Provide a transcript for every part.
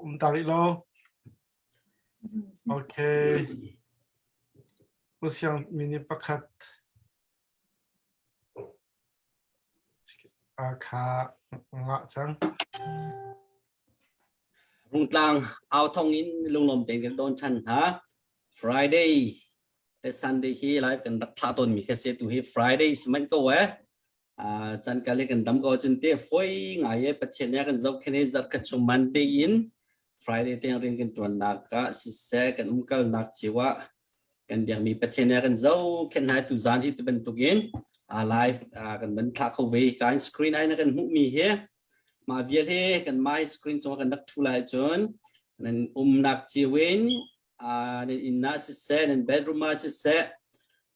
Um ta rih lo. Okay. Pu Siang minute pakhat. Kha ngah cang. Rungtlang au thong in lunglawm tein kan don chan hna. Friday le Sunday hi live kan rak thlah tawn mi kha se tu hi Friday siman ko eh. Chan kale kan dam ko cun te foi ngai e Pathian ya kan zohkhen i zarh khat chung Monday in Friday tiang rian kan tuan nak ah siseh kan umkal nak cio ah kan biakmi Pathian he kan zohkhenh hna tu zan hi ti bantukin a live kan van thlah kho ve kan screen ai na kan hmuhmi hi mah vial hi kan mai screen cung kan rak thu lai cun nan umnak cio in nan inn ah siseh nan bedroom ah siseh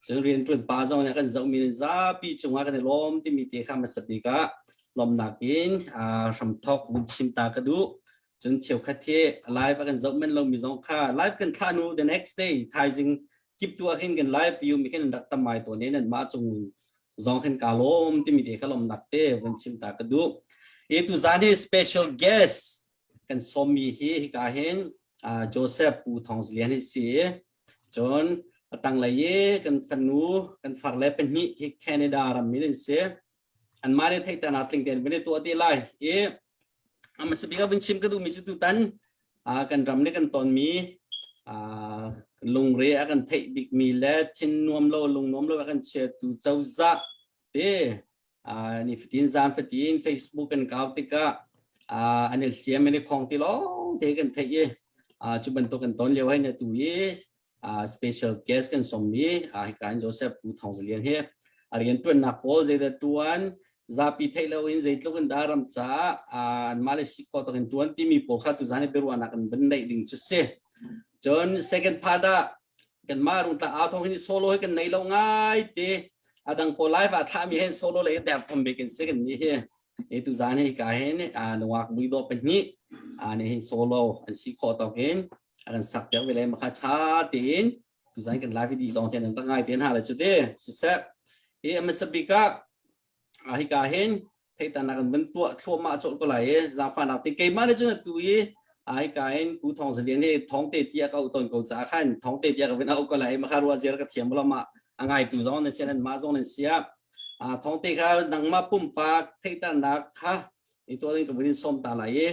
cun rian ṭuan pa zong nih kan zohmi nan zapi cungah kan i lawm timi te kha hmasa bik ah lawmnak in hramthok vun chim ta ka duh. Cun cheukhat hi live a kan zoh men lomi zong kha live kan thlah nu the next day thaizing kip tu ah khin kan live view mi khin rak tam mai tawn in mah cung zong khin ka lawm timi te kha lawmnak te vun chim ta ka duh. E tu zan hi special guest kan sawmmi hi hika hin Joseph Pu Thong Zlian hi si. Cun a tanglei i kan fanu kan farle pahnih hi Canada ram min an si. Anmah nih theihternak tling tein van i tuah ti lai. I a hmasa bik ah vun chim ka duhmi cu tutan kan ram nih kan tonmi lungre a kan theih bikmi le thin nuam lo lung nuam lo a kan chiatu cozah te nifatin zan fatin Facebook kan kau tikah an i hliam an i khong ti lawng te kan theih i cu bantuk kan ton lio hai na tu i special guest kan sawmmi hika in Joseph Pu Thong Zalian hi a rian tuannak pawl zeidah tuan zapi theih lo in zeitluk in dah ram caah an mah le si khawh tawk in tuan timi pawl kha tuzan i biaruahnak an van neih ding cu si. Cun second part ah kanmah rungtlang au thawng hin solo hi kan nei lo ngai te adang pawl live ah thlah mi hen solo le der thom bik in si kan ni hi e tu zan hi ka hin nungak mui do pahnih ani hin solo an si khawh tawk in an sak piak ve le makha tha tein tu zan kan live di dong ten an ngai ten ha le chu te sisep e amasabika hika hin theitan kan van tuah thluahmah cawlh ko lai i zaangfahnak te keimah nih cun atu i hika hin Pu Thawng Zalian hi thawng te tiah ka auh tawn ko caah khan thawng te tiah ka vin auh ko lai makha ruah ziar ka thiam lo ma a ngaitu zong nan sia nan mah zong nan sia thawng te kha nangmah pumpak theihternak kha i tuah ding ka vun in sawm ta lai i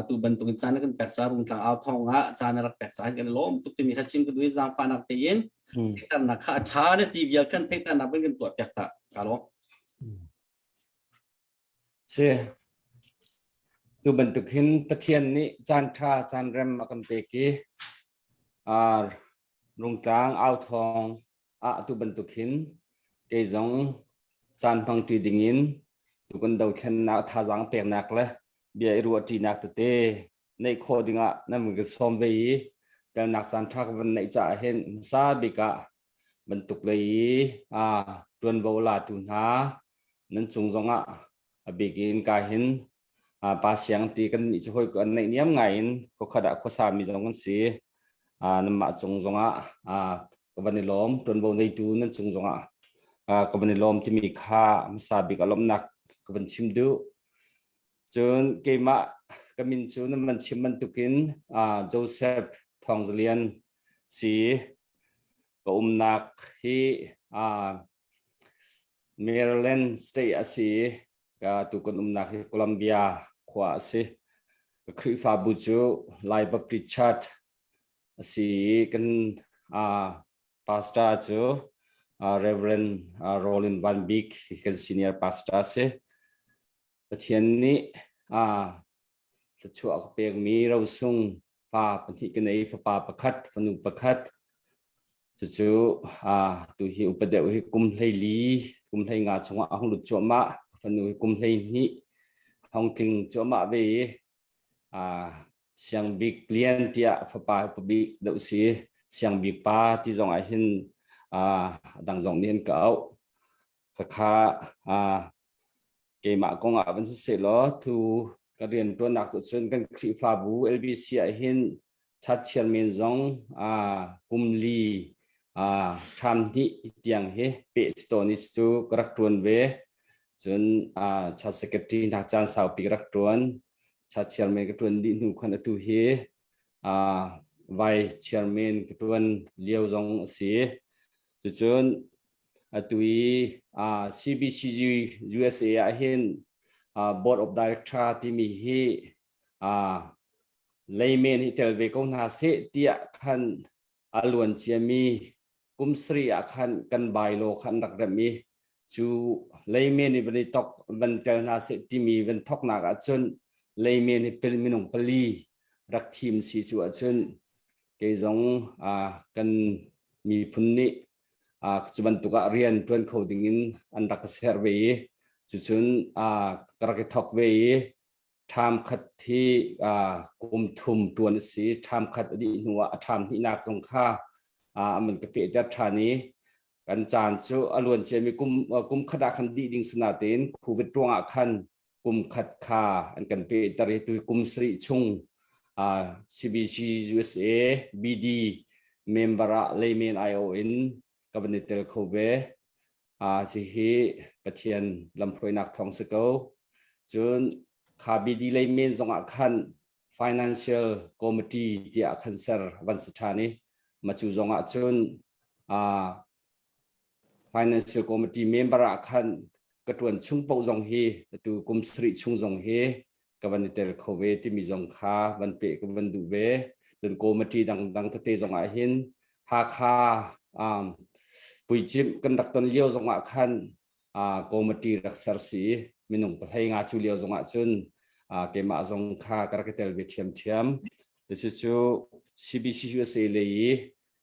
tu bantuk in caan kan pek ca rungtlang au thawng ah caan rak pek caan kan lawm tuk timi kha chim ka duh i zaangfahnak tein theihternak kha a ṭha na ti vial khan theihternak ban kan tuah piak ta ka lawm. Si. Tu bantuk hin Pathian nih caan ṭha caan rem a kan pek i rungtlang au thawng ah tu bantuk hin kei zong caan hmangṭi dingin tu kan dothlennak thazaang peknak le bia i ruahṭinak tete neih khawh dingah nan vun kan sawm ve i telnak caan ṭha ka van neih caah hin hmasa bik ah bantuk lei i ṭuanvo latu hna nan cung zongah a bik in ka hin pa siang ti kan nih cu hawi an neih niam ngai in khuakhat ah khuasa mi zong kan si. Nanmah cung zongah ka van i lawm ṭuanvo neitu nan cung zongah ka van i lawm timi kha hmasa bik a lawmhnak ka van chim duh. Cun keimah ka min cu nan van chim bantukin Joseph Thawng Zalian si. Ka umnak hi Maryland State a si i ka tu kan umnak hi Columbia khua a si. Ka Khrihfabu cu Lai Baptist Church a si i kan pastor cu Reverend Roland Van Bik kan senior pastor a si. Pathian nih thluachuah a ka pekmi rosung fa pahnih ka nei, fapa pakhat, fanu pakhat. Cucu tu hi upa deuh hi kum 14, kum 15 chungah a hung lut cuahmah. Fanu hi kum 12 hong tling cuahmah ve i Siang Bik Lian tiah fapa upa bik deuh si. Siang Bik pa ti zong ah hin dang zong nih an ka auh. Khakha Keimah kong ah van siseh law thu ka rianṭuannak cu cun kan Khrihfabu LBC ah hin chat chairman zong kum li ṭham hnih tiang hi peh si tawn i cu ka rak ṭuan ve. Cun chat secretary hna caan saupi ka rak ṭuan. Church chairman ka ṭuan dih hnu khan atu hi vice chairman ka ṭuan lio zong a si. Cucun atu i CBCG USA ah hin Board of Director timi hi layman hi tel ve ko hna seh tiah khan a luan ciami kum sarih ah khan kan bylaw kha an rak remh i cu leimen i van i tok van tel hna seh timi van thoknak ahcun leimen hi pil minung pali rak thim si cu ahcun kei zong kan miphun nih cu bantuk ah rian ṭuan kho ding in an rak ka ser ve i cucun ka rak i thok ve i ṭham khat hi kum thum ṭuan a si. Ṭham khat a dih hnuah a ṭham hnihnak zong kha an ka pehter ṭhan i kan caan cu a luan ciami kum kum khat ah khan dih ding si natein COVID ruangah khan kum khat kha an kan pehter i tu kum sarih chung CBC USA BD member ah layman IO in ka van i tel kho ve. Hihi Pathian lamhruainak thawng si ko. Cun kha BD lei men zongah khan Financial Committee tiah khan ser van si ṭhan i macu zongah cun Financial Committee member ah khan ka ṭuan chung paoh zong hi atu kum sarih chung zong hi ka van i tel kho ve timi zong kha van peh ka van duh ve. Cun committee dangdang tete zong ah hin Hakha um, puicimh kan rak ton lio zong ah khan uh, committee rak ser si minung pahlei nga cu lio zong ah cun uh, keimah zong kha ka rak i tel ve ṭhiamṭhiam. Cucu CBC USA lei i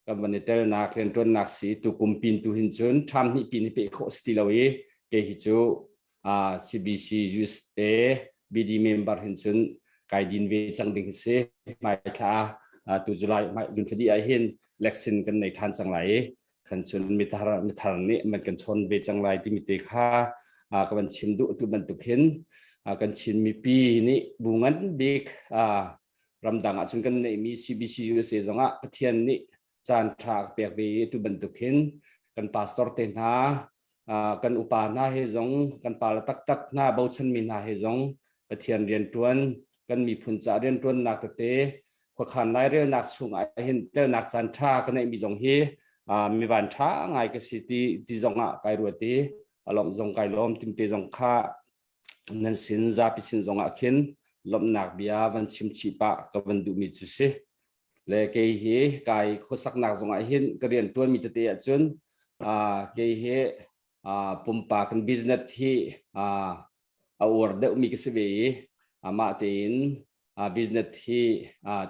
kan van i telnak rianṭuannak si tu kum pin tu hin cun ṭham hnih pin hi peh khawh si ti lo i kei hi cu uh, CBC USA BD member hin cun kai din ve cang ding hi si. Hmai thla tu July June thla dih ah hin election kan nei ṭhan cang lai i khan cun mithar mithar nih man kan chawn ve cang lai timi te kha ka van chim duh tu bantuk hin kan Chin mipi nih bu ngan bik ramdang ah cun kan neihmi CBC USA zongah Pathian nih caan ṭha a pek ve i tu bantuk hin kan pastor te hna kan upa hna he zong kan pale taktak hna bochanmi hna he zong Pathian rianṭuan kan miphun ca rianṭuannak tete khuakhan lairelnak chungah hin telnak caan ṭha ka neihmi zong hi mi van ṭha ngai ka si ti ti zongah kai ruat i a lawmh zong kai lawm timte zong kha nan sin zapi sin zongah khin lawmhnak bia van chim chih pah ka van duhmi cu si. Le kei hi kai khuasaknak zongah hin ka rian ṭuanmi tete ahcun kei hi pumpak kan business hi a uar deuhmi ka si ve i amah tein business hi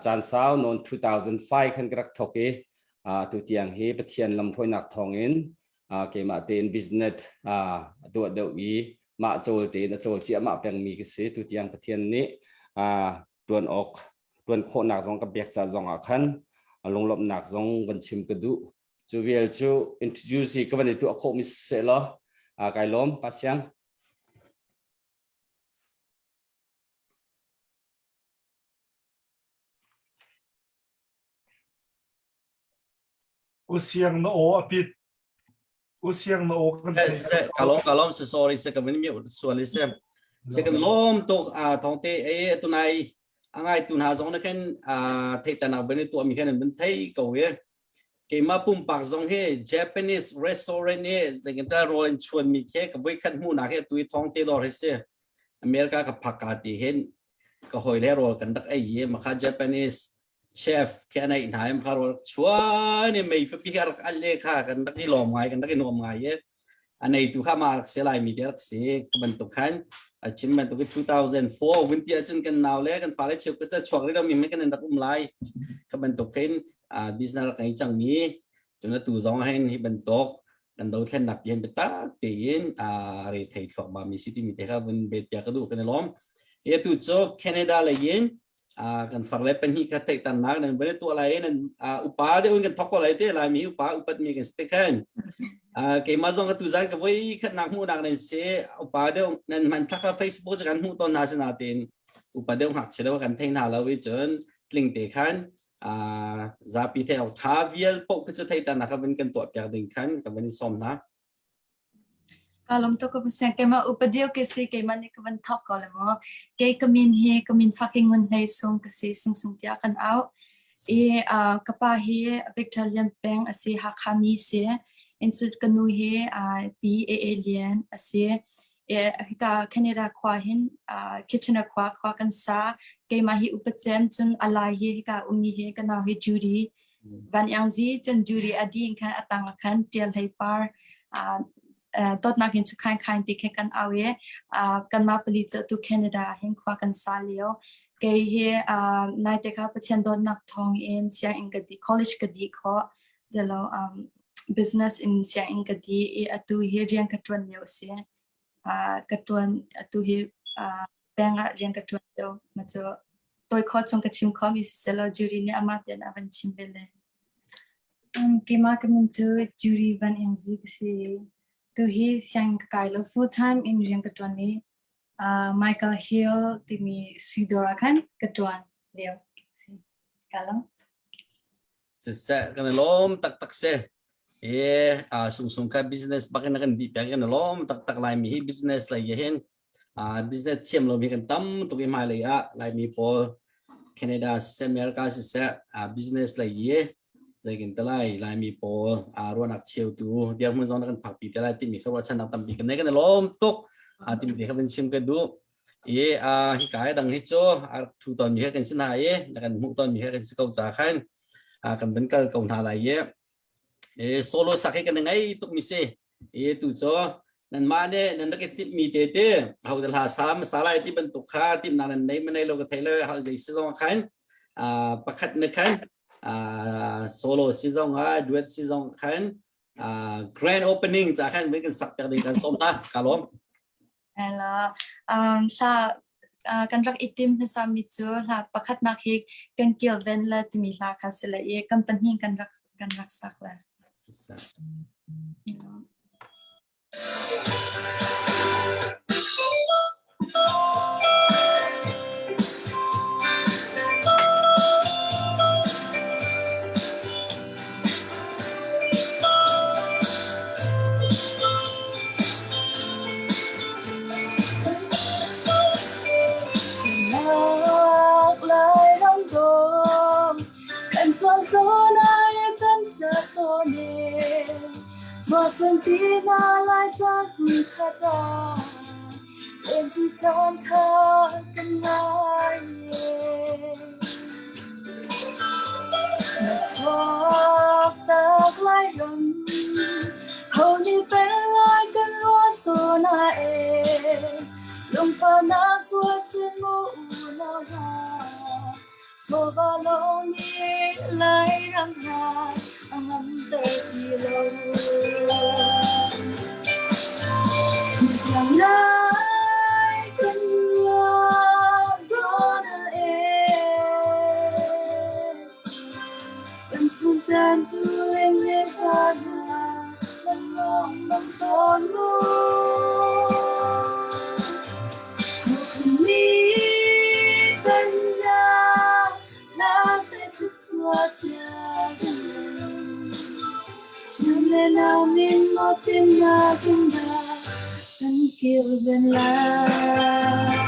caan sau nawn 2005 khan ka rak thawk i atu tiang hi Pathian lamhruainak thawngin keimah tein business a tuah deuh i mah cawl tein a cawl ciahmah pengmi ka si. Tu tiang Pathian nih tuan awk tuan khawhnak zong ka pek ca zong ah khan lunglawmhnak zong van chim ka duh. Cu vial cu introduce hi ka van i tuah khawhmi siseh law kai lawm Pa Siang. U Siang na aw a pit. U Siang na aw kan thei. Ka lawm ka lawm sorry se ka min mi sual se. Se kan lawm tuk a thong te e tunai angai tu hna zong na khan a theitan ah bani tu mi khan an thei ko ye. Keimah pumpak zong hi Japanese restaurant hi zeitinta rawl in chuan mi khi ka voi khat hmuhnak hi tu i thong te dawr hi si. America ka phak ka ti hin ka hawi le rawl kan rak ei i makha Japanese chef khi an ei hna i makha rawl chuan i mei pipi kha rak al le kha kan rak i lawm ngai kan rak i nuam ngai i a neitu kha ma rak si lai mi te rak si ka bantuk khan a chim bantuk 2004 vun ti ahcun kan nau le kan fale cheu ka chuak rih lo mi kan rak um lai ka bantuk khin business rak ngei cang mi cun atu zong hin hi bantuk kan dothlennak pian biatak tein a re thei thluak mi si timi te kha vun bet pia ka duh kan i lawm e tu cu Canada lei in kan far le pahnih kha theihternak nan van tuah lai nan upa deuh in kan thok ko lai te lai mi upa upat mi kan si khan keimah zong ka tu zan ka voi khat nak hmuh nak nan si upa deuh nan hman thak kha Facebook kan hmuh ton hna sina tein upa deuh ngakchia deuh kan thei hna lo i cun tling te khan zapi thei awk tha vial poh khi cu theihternak kha van kan tuah piak ding khan ka van sawm hna. Ka lawm tuk ka pasien keimah upadio ke si keimah nih ka van thawk ko le maw kei ka min hi ka min fucking ngun hlei sung ka si sung sung tiah kan au i ka pa hi Victor Lian Peng a si Hakha mi si in cut ka nu hi Pi A A Lian a si hika Canada khua hin Kitchener khua khua kan sa keimah hi upacem cun alai hi hika ummi hi ka nau hi Judy Van Iang Zi cun Judy a ding khan a tang khan Tial Hlei Par dawtnak in chu khain khain ti khe kan au i kanmah pali cu tu Canada hin khua kan sa lio kei hi nai te kha Pathian dawtnak thawng in sianginn ka di college ka di kho zelo business in sianginn ka di i atu hi rian ka tuan lio si ka tuan atu hi bank ah rian ka tuan lio ma cu toi kho chung ka chim kho mi siselaw jury nih amah ten a van chim ve le Keimah ka min cu Judy Van Engzi ka si. Tu hi sianginn ka kai lo full time in rian ka ṭuan i Michael Hill timi sui dawr ah khan ka ṭuan lio si. Ka lawm. Siseh kan i lawm taktak si. E sungsung kha business bak in kan dih peng kan i lawm taktak Laimi hi business lei hin business thiam lomi kan tam tuk i hmailei ah Laimi pawl Canada siseh America siseh business lei i zeikin te lai Laimi pawl ruahnak cheutu dirhmun zong na kan phakpi te lai timi kha ruahchannak tampi kan nei kan i lawm tuk timi te kha van chim ka duh i hi kai dang hi cu a thu ton mi he kan si hna i na kan hmuh ton mi he kan si ko ca khan kan van kal ko hna lai i e solo sak hi kan ngei tuk mi si e tu cu nan mah nih nan rak i timh mi te te ho de hla sam sa lai ti bantuk kha tim na nan nei manei lo ka thei le hal zei si zong khan pakhat na khan solo si zong ah duet si zong khan grand opening ca khan kan sak piak ding kan som ta ka lawm Ela hla kan rak i tim hmasa mi cu hla pakhatnak hi kan kilven le timi hla kha si le i kan pahnih kan rak sak le. Sinak lai ram dawm kan tuan zawn ai kan ca tawn e tuahsan ti na lai tlang khat ah len ti caan kha kan ngai e na chuak tak lai ram ho nih pen lai kan ruah so na e lungfahnak sual cun mu unau hna chawva lawng nih lai ram hna a ngamter ti lo. Tiang lai kan ruah zawn a e kan phun caan tu leng le hla hna nan lawng bang tawn mu. Ni pennak na se thluachuah le nau min maw fimnak in dah kan kilven lai.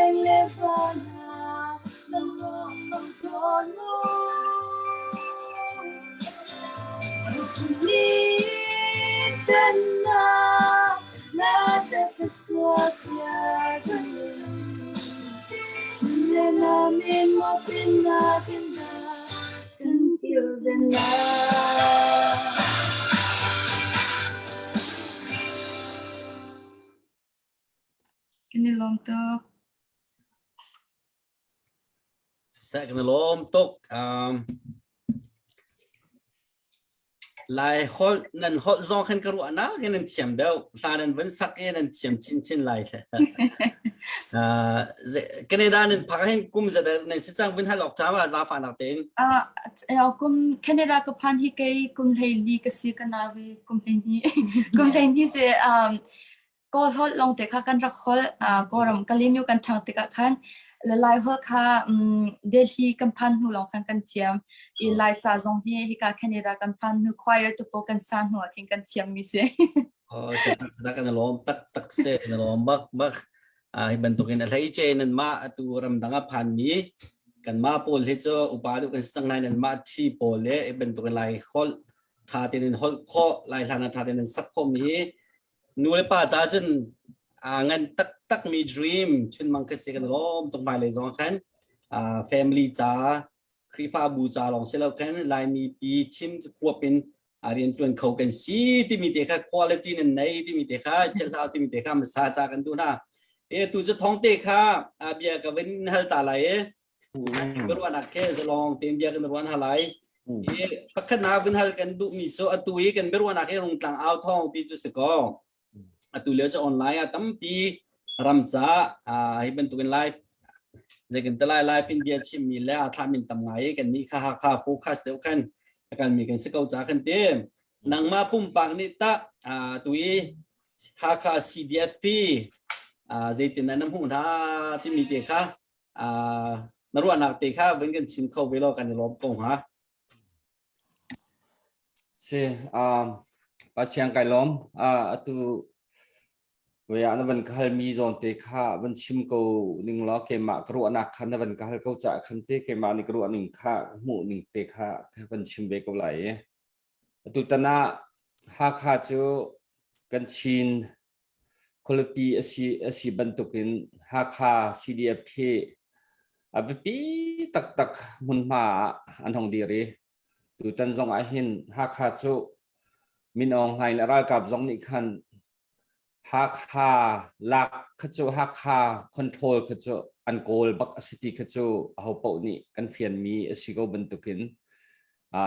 Leng le va hna nan ruang bang tawn mu. Kan i lawm tuk. Siseh kan i lawm tuk. Lai holh nan holh zong khan ka ruah nak in nan thiam deuh. Hla nan van sak i nan thiam chinchin lai. Canada nan phak hin kum zat nan si cang vun hal awk ṭha ma zafa nak tein. Kum Canada ka phan hi kei kum hlei li ka si ka navi kum hlei ni kum hlei ni si Kawl holh lawngte kha kan rak holh. Kawlram Kalaymyo kan ṭhang tikah khan Lai holh kha Delhi kan phan hnu lawng khan kan thiam. I Laica zong hi hika Canada kan phan hnu choir te pawl kan sa hnu ah khin kan thiammi si. Oh, sadak kan lawm taktak se na lawm bak bak. Hi bantukin a hlei che nan mah atu ramdang a phan mi kan mah pawl hi cu upa deuh kan si cang lai nan mah thi pawl le hi bantukin Lai holh tha tein in holh khawh Lai hla na tha tein in sak khawh mi nu le pa ca cun aa ngan taktak mi dream chunmang ka si kan lawm tuk hmailei zong khan family ca Khrihfabu ca lawng si lo khan Laimi pi chim huap in rian tuan kho kan si timi te kha quality nan nei timi te kha thil timi te kha masa ca kan duh hna e tu cu thong te kha bia ka vin hal ta lai e Ruahnak he zalong tein bia kan ruan halai. I pakhat na vun hal kan duhmi cu atu i kan biaruahnak hi rungtlang au thawng ti cu si ko. Atu lio cu online ah tampi ram ca hi bantukin live zeikin talai live in bia chimmi le a thlah min tam ngai i kan nih kha Hakha focus deuh khan a kalmi kan si ko ca kan ti. Nangmah pumpak nih tah tu i Hakha CDFP zeitin na hmuh hna timi te kha na ruahnak te kha vun kan chim kho ve law kan i lawm ko hnga. Si, Pathian kai lawm. Atu voia na van ka hal mi zawn te kha van chim ko ning law keimah ka ruahnak kha na van ka hal ko caah khan te keimah nih ka ruah ning kha hmuh ning te kha van chim ve ko lai i. Atutan ah Hakha cu kan Chin khualipi a si bantukin Hakha CDF hi a biapi taktak hmunhma ah an hung dir i tutan zong ah hin Hakha cu Min Aung Hlaing le ralkap zong nih khan Hakha lak kha cu Hakha control kha cu an kawl bak a si ti kha cu ahopaoh nih kan fianmi a si ko bantukin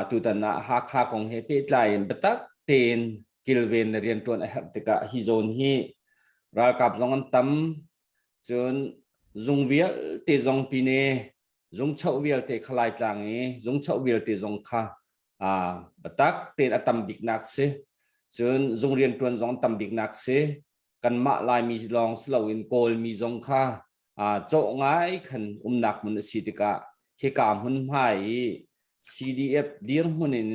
tutan ah Hakha kong he pehtlai in biatak tein kilven le rianṭuan a herh tikah hi zawn hi ralkap zong an tam cun zung vialte zong pine zungchoh vialte kha Laitlang i zungchoh vialte zong kha biatak tein a tam biknak si. Cun zung rianṭuan zong tam biknak si. Kanmah Laimi lawng si loin Kawlmi zong kha cawh ngai khan umnak hmun a si tikah hika hmunhma i CDF dirhmun in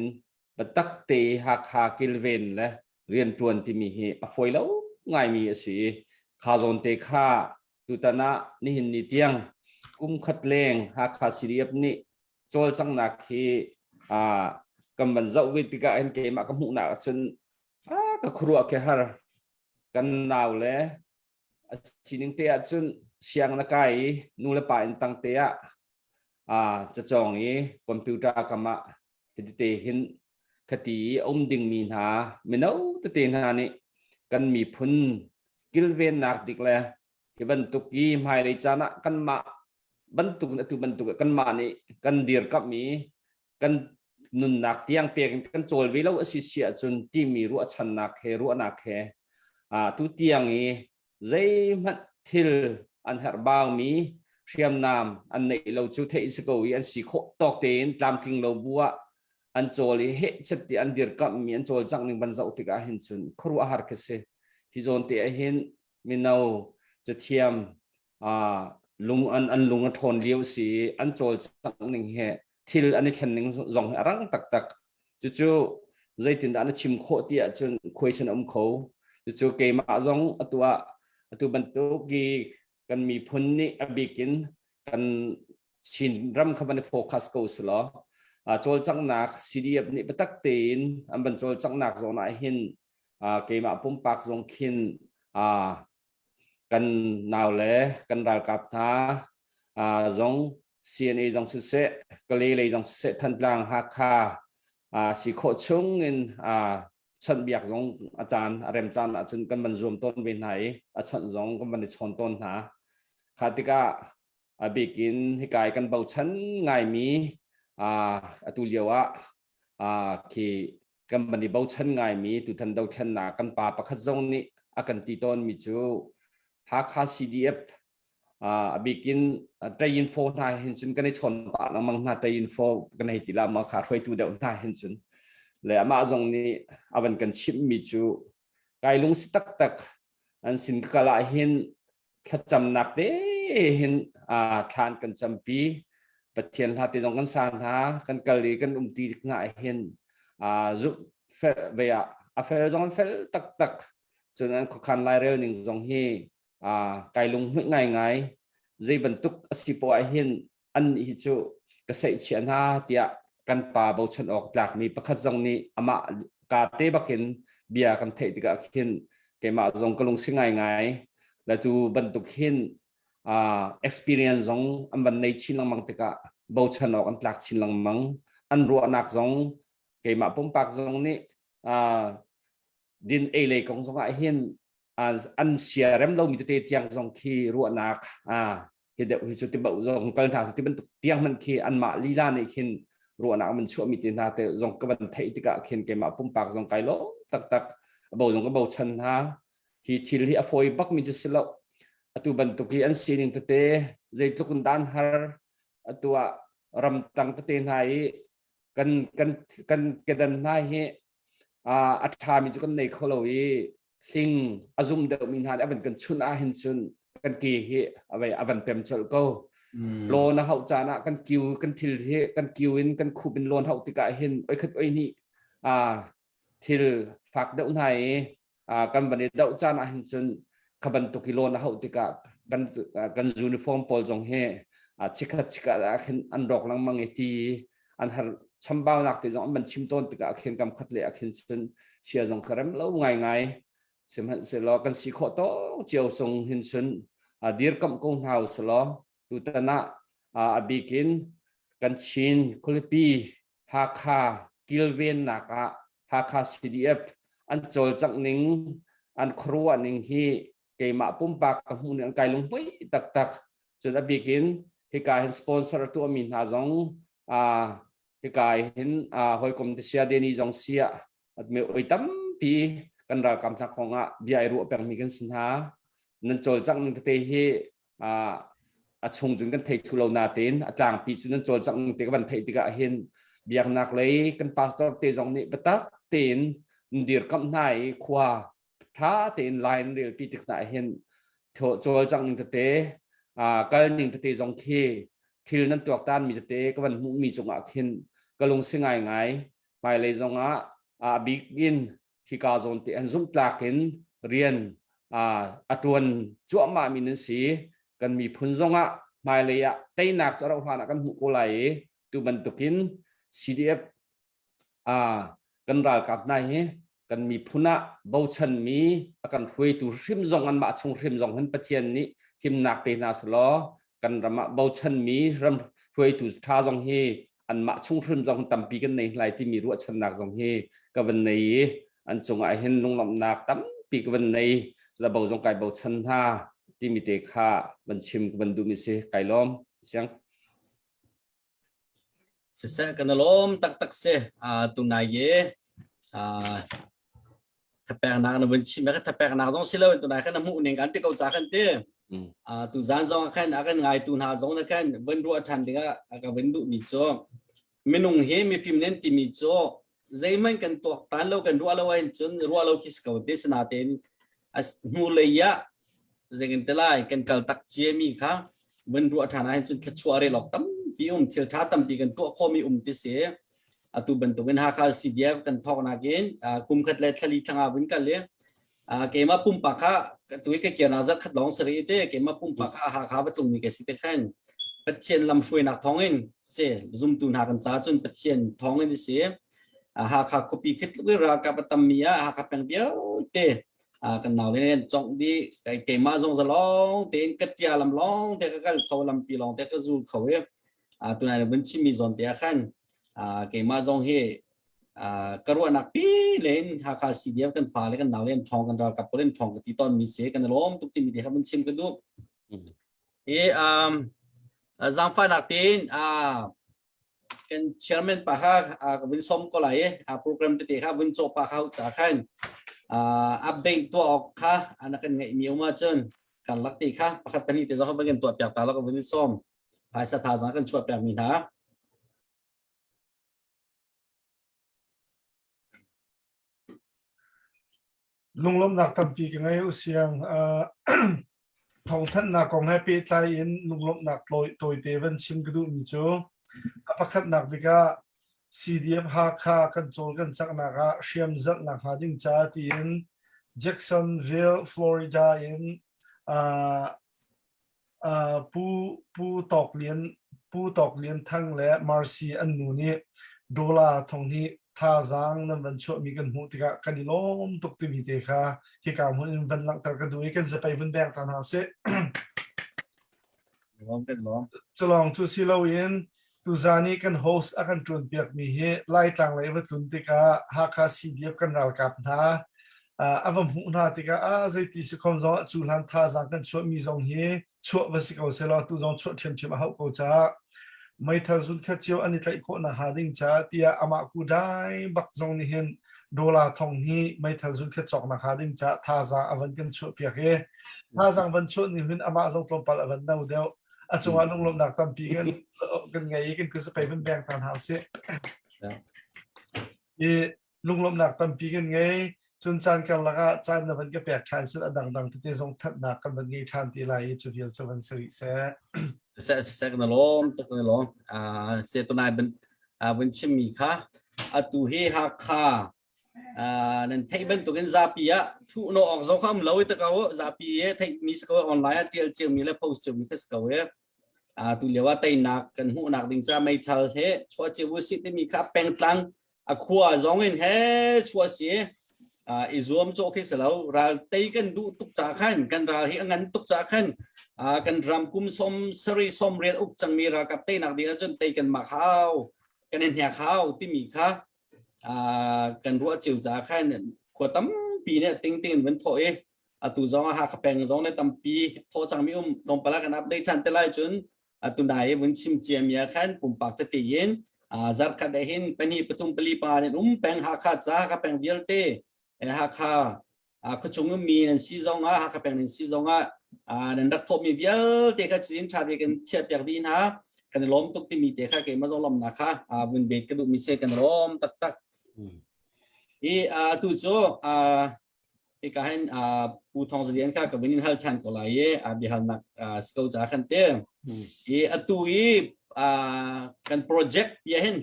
biatak te Hakha kilven le rianṭuan timi hi a fawi lo ngaimi a si i kha zawn te kha Tutan ah nihin ni tiang kum khat leng Hakha CDF nih cawlcanghnak hi kan van zoh ve tikah hin keimah ka hmuhnak ahcun ka khuaruah khi har. Kan nau le a sining te ahcun siang na kai i nu le pa in tang te ah cacawng i computer kam ah Hitite hin khati i a um dingmi hna mino tete hna nih kan miphun kilvennak dik le hi bantuk i hmailei caan ah kanmah bantuk in atu bantuk kanmah nih kan dirkamh i kan nunnak tiang pek in kan cawl ve lo a si si ahcun timi ruahchannak he ruahnak he tu tiang i zeihmanh thil an herhbaumi hriamnam an neih lo cu theih si ko i an si khawh tawk tein tlamtling lo bu ah an cawl i hehchet ti an dirkamhmi an cawlcangh ning van zoh tikah hin cun khuaruahhar khi si. Hi zawn te ah hin mino cathiam lung an an lung a ṭhawn lio si i an cawlcangh ning he thil an i thlen ning zong hi a rang taktak. Cucu zeitindah na chim khawh ti ahcun khuaisan a um kho. Cucu keimah zong atu ah atu bantuk i Kan miphun nih a bik in kan Chin ram kha van i focus ko si law cawlcanghnak CDF nih biatak tein an van cawlcanghnak zawn ah hin keimah pumpak zong khin kan nau le kan ralkap hna zong CNA zong siseh Kalay lei zong siseh Thantlang Hakha si khawh chung in chawnhbiak zong a caan a rem caan ahcun kan van zuam tawn ve hna i a chawnh zong kan van i chawn tawn hna. Kha tikah a bik in hika i kan bochan ngaimi atu lio ah khi kan van i bochan ngaimi tutan dothlennak kan pa pakhat zong nih a kan ti tawnmi cu Hakha CDF a bik in Tayin Fo hna hin cun kan i chawn pah lengmang hna. Tayin Fo kan hei ti la ma kha hruaitu deuh hna hin cun le amah zong nih a van kan chimhmi cu kai lungsi taktak an sin ka kal ah hin thlacamnak te hin thlan kan campi, Pathian hla te zong kan sa hna, kan kal i kan um ti hna hin zumh fel ve ah a fel zong an fel taktak. Cun an khuakhan lairel ning zong hi kai lunghmuih ngaingai. Zei bantuk a si poah ah hin an nih hi cu ka seihchiah hna tiah kan pa bochan awk tlakmi pakhat zong nih amah ka te bakin bia kan theih tikah khin keimah zong ka lungsi ngaingai. Le tu bantuk hin experience zong an van nei chin lengmang tikah bochan awk an tlak chin lengmang. An ruahnak zong keimah pumpak zong nih din ei lei kong zong ah hin an sia rem lomi tete tiang zong khi ruahnak hi deuh hi cu ti bauh zong kal hna ti bantuk tiang hmanh khi anmah lila nih khin ruahnak man chuahmi te hna te zong ka van theih tikah khin keimah pumpak zong kai lo taktak bo zong ka bochan hna. Hi thil hi a fawi bak mi cu si lo. Atu bantuk hi an sining tete zeitluk in dan har atu ah ramtang tete hna i kan kan kan kedan hna hi a ṭhami cu kan nei kho lo i hling a zum deuhmi hna nih a van kan chun ah hin cun kan ke hi a vai a van pem colh ko. Lawn a hauh caan ah kan kiu kan thil hi kan kiu in kan khup in lawn hauh tikah hin oi khat oi hnih thil fak deuh hna i kan van i doh caan ah hin cun kha bantuk i lawn a hauh tikah kan kan uniform pawl zong hi chikhat chikhat ah khin an rawk lengmang i ti an har chambaunak te zong an van chim tawn tikah khin kam khat le ah khin cun sia zong ka rem lo ngaingai. Sihmanhsehlaw kan si khawh tawk cio sung hin cun dirkamh ko hna usulaw tutan ah a bikin kan Chin khualipi Hakha kilvennak ah Hakha CDF an cawlcangh ning an khuaruah ning hi keimah pumpak ka hmuh ning an kai lunghmui taktak. Cun a bik in hika hin sponsor a tuahmi hna zong hika hin hawikom te sia deni zong sia me oi tampi kan ralkap hna kong ah bia i ruah pengmi kan si hna. Nan cawlcangh ning tete hi a chung cun kan thei thu lo natein a tlangpi cu nan cawlcangh ning te ka van theih tikah hin biaknak lei kan pastor te zong nih biatak tein dirkamh hna i khua tha tein line relpi tik hna hin cawlcangh ning tete kal ning tete zong khi thil nan tuaktan mi tete ka van hmuh mi cungah khin ka lungsi ngai ngai. Hmailei zongah a bik in hika zawn te an zumhtlak in rian a tuan cuahmah mi nan si. Kan miphun zongah hmailei ah teinak cu a rauh hlan ah kan hmuh ko lai i tu bantukin CDF kan ralkap hna hi kan miphun ah bochanmi a kan hruaitu hrim zong anmah chung hrim zong hin Pathian nih himnak pe hna selaw kan ram ah bochanmi ram hruaitu tha zong hi anmah chung hrim zong tampi kan nei lai timi ruahchannak zong hi ka van nei i an cungah hin lunglawmhnak tampi ka van nei la bo zong kai bochan hna timi te kha van chim ka van duhmi si. Kai lawm siang. Siseh, kan lawm taktak si. Tunai ye thapeknak na vun chim ka thapeknak zong si lo tunai khan na hmuh ning kan ti ko ca kan ti. Tu zan zong khan a kan ngai tu hna zong na khan vun ruah than dingah a ka vun duh mi cu minung hi mifim nen timi cu zeihmanh kan tuak tan lo kan ruah lo ahhin cun ruah lo khi si ko te. Sinatein hnu lei ah zengin te lai kan kal tak cia mi kha vun ruah ṭhan ahhin cun thluachuah relawk tampi um, thil ṭha tampi kan tuah khawhmi um ti si. Atu bantukin Hakha CDF kan thawknak in kum khat le thlali thlanga vun kal i. Keimah pumpak kha tu ka kiana zat khat lawng sari te keimah pumpak kha Hakha va tlung mi ka si te khan Pathian lam hruainak thawngin si zumtu hna kan ca cun Pathian thawngin si Hakha khuapi khit tluk ralkap a tam mi ah Hakha peng vialte kan nau le an congh dih. Keimah zong zalong tein ka tia lam lawng te ka kal kho, lampi lawng te ka zul kho i tunai na vun chimmi zawn te ah khan keimah zong hi ka ruahnak pi len Hakha CDF kan fa le kan nau le an ṭhawng, kan ralkap pawl an ṭhawng ka ti tawn mi si. Kan lawm tuk timi te kha vun chim ka duh. I zaangfahnak tein kan chairman pa kha ka vun som ko lai i program tete kha vun cawh pa kha ca khan update tuah awk kha ana kan ngeih mi um ahcun karlak te kha pakhat pahnih te zong kha van kan tuah piak ta lo ka vun som phaisa thazaang kan chuah piak mi hna. Lunglawmhnak tampi ka ngei usiang. Thawngthanhnak kong he pehtlai in lunglawmhnak tawite van chim ka duhmi cu a pakhatnak bik ah CDF Hakha kan cawl kan caknak ah hriam zalhnak hnga ding ca tiin Jacksonville, Florida in Pu Pu Tawk Lian Pu Tawk Lian Thang le Marcy an nu nih dollar 2000 thazaang nan van chuahmi kan hmuh tikah kan i lawm tuk timi te kha hika hmun in van langhter ka duh i kan zapei vun beng ta hna usih. Culawng cu si loin tuzan i kan host a kan ṭuan piakmi hi Laitlang lei va tlun tikah Hakha CDF kan ralkap hna a va hmuh hna tikah a zeiti si khom zong ah cu hlan thazaang kan chuahmi zong hi chuah va si ko selaw tu zong chuah ṭhiamṭhiam a hauh ko caah meithal zun khat cio an i tlaih khawh nakhnga ding caah tiah amah ku dai bak zong nih hin dollar thong hi meithal zun khat cawk nakhnga ding caah thazaang a van kan chuah piak i thazaang van chuah nih hin amah zong tlawmpal a van no deuh. A cungah lunglawmhnak tampi kan kan ngei i kan kut van beng ta hna usih. I lunglawmhnak tampi kan ngei. Cun caan karlak ah caan na van ka pek ṭhan sin a dangdang tete zong thatnak kan van ngei ṭhan ti lai i cu vial cu van si rih seh. Seh seh na lawm tuk na lawm. Se tunai ban vun chimmi kha atu hi Hakha nan theih bantukin zapi ah thuh no awk zong kha um lo i ta ko zapi i theih mi si ko online ah tial cio mi le post cio mi kha si ko i tu lio ah teinak kan hmuhnak ding ca meithal he chuah cio u si timi kha pengtlang a khua zong in he chuah si i zuam cawh khi si lo. Ral tei kan duh tuk ca khan kan ral hi a ngan tuk ca khan kan ram kum som sari som rial uk cangmi ralkap teinak ding ahcun tei kan mak hau, kan i hniak hau timi kha kan ruah cio ca khan khua tampi nih ting ting in van thawh i atu zong ah Hakha peng zong nih tampi thawh cangmi um tlawmpal ah kan update ṭhan te lai. Cun atu nai i vun chim ciami ah khan pumpak tete in zarkhat ah hin pahnih pathum pali panga in um peng Hakha ca Hakha peng vialte Hakha khuachung ummi nan si zong ah Hakha peng nan si zong ah nan rak thawhmi vialte kha cizin ṭha te kan chiah piak dih hna. Kan i lawm tuk timi te kha keimah zong lawmnak kha vun bet ka duhmi si. Kan lawm taktak. I atu cu hika hin Pu Thawng Za Lian kha ka vun in hal ṭhan ko lai i biahalnak si ko ca khan te i atu i kan project bia hin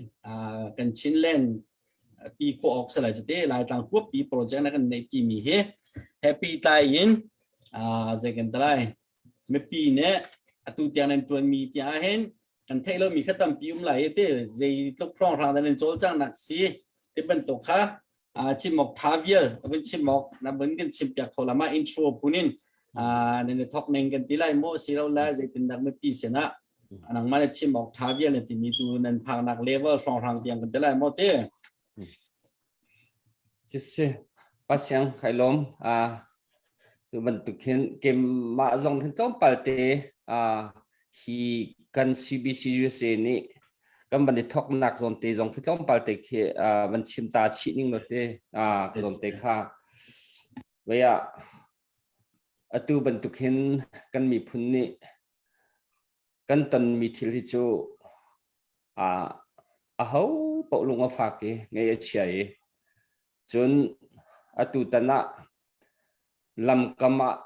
kan Chinland ti khawh awk si lai cu te Laitlang huappi project na kan neih pi mi hi happy tlai in zei kan talai mipi nih atu tiang nan ṭuan mi tiang ah hin kan theih lo mi kha tampi um lai te zei tluk hrawng hrang nan cawlcang nak si ti bantuk kha chim awk tha vial vun chim awk na vun kan chim piak kho lama intro punin nan thok ning kan ti lai mo si lo la zeitin dak mipi sinah nangmah na chim awk tha vial na timi tu nan phaknak level hrawng hrang tiang kan ti lai mo te. Si si pasiang khai lom a tu bantuk hin keimah zong hin tlawmpal te a hi kan CBC USA nih kan van i thoknak zawn te zong khi tlawmpal te khi van chim ta chih ning lo te a zawn te kha vei ah atu bantuk hin kan miphun nih kan tonmi thil hi cu a aho paoh lung a fak i ngei a chia i cun atu tan ah lamkam ah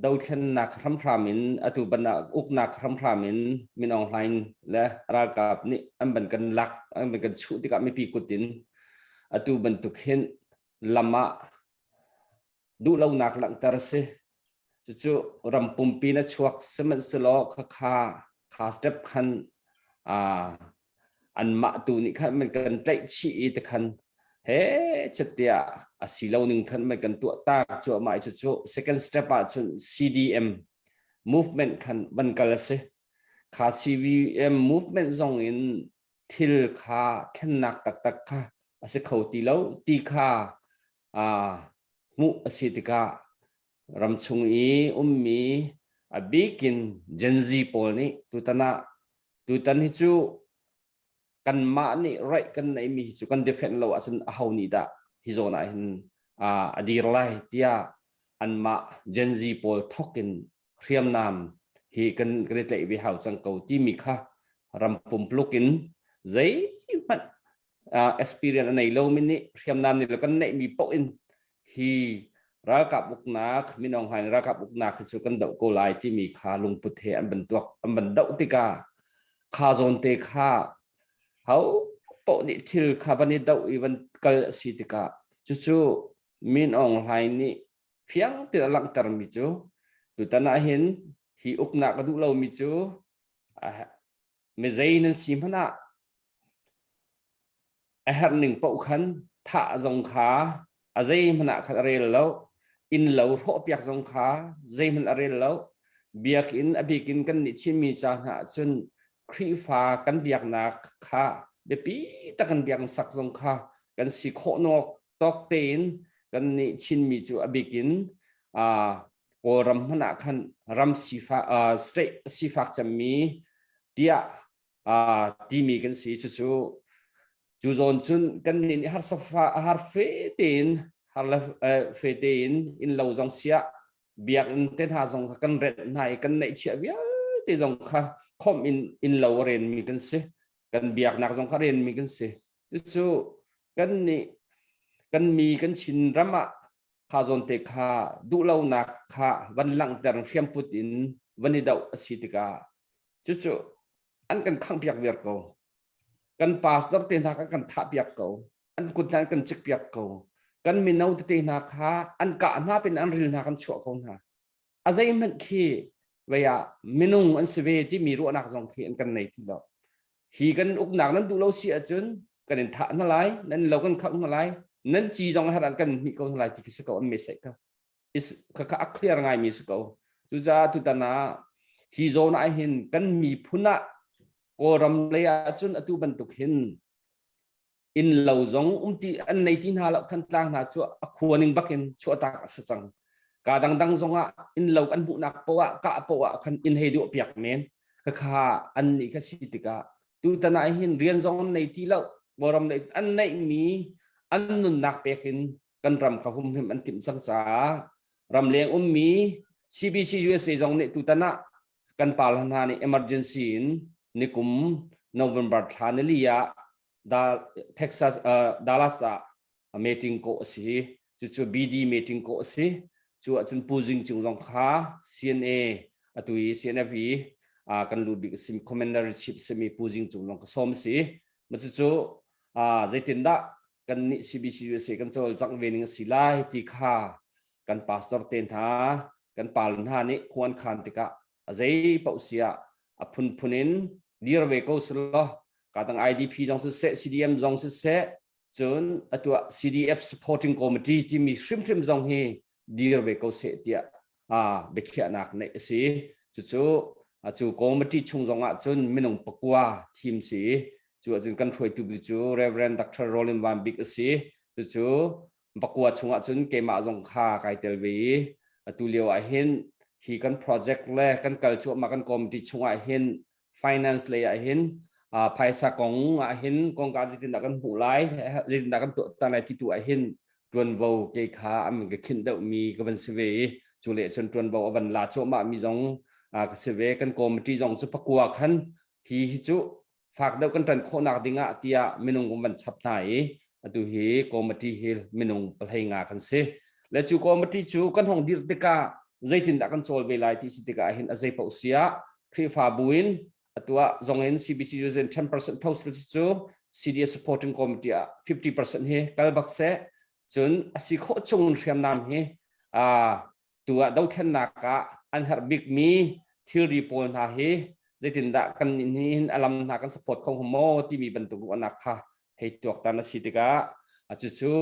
dothlennak hramhram in atu ban ah uknak hramhram in Min Aung Hlaing le ralkap nih an ban kan lak an ban kan chuh tikah mipi kut in atu bantuk hin lam ah. Duhlonak langhter a si. Cucu ram pumpi na chuak sihmanhsehlaw khakha kha step khan anmah tu nih khan man kan tlaih chih i te khan he chet-tiah a si lo ning khan man kan tuah tak cuahmah i cucu second step ah cun CDM movement khan van kal a si. Kha CVM movement zong in thil kha thlennak taktak kha a si kho ti lo ti kha hmuh a si tikah ramchung i ummi a bikin Gen Z pawl nih tutan ah tutan hi cu kanmah nih right kan neihmi hi cu kan defend lo ahcun aho nih dah hi zawn ah hin a dir lai tiah anmah Gen Z pawl thok in hriamnam hi kan kan i tlaih ve hau cang ko timi kha ram pumpluk in zeihmanh experience a nei lomi nih hriamnam nih kan neihmi paoh in hi ralkap uknak Min Aung Hlaing ralkap uknak hi cu kan doh ko lai timi kha lungput he an ban tuak an ban doh tikah kha zawn te kha ho paoh nih thil kha van i doh i van kal a si tikah cucu Min Aung Hlaing nih fiang tein a langhtermi cu tutan ah hin hi uknak a duh lomi cu mizei nan si hmanh ah a herh ning paoh khan thah zong kha a zeihmanh ah khan a rel lo inn lo hrawhpiak zong kha zeihmanh a rel lo biakinn a bikin kan nih Chinmi ca hna ahcun Khrihfa kan biaknak kha biapi tak kan biak sak zong kha kan si khawh nawk tawk tein kan nih Chinmi cu a bikin Kawlram hmanh ah khan ram sifak state sifak cemmi tiah timi kan si. Cucu cu zawn cun kan nih nih harsa har fe tein har le fe tein inn lo zong siah biakinn te hna zong kha kan rent hna i kan neihchiah vialte zong kha khomh in inn lo a renmi kan si. Kan biaknak zong kha renmi kan si. Cucu kan nih kan mi kan Chin ram ah kha zawn te kha duhlonak kha van langhter hriamput in van i doh a si tikah cucu an kan khangpiak viar ko. Kan pastor te hna kan kan thah piak ko. An kut hna an kan cik piak ko. Kan mino tete hna kha an kah hna pin an ril hna kan chuah ko hna. A zeihmanh khi vei ah minung an si ve timi ruahnak zong khi an kan nei ti lo. Hi kan uknak nan duh lo si ahcun kan in thah hna lai, nan lo kan khangh hna lai, nan ci zong har an kan hmih ko hna lai ti khi si ko an message ka. Is ka ka a clear ngai mi si ko. Cucaah tutan ah hi zawn ah hin kan miphun ah Kawlram lei ahcun atu bantuk hin inn lo zong um ti an nei ti hna lo Thantlang hna cu a khua ning bakin chuahtak a si cang. Ka dangdang zong ah inn lo kan hmuhnak poah kah poah khan inn hei duah piak men ka kha an nih kha si tikah tutan ah hin rian zong an nei ti lo Kawlram lei an neihmi an nunnak pek in kan ram kha humhim an timh cang caah ramleng ummi CBC USA zong nih tutan ah kan pa hna nih emergency in nikum November thla nili ah Texas Dallas ah meeting kawh a si. Cucu BD meeting kawh a si. Cu ahcun Pu Zing Cung zong kha CNA atu i CNF i kan lu bik a simi commander chief simi Pu Zing Cung zong ka sawm a si. Ma cucu zeitindah kan nih CBC USA kan cawlcangh ve ning a si lai ti kha kan pastor te hna kan pal hna nih khuan khan tikah a zei paoh si ah a phunphun in dir ve ko selaw ka dang IDP zong siseh CDM zong siseh cun atu ah CDF supporting committee timi hrimhrim zong hi dir ve ko seh tiah biakhiahnak neih a si. Cucu cu committee chung zong ah cun minung pakua thim si. Cu ahcun kan hruaitu bik cu Reverend Dr. Roland Van Bik a si. Cucu pakua chung ah cun keimah zong kha kai tel ve i atu lio ah hin hi kan project le kan kal cuahmah kan committee chung ah hin finance lei ah hin phaisa kong ah hin kongka zeitindah kan hmuh lai zeitindah kan tuah ta lai ti tu ah hin tuanvo ke kha an ka khinh deuh mi ka van si ve i cu le cun tuanvo a van la cuahmah mi zong ka si ve. Kan committee zong cu pakua khan hi hi cu fak deuh kan ṭan khawhnak ding ah tiah minung kan van chap hna i atu hi committee hi minung pahlei nga kan si. Le cu committee cu kan hong dir tikah zeitindah kan cawl ve lai ti si tikah hin a zei paoh siah Khrihfabu in atu ah zong in CBC using 10% tho cu CDF supporting committee ah 50% hi kal bak seh. Cun a si khawh chung hriamnam hi Tu ah dothlennak ah an herh bikmi thilri pawl hna hi zeitindah kan nih hin a lam hna kan support kho maw timi bantuk ruahnak kha hei tuaktan a si tikah cucu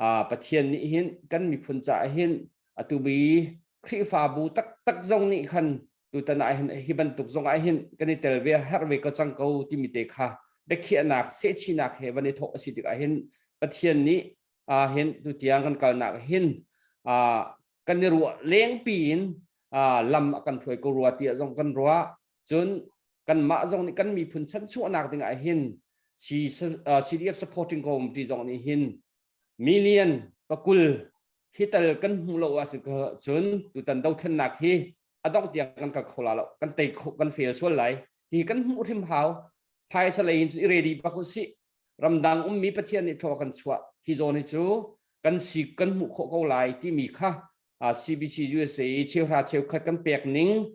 Pathian nih hin kan miphun caah hin atu bi Khrihfabu taktak zong nih khan tutan ah hin hi bantuk zong ah hin kan i tel ve herh ve ko cang ko timi te kha biakhiahnak sehchinak he van i thawk a si tikah hin Pathian nih hin tutiang kan kalnak hin kan i ruah lengpi in lam a kan hruai ko rua tiah zong kan ruah. Cun kanmah zong nih kan miphun chanchuahnak ding ah hin CDF supporting committee zong nih hin million pakul hi tal kan hmu lo ah si cun tutan dothlennak hi a dongh tiang kan kal kho la lo, kan tei kho, kan fail sual lai. Hi kan hmuh hrim hau. Phaisa lei in cun i ready bak usih. Ramdang ummi Pathian nih thaw kan chuah hi zawn hi cu kan si kan hmuh khawh ko lai timi kha CBC USA cheuhra cheukhat kan pek ning,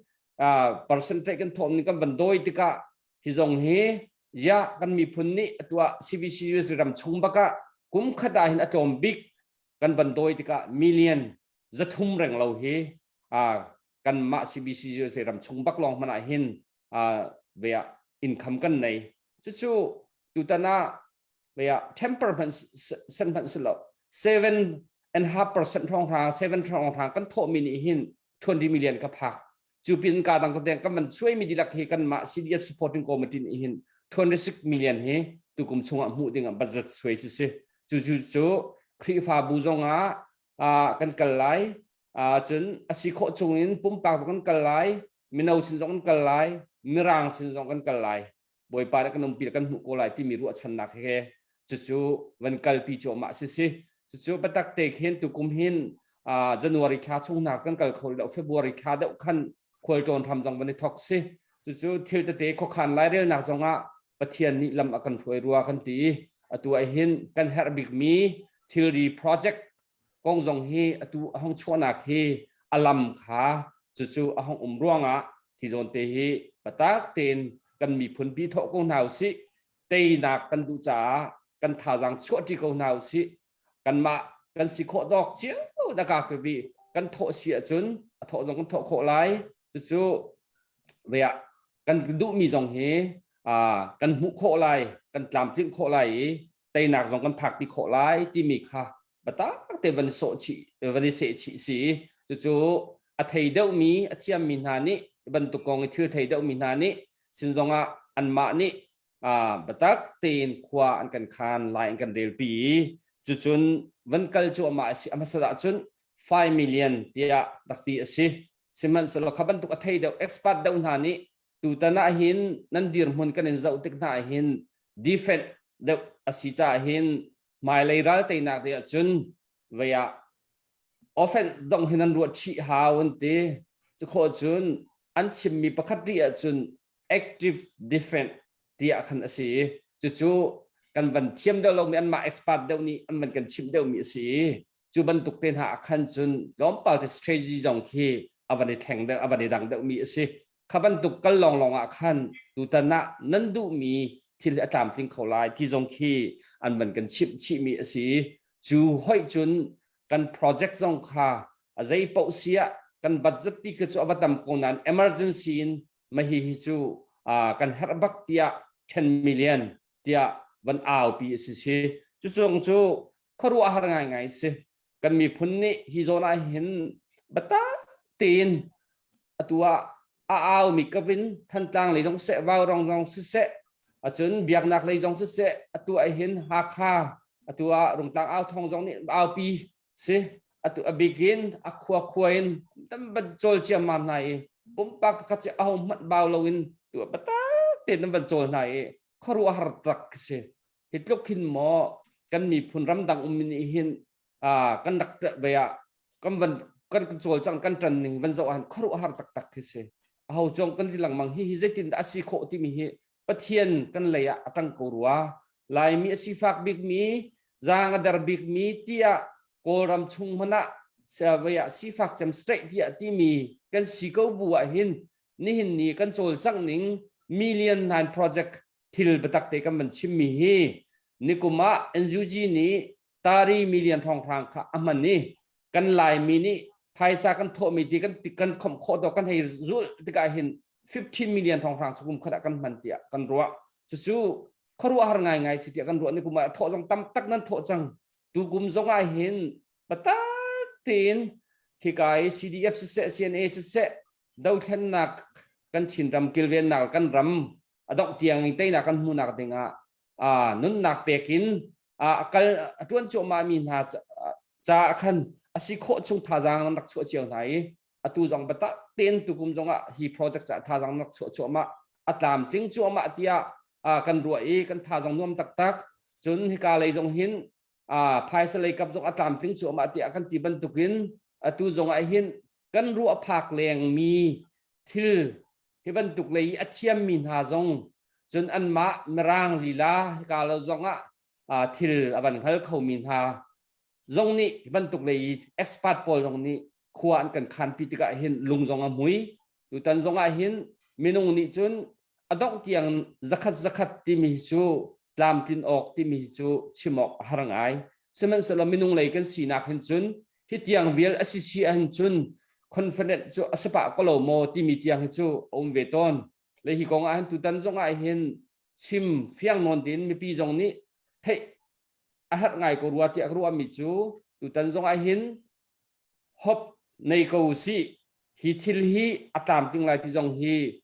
percentage kan thawm ning kan van dawi tikah hi zong hi ya kan miphun nih atu ah CBC USA ram chung bakah kum khat ah hin a tlawm bik kan van dawi tikah million 300 reng lo hi kanmah CBC USA ram chung bak lawng hmanh ah hin ve ah income kan nei. Cucu tutan ah ve ah temper hmanh sen hmanh si lo, 7.5% hrawng hra, 7 hrawng hra kan thawhmi nih hin 20 million ka phak. Cu pin ka dang ka deng kan man suai mi dilak hi kanmah CDF supporting committee nih hin 26 million hi tukum chungah hmuh ding ah budget suai si si. Cu cu cu Khrihfabu zong ah kan kal lai, cun a si khawh chung in pumpak zong kan kal lai, mino sin zong kan kal lai, mirang sin zong kan kal lai. Bawipa nih kan umpi kan hmuh ko lai timi ruahchannak he cucu van kalpi cuahmah si si. Cucu biatak te khin tukum hin January thla chung hna kan kal kho lo, February thla deuh khan khualtlawn hram zong van i thok si. Cucu thil tete khuakhan lairelnak zong ah Pathian nih lam a kan hruai rua kan ti. Atu ah hin kan herh bikmi thilri project kong zong hi atu a hong chuahnak hi a lam kha cucu a hong um ruangah hi zawn te hi patak tein kan miphun pi thawh ko hna usih. Teinak kan duh caah kan thazaang chuahṭi ko hna usih. Kanmah kan si khawh dawk cio daka bi kan thawh si ahcun a thawh zong kan thawh khawh lai. Cucu ve ah kan duhmi zong hi kan hmuh khawh lai, kan tlamtlinh khawh lai i teinak zong kan phakpi khawh lai timi kha biatak te van sawh chih, van i seh chih si. Cucu a thei deuhmi, a thiammi hna nih, bantuk kong i thil thei deuhmi hna nih sin zongah anmah nih biatak tein khua an kan khan lai, an kan relpi i cucun van kal cuahmah a si. A hmasa ahcun 5 million tiah rak ti a si. Sihmanhsehlaw kha bantuk a thei deuh, expert deuh hna nih tutan ah hin nan dirhmun kan in zoh tik hna ah hin defense deuh a si caah hin hmailei ral teinak ding ahcun vei ah offense dong hin an ruah chih hau an ti. Cu khawh cun an chimmi pakhat rih ahcun active defense tiah khan a si i cucu kan van thiam deuh lomi, anmah expert deuh nih an van kan chimh deuhmi a si i cu bantuk te hna ah khan cun tlawmpal te strategy zong khi a van i thleng deuh, a van i dang deuhmi a si. Kha bantuk kal lawnglawng ah khan tutan ah nan duhmi thil a tlamtling kho lai ti zong khi an van kan chimh chihmi a si. Cu hoih cun kan project zong kha a zei paoh si ah kan budget pi khi cu a va tam ko nain emergency in mahi hi cu kan herh bak tiah 10 million tiah van aupi a si si. Cu chung cu khuaruahhar ngaingai si. Kan miphun nih hi zawn ah hin biatak tein atu ah a aumi kavin Thantlang lei zong seh, Vaurong zong siseh, acun biaknak lei zong siseh, atu ah hin Hakha atu ah Rungtlang au thong zong nih aupi si. Atu a bikin a khua khua in tam ban cawl ciammam hna i pumpak pakhat si aho hmanh bau loin tu biatak tein an van cawl hna i khuaruahhar tak si. Hi tluk hin maw kan miphun ramdang ummi nih hin kan rak ve ah kan van kan cawlcang kan ṭan ning van zoh ahhin khuaruahhar taktak khi si. Aho cong kan ti lengmang hi hi zeitin dah a si khawh timi hi Pathian kan lei ah a ṭang ko rua. Laimi a sifak bikmi, zaang a der bikmi tiah Kawlram chung hmanh ah siavei ah sifak cem straight tiah timi kan si ko bu ah hin nihin ni kan cawlcangh ning million nine project thil biatak te kan van chimmi hi nikum ah NUG nih tari million thonghrang kha a hman i. Kan Laimi nih phaisa kan thawhmi ti kan kan khomh khawh to kan hei zulh tikah hin 15 million thonghrang cu kum khat ah kan hman tiah kan ruah. Cucu khuaruahhar ngaingai si tiah kan ruah. Ni kum ah thawh zong tam tak nan thawh cang. Tu kum zong ah hin patak tein hika i CDF siseh CNA siseh dothlennak kan Chinram kilvennak kan ram a dongh tiang in teinak kan hmuhnak ding ah nunnak pek in a kal a tuan cuahmah mi hna caah khan a si khawh chung thazaang nan rak chuah cio hna i atu zong biatak tein tukum zong ah hi project caah thazaang nan rak chuah cuahmah, a tlamtling cuahmah tiah kan ruah i kan tha zong nuam taktak. Cun hika lei zong hin phaisa lei kap zong a tlamtling cuahmah tiah kan ti bantukin atu zong ah hin kan ruah phak lengmi thil hi bantuk lei i a thiammi hna zong, cun anmah Mirang lila hika lo zong ah thil a van hngal khomi hna zong nih hi bantuk lei i expert pawl zong nih khua an kan khanpi tikah hin lung zong a hmui. Tutan zong ah hin minung nih cun a dongh tiang zakhat zakhat timi hi cu tlamtlin awk timi hi cu chim awk a har ngai. Sihmanhsehlaw minung lei kan sinak hin cun hi tiang vial a si si ahhin cun confident cu a si pah ko lo maw timi tiang hi cu a um ve tawn le hi kong ah hin tutan zong ah hin chim fiang nawn din mipi zong nih theih a herh ngai ko rua tiah ka ruahmi cu tutan zong ah hin hop nei ko usih, hi thil hi a tlamtling lai ti zong hi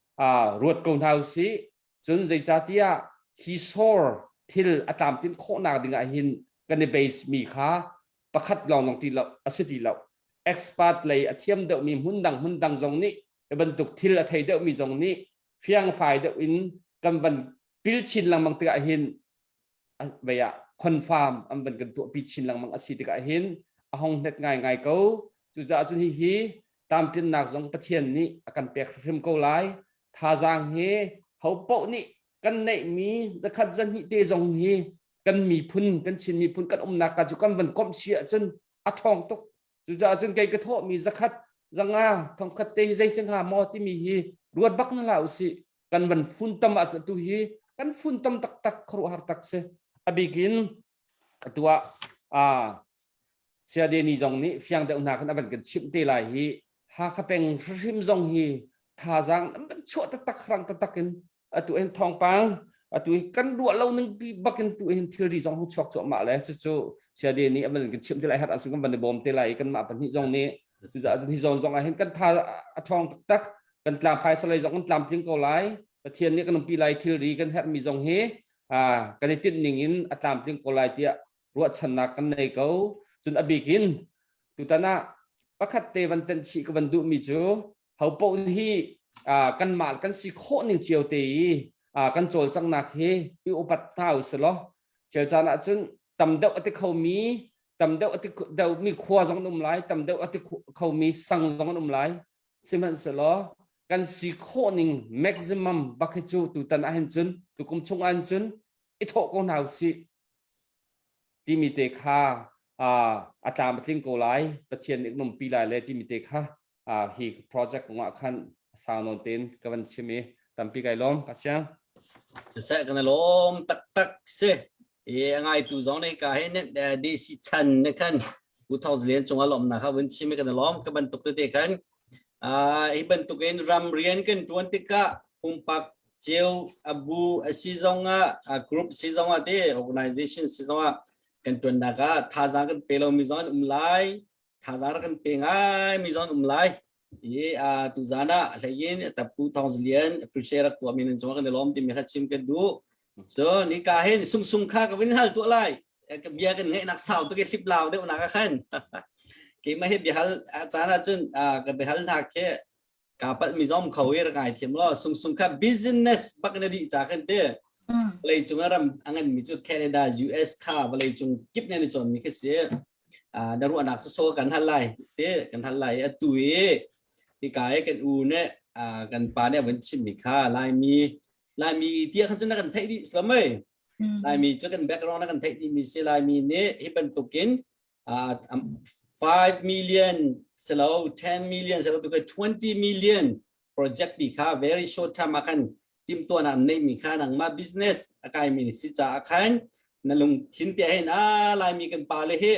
ruat ko hna usih. Cun zeicahtiah hi sor thil a tlamtlin khawhnak ding ah hin kan i base mi kha pakhat lawng zong ti lo a si ti lo. Expert lei a thiam deuhmi hmun dang hmun dang zong nih hi bantuk thil a thei deuhmi zong nih fiangfai deuh in kan van pil chin lengmang tikah hin vei ah confirm an van kan tuahpi chin lengmang a si tikah hin a hong hnet ngaingai ko. Cucaah cun hihi tlamtlinnak zong Pathian nih a kan pek hrim ko lai. Thazaang hi ho paoh nih kan neihmi zakhat zahnih te zong hi kan miphun, kan Chin miphun kan umnak ka cu kan van komh si ahcun a ṭhawng tuk. Cucaah cun kei ka thawhmi zakhat zanga thongkhat te hi zei si hnga maw timi hi ruat bak na hlah usih. Kan van funtom ah tu hi kan funtom taktak, khuaruahhar tak si. A bik in atu ah Sayadeni zong nih fiang deuh hna khan a van kan chimh te lai. Hi Hakha peng hrim zong hi thazaang an van chuah taktak, rang taktak in atu hin thawngpang atu hi kan ruah lo ning pi bakin tu hin thilri zong hung chuak cuahmah le cucu Sayade nih a van kan chimh te lai. Har ahcun kan van i bawm te lai kanmah pahnih zong nih. Cucaah cun hi zawn zong ah hin kan tha a ṭhawng taktak, kan tlang phaisa lei zong kan tlamtling ko lai, Pathian nih kan umpi lai. Thilri kan herhmi zong hi kan i tinh ning in a tlamtling ko lai tiah ruahchannak kan nei ko. Cun a bik in tutan ah pakhat te van tenh chih ka van duhmi cu ho paoh hi kanmah kan si khawh ning cio te i kan cawlcanghnak hi i upat hna u silaw chel caan ahcun tam deuh a ti khomi, tam deuh a ti deuhmi khua zong an um lai, tam deuh a ti khomi sang zong an um lai. Sihmanhsehlaw kan si khawh ning maximum bak hi cu tutan ahhin cun, tukum chung ahhin cun i thawh ko hna usih timi te kha a tlam a tling ko lai, Pathian nih numpi lai le timi te kha hi project kong ah khan sau nawn tein ka van chim i tampi kai lawm ka siang. Siseh, kan lawm taktak si. I a ngaitu zong nih ka he DC chan ne khan U Thawng Zilian cungah lawmnak kha vun chim i kan lawm ka bantuk tete khan hi bantuk in ram rian kan tuan tikah pumpak cio abu a si zong ah, group si zong ah te, organization si zong ah kan tuannak ah thazaang kan pe lomi zong an um lai, thazaang rak kan pe ngai mi zong an um lai i tu zan ah hleiin tapu Thawng Zilian appreciate rak tuah mi nan cungah kan i lawm timi kha chim kan duh. Cun hika hin Sung Sung kha ka vin hal tuah lai. Ka bia kan ngeih nak sau tuk i hlip lau deuh nak ah khan keimah hi biahal caan ah cun ka biahal hna khi ka palh mi zom kho i rak ngai thiam lo. Sung Sung kha business bak na dih ca kan ti vawlei cung a ram a ngan mi cu Canada, US kha vawlei cung kip ne ni cawn mi khi si. Na ruahnak so kan hal lai te, kan hal lai. Atu i hika i kan u ne kan pa ne van chim mi kha Laimi, Laimi tiah khan cun na kan theih dih salamai. Laimi cu kan background na kan theih dih mi si. Laimi nih hi bantukin 5 million selo, 10 million selo, tu 20 million project bi kha very short time ah khan timtuan an nei mi kha nangmah business a kai mi si caah khan na lungthin te hin a Laimi kan pa le hi.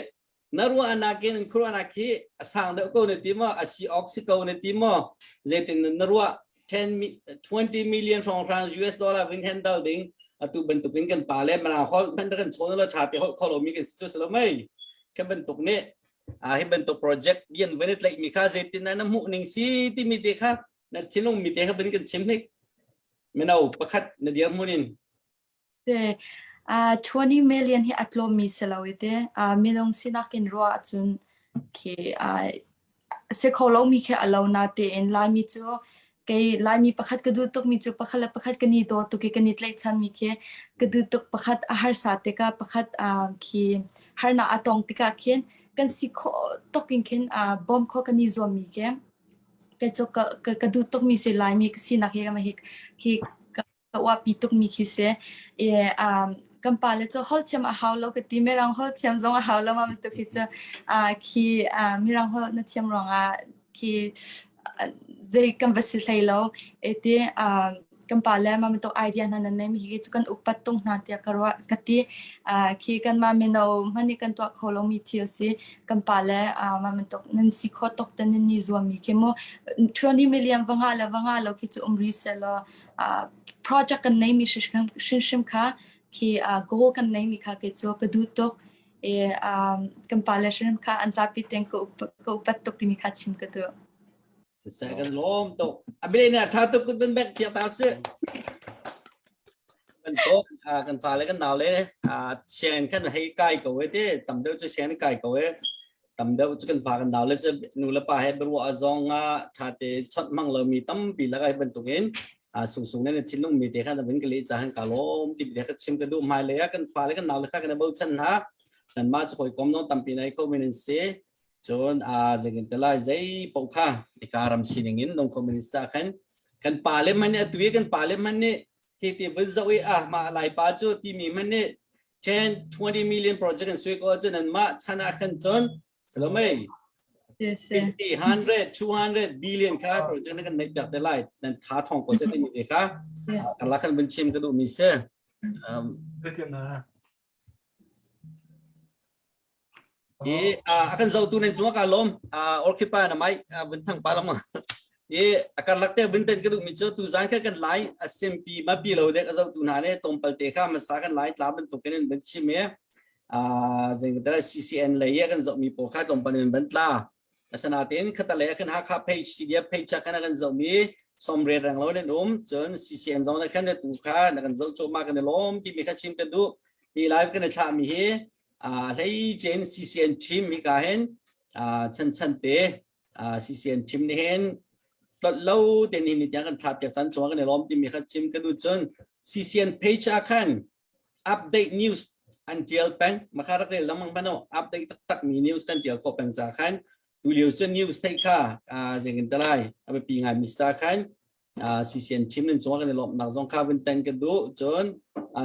Na ruahnak in khuaruahnak hi a sang deuh ko na ti maw? A si awk si ko na ti maw? Zeitin na ruah? 10 20 million hrawng hrang US dollar vin handle ding atu bantuk in kan pa le mana hol man kan chawn lo tha te hol kholo mi kan si chu selo mei kan bantuk nih a hi bantuk project bian van i tlaih mi kha zeitin na hmuh ning si ti mi te kha na thinlung mi te kha van kan chim hnik mino pakhat na dir hmun in Te, 20 million hi a tlawmmi si lo i te. Minung sinak in ruah ahcun khi si kho lomi khi a lo natein Laimi cu kei Laimi pakhat ka duh tukmi cu pakhat le pakhat kan i daw tuk i kan i tlaihchanmi khi ka duh tuk pakhat a harsa tikah pakhat khi harnak a tong tikah khin kan si khawh tuk in khin bawm khawh kan i zuammi khi kei cu ka duh tukmi si Laimi ka sinak hi hi ka uahpi tukmi khi si. I kan pa le cu holh thiam a hau lo ka ti mirang holh thiam zong a hau lo ma bantuk hi cu khi mirang holh na thiam ruangah khi zei kan va si hlei lo eti kan pa le ma bantuk idea hna nan nei mi hi cu kan upat tung hna tiah ka ruah ka ti khi kan ma mino hmanh nih kan tuah kho lo mi thil si kan pa le ma bantuk nan si kho tok te nan ni zuam mi khi mu 20 million va nga le va nga lo khi cu um ri se law project kan neimi hrimhrim kha khi goal kan neimi kha kei cu ka duh tuk i kan pale hrim kha an zapi tein ka upat tuk timi kha chim ka duh. Siseh kan lawm tuk. Abile na tha tuk kun bek piak ta si. Kan to kan fa le kan nau le sianginn khan hei kai ko e te tam deuh cu sianginn kai ko e. Tam deuh cu kan fa kan nau le cu nu le pa he biaruah zong ah ṭha te chawnh hmang lomi tampi lakah hi bantukin sungsung nih na thinlung mi te kha na vun ka leh caah ka lawm ti te kha chim ka duh hmailei ah kan fa le kan nau le kha kan i bochan hna nanmah cu hawikom zong tampi nei kho men an si cun zeitin te lai zei paoh kha ika ram sining in nung kho men sa khan kan pa le man nih atu i kan pa le man nih hi ti vun zoh i ah mah lai pa cu timi man nih 10 20 million project an sui ko ahcun anmah chan ah khan cun salomei 50 100 200 billion kha project na kan neih piak te lai nan tha thong ko se timi te kha karla khan vun chim ka duh mi se I a kan zohtu nan cungah ka lawm. Orchid pa na mai vun thang pa lam. I a karlak te vun ten ka duh mi cu tu zan kha kan lai a simpi ma pi lo dek a zohtu hna ne tompal te kha masa kan lai tla bantuk in ban chim i zeing dara CCN lei kan zoh mi pawl kha tlawmpal in ban tla. Asanatin khatale kan Hakha page CDF page kan kan zoh mi somret rang lo nan um cun CCN zong na khan tu kha na kan zoh choma kan lawm ti mi kha chim kan duh. Hi live kan thlah mi hi hlei cen CCN team hi ka hin chan chan te CCN team nih hin tlot lo te ni ni tiang kan thla piak chan chuang kan i lawm timi kha chim ka duh cun CCN page ah khan update news an tial peng makha rak rel lamang bano update taktak mi news kan tial ko peng cha khan tu lio cun news thei kha zengin talai abiapi ngai mi sa khan CCN chim nan cung kan i lawmhnak zong kha vun tan ka duh cun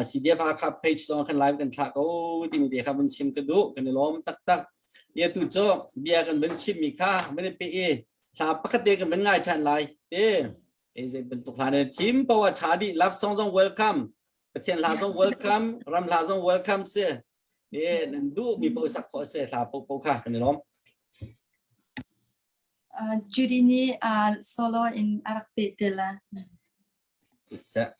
CDF Hakha page zong kan live kan thlah ko timi te kha vun chim ka duh kan i lawm taktak ya tu cu bia kan vun chim mi kha vun i pe i hla pakhat te kan vun ngai than lai te e zei bantuk hla ne thim power tha di love song zong welcome pathian hla zong welcome ram hla zong welcome si e nan duh mi po sak kho se hla po po kha kan i lawm Judy nih solo in a rak peh te la. Siseh.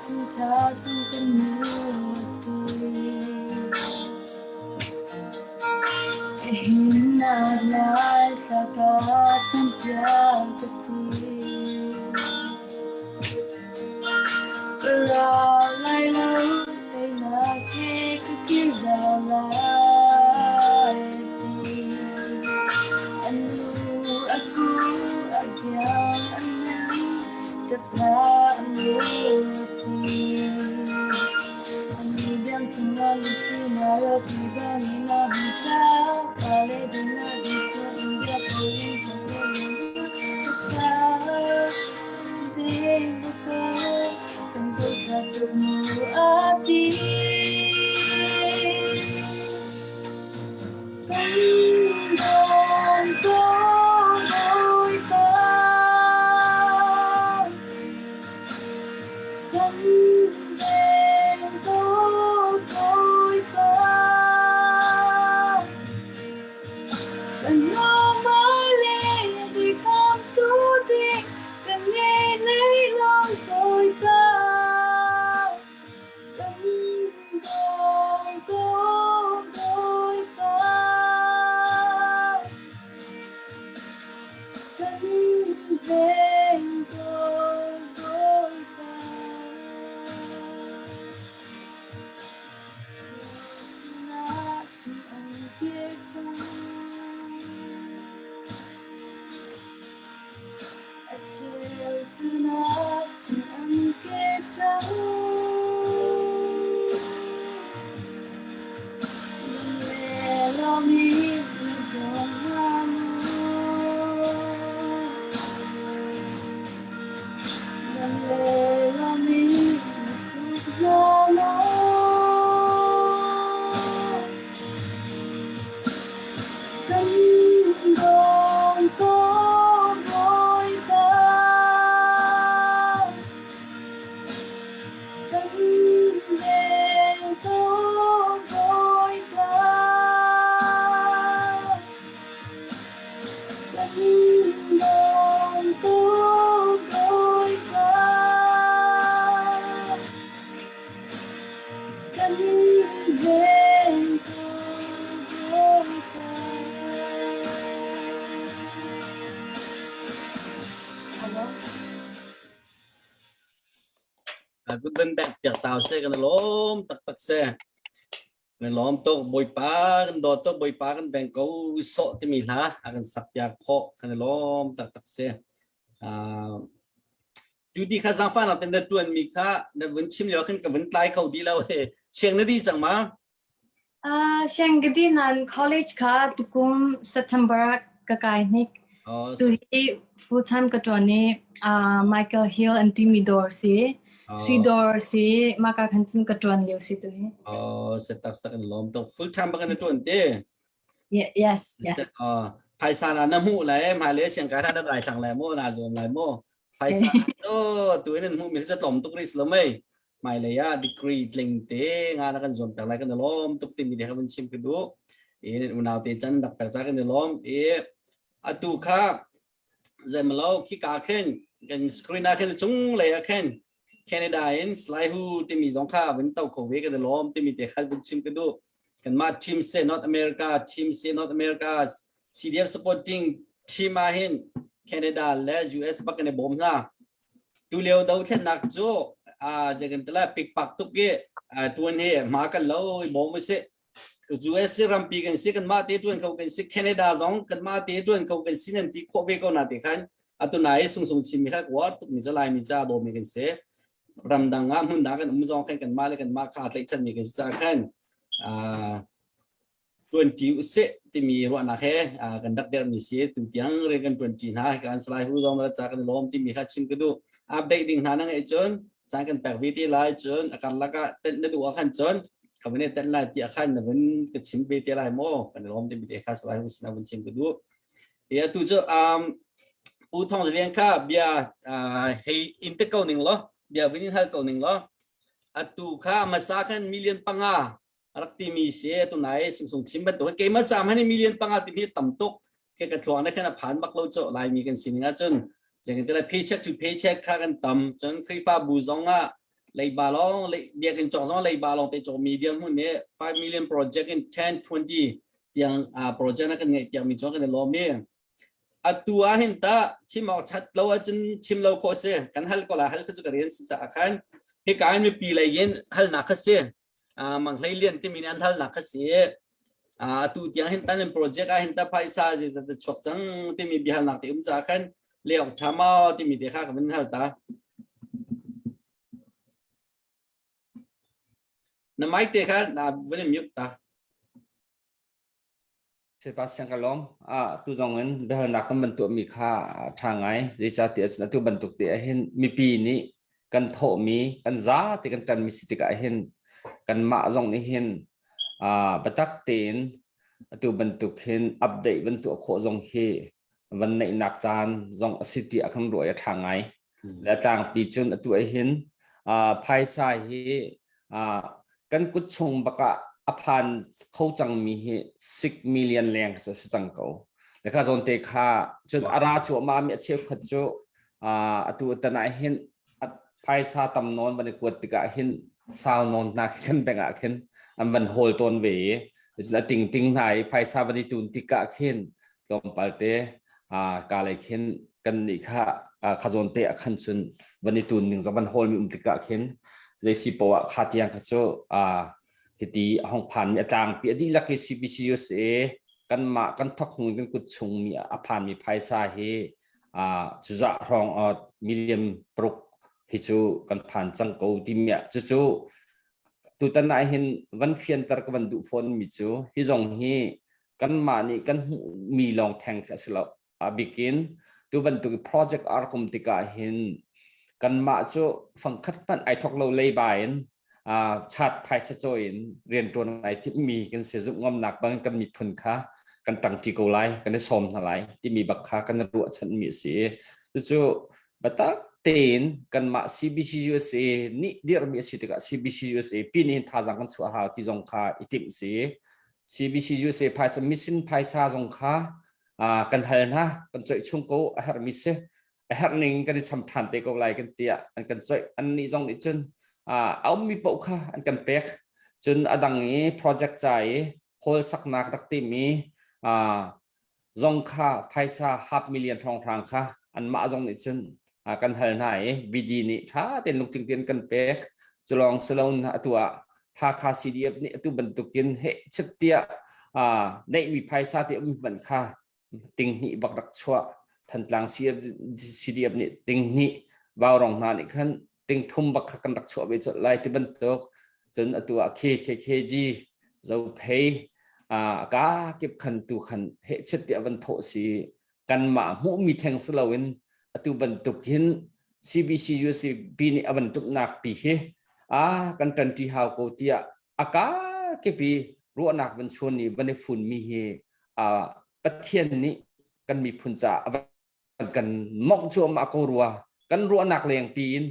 Chungtha cung kan nu ti. Hinnak lai thla ka campiak ka ti. Ka ra lai lo teinak he ka kir zau lai ti. A nu a ku a biang a nem ka hla a mu ti. Kan veng ko Bawipa. Kan ngomale khamtu ding kan ngei lei lawng Bawipa. Kan dong ko Bawipa. Kan veng ko Bawipa. A cheu cunah sun an kir cang. Kan dawng ko Bawipa. Kan veng ko Bawipa. Kan dawng ko Bawipa. Kan veng ko Bawipa. Hello. Good ben bek piak tau se kan lawm taktak se. Kan lawm tuk Bawipa kan dawt tuk Bawipa kan beng ko sawh timi hla a kan sak piak khawh kan lawm taktak se. Judy kha zangfa nak ten na tuan mi kha na vun chim lio khan ka vun tlai kho di lo he. Siang na di cang ma? Siang ka di nan college kha tukum September ka kai hnik. Oh, Tu hi full time ka ṭuan i Michael Hill an timi dawr si. Oh. Sui dawr si. Maka khan cun ka ṭuan lio si tu hi. Oh, se tak tak in lawm tuk. Full time bak na ṭuan te. Yeah, yes, yeah. Oh, phaisa na na hmuh lai, hmai le siang kai na dai thlang lai mo, na zuam lai mo. Phaisa to tu in hmuh mi sa tlom tuk ris lo mei. Hmailei ah degree tling te nga na kan zuam pek lai kan i lawm tuk timi te kha vun chim ka duh. I unau te can rak pek ca kan i lawm. I atu kha zeimalo khi ka khin kan screen ah khin cung lei ah khin Canada in Slaihu timi zong kha vun to kho ve kan i lawm timi te kha vun chim ka duh. Kanmah team se North America team se North America CDF supporting team ah hin Canada le US bak kan i bawm hna. Tulio dothlennak cu zeikan tala pikpak tuk i tuan hi hma kan lo i bawm usih. US rampi kan si kan mah te tuan kho kan si Canada zong kan mah te tuan kho kan si nan ti khawh ve ko na te khan atu nai sungsung chin mi kha war tuk mi cu lai mi ca bawm mi kan si ramdang ah hmun dang kan um zong khan kan mah le kan mah kha tlaihchan mi kan si ca khan ṭuanṭi usih timi ruahnak he kan rak dermi si tu tiang rian kan ṭuanṭi hna kan Salai Hu zong ca kan lawm timi kha chim ka duh update ding hna na ngeih cun caan kan pek ve te lai cun a karlak ah tenh na duh ah khan cun ka vun i tenh lai ti ah khan na vun ka chim ve te lai maw kan lawm timi te kha Salai Hu sinah vun chim ka duh ya tu cu um Pu Thong Zalian kha bia hei in te ko ning lo bia vun in hal ko ning lo atu kha masa khan million panga rak timi si tunai sungsung chim bantuk keimah caam hani million panga timi tam tuk ke ka thluang na khan a phan bak lo cho laimi kan sining ahcun jeng te paycheck to paycheck kha kan tam cun Khrifa bu zong ah Leiba lawng biakinn cawk zong leiba lawng te cawk mi dirhmun nih 5 million project in 10 20 tiang project na kan ngeih piak mi cu kan i lawm i atu ah hin ta chim awk that lo ahcun chim lo khawh si kan hal ko la hal kha cu ka rian si caah khan hika in mipi lei in halnak kha si mang hlei lian timi nih an halnak kha si atu tiang hin tan in project ah hin ta phaisa zi zat chuak cang timi biahalnak te um caah khan leok tha maw timi te kha ka van hal ta na mic te kha na van mute ta. Sebastian ka lawm. Ah, tu zong in biahalnak kan van tuahmi kha a ṭha ngai. Zeicahtiah cun atu bantuk te ah hin mipi nih kan thawhmi, kan zate kan ṭanmi si tikah hin kanmah zong nih hin ah biatak tein atu bantuk hin update van tuah khawh zong hi van neihnak caan zong a si tiah kan ruah i a ṭha ngai. Le tlangpi cun atu ah hin phaisa hi kan kut chung bakah a phan kho cangmi hi 6 million leng cu a si cang ko. Le kha zawn te kha cun a ra cuahmah mi a cheukhat cu atu tan ah hin phaisa tam nawn van i kuat tikah hin sau nawn hna khi kan bank ah khin an van hawl tawn ve i a ting ting hna i phaisa van i tun tikah khin tlawmpal te ka lei khin kan nih kha kha zawn te ah khan cun van i tun ning zong van hawl mi um tikah khin zei si poah kha tiang kha cu hiti a hong phan mi a tlangpi a dihlak hi CBC USA kanmah kan thok hung kan kut chung mi a phan mi phaisa hi cuzah hrawng million paruk hi cu kan phan cang ko timi ah cucu tutan ah hin van fianter ka van duh fawn mi cu hi zong hi kanmah nih kan hmuhmi lawng theng khi a si lo. A bikin tu bantuk project ar kum tikah hin kanmah cu fangkhat hmanh ai thok lo leiba in chat phaisa cawi in rianṭuan ai timmi kan si zumh ngamnak bang kan miphun kha kan ṭangṭi ko lai kan i sawm hna lai timi bak kha kan ruahchanmi a si i cucu biatak tein kanmah CBC USA nih dirhmi a si tikah CBC USA pin in thazaang kan chuah hau ti zong kha i timh si CBC USA phaisa mission phaisa zong kha kan hal hna kan coih chung ko a herhmi si a herh ning kan i cham ṭhan te ko lai kan tiah an kan coih annih zong nih cun a ummi paoh kha an kan pek cun a dang i project ca i hall saknak rak timi zong kha phaisa half million hrawnghrang kha anmah zong nih cun kan hal hna i BD nih ṭha tein lungtling tein kan pek culawng siloin atu ah Hakha CDF nih atu bantukin heh chet tiah neihmi phaisa te um hmanh kha tinghnih bak rak chuah Thantlang CDF nih tinghnih Vaurong hna nih khan tingthum bak kha kan rak chuah ve colh lai ti bantuk cun atu ah KKKG Zophei ka kip khan tu khan heh chet tiah van thawh si kanmah hmuhmi theng si loin atu bantuk hin CBC UCB nih a van tumnak pi hi a kan ṭanṭi hau ko tiah a ka kipi ruahnak van chuan i van i funmi hi Pathian nih kan miphun caah a van kan mongh cuahmah ko rua kan ruahnak leng pi in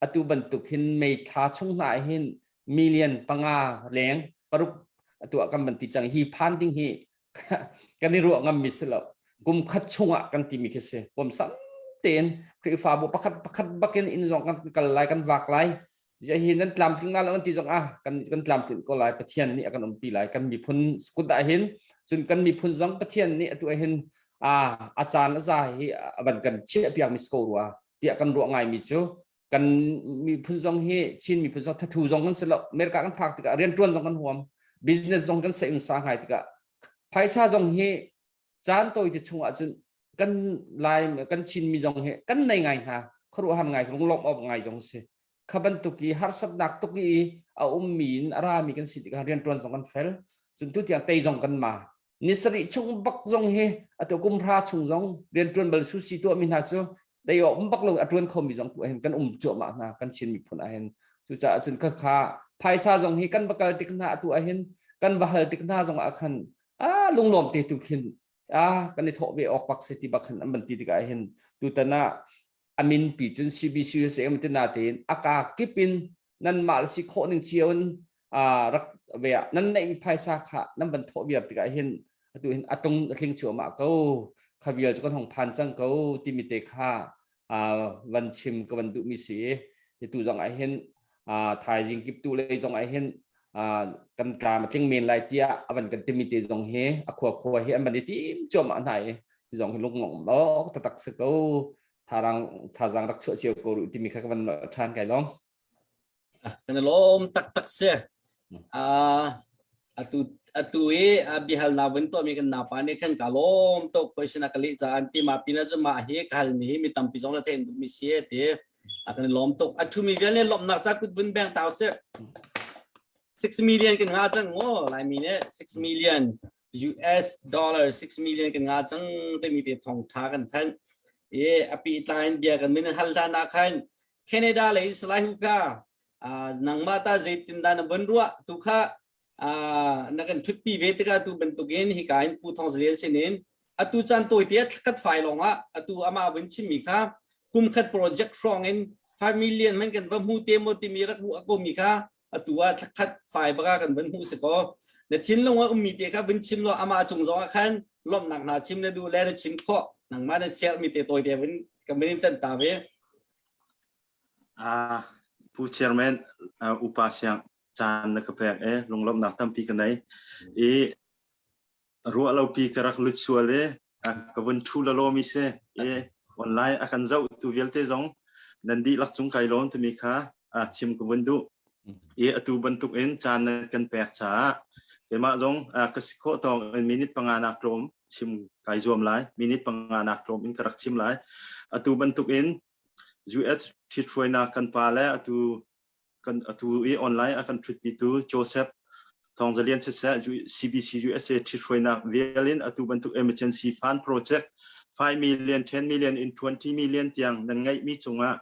atu bantuk hin May thla chung hna hin million panga leng paruk atu ah kan van ti cang hi phan ding hi kan i ruah ngammi si lo kum khat chungah kan timi khi si huamsam tein Khrihfabu pakhat pakhat bakin inn zong kan kal lai kan vak lai zia hi nan tlamtling la lo an ti zong ah kan kan tlamtlin ko lai Pathian nih a kan umpi lai kan miphun kut ah hin cun kan miphun zong Pathian nih atu ah hin a a caan a za hi a van kan chiah piak mi si ko rua tiah kan ruah ngai mi cu kan miphun zong hi Chin miphun zong thathu zong kan si lo America kan phak tikah riantuan zong kan huam business zong kan seim sa ngai tikah phaisa zong hi caan tawi te chung ahcun kan lai kan Chin mi zong hi kan nei ngai hna khuaruahhar ngai zong lawmh awk ngai zong si kha bantuk i harsatnak tuk i a ummi in a rami kan si tikah riantuan zong kan fel cun tu tiang tei zong kan ma ni sarih chung bak zong hi atu kum hra chung zong riantuan bal susi tuahmi hna cu dei um bak lo a tuan khomi zong tu hin kan um cuahmah hna kan Chin miphun ah hin cucaah cun kha kha phaisa zong hi kan va kal tik hna atu ah hin kan va hal tik hna zong ah khan a lunglawm te tu khin a kan i thawh ve awk bak se ti bak khan an ban ti tikah hin tutan ah amin pi cun CBC USA um ti na tein aka kip in nan mah si khawh ning cio in rak ve ah nan neih mi phaisa kha nan van thawh viar tikah hin atu hin atung a tling chuahmah ko kha vial cu kan hong phan cang ko timi te kha van chim ka van duh mi si tu zong ah hin. Thaizing kip tu lei zong ah hin kan tlam a tling men lai tiah avan kan timi te zong hi a khua khua hi an van i tim cuahmah hna i zong hi lung lawm awk taktak si ko. Tharang thazang rak chuah cio ko ru timi kha ka van ṭhan kai long. Kan lawm taktak si. Atu atu i bihal na vun tuahmi kan napa nih khan ka lawm tuk question a ka leh caah an ti ma pina cu mah hi ka halmi hi mi tampi zong na thein mi si ti a kan lawm tuk. A thumi vial nih lawmhnak ca kut vun beng tau si. 6 million kan nga cang ngo Laimi nih 6 million US dollar 6 million kan nga cang timi te thong tha kan thanh. I api tlai in bia kan min hal hlan ah khan Canada lei Salai Hu kha nangmah ta zeitindah na von ruah tu kha na kan ṭhutpi ve tikah tu bantukin hika in Pu Thawng Zalian sinin atu caan tawite thlakhat fai lawngah atu amah vun chimmi kha kum khat project hrawng in 5 million man kan va hmu te maw timi rak ruah ko mi kha atu ah thlakhat fai baka kan van hmu si ko na thinlung ah ummi te kha vun chim law amah cung zong ah khan lawmhnak hna chim na duh le na chim khawh nangmah na share mi te tawi te vun kan vun in tan ta ve. Pu Chairman, upa siang caan na ka pek i lunglawmhnak tampi ka nei. I ruah lopi ka rak lut sual i ka vun ṭhu lalomi si. I online a kan zohtu vialte zong nan dihlak cung kai lawm timi kha chim ka vun duh. I atu bantuk in caan na kan pek caah keimah zong ka si khawh tawk in minute panga nak tlawm chim kai zuam lai. Minute panga nak tlawm in ka rak chim lai. Atu bantuk in US ṭhithruainak kan pa le atu kan atu i online a kan ṭhutpitu Joseph Thawngzalian siseh CBC USA ṭhithruainak vial in atu bantuk emergency fund project 5 million, 10 million in 20 million tiang nan ngeihmi cungah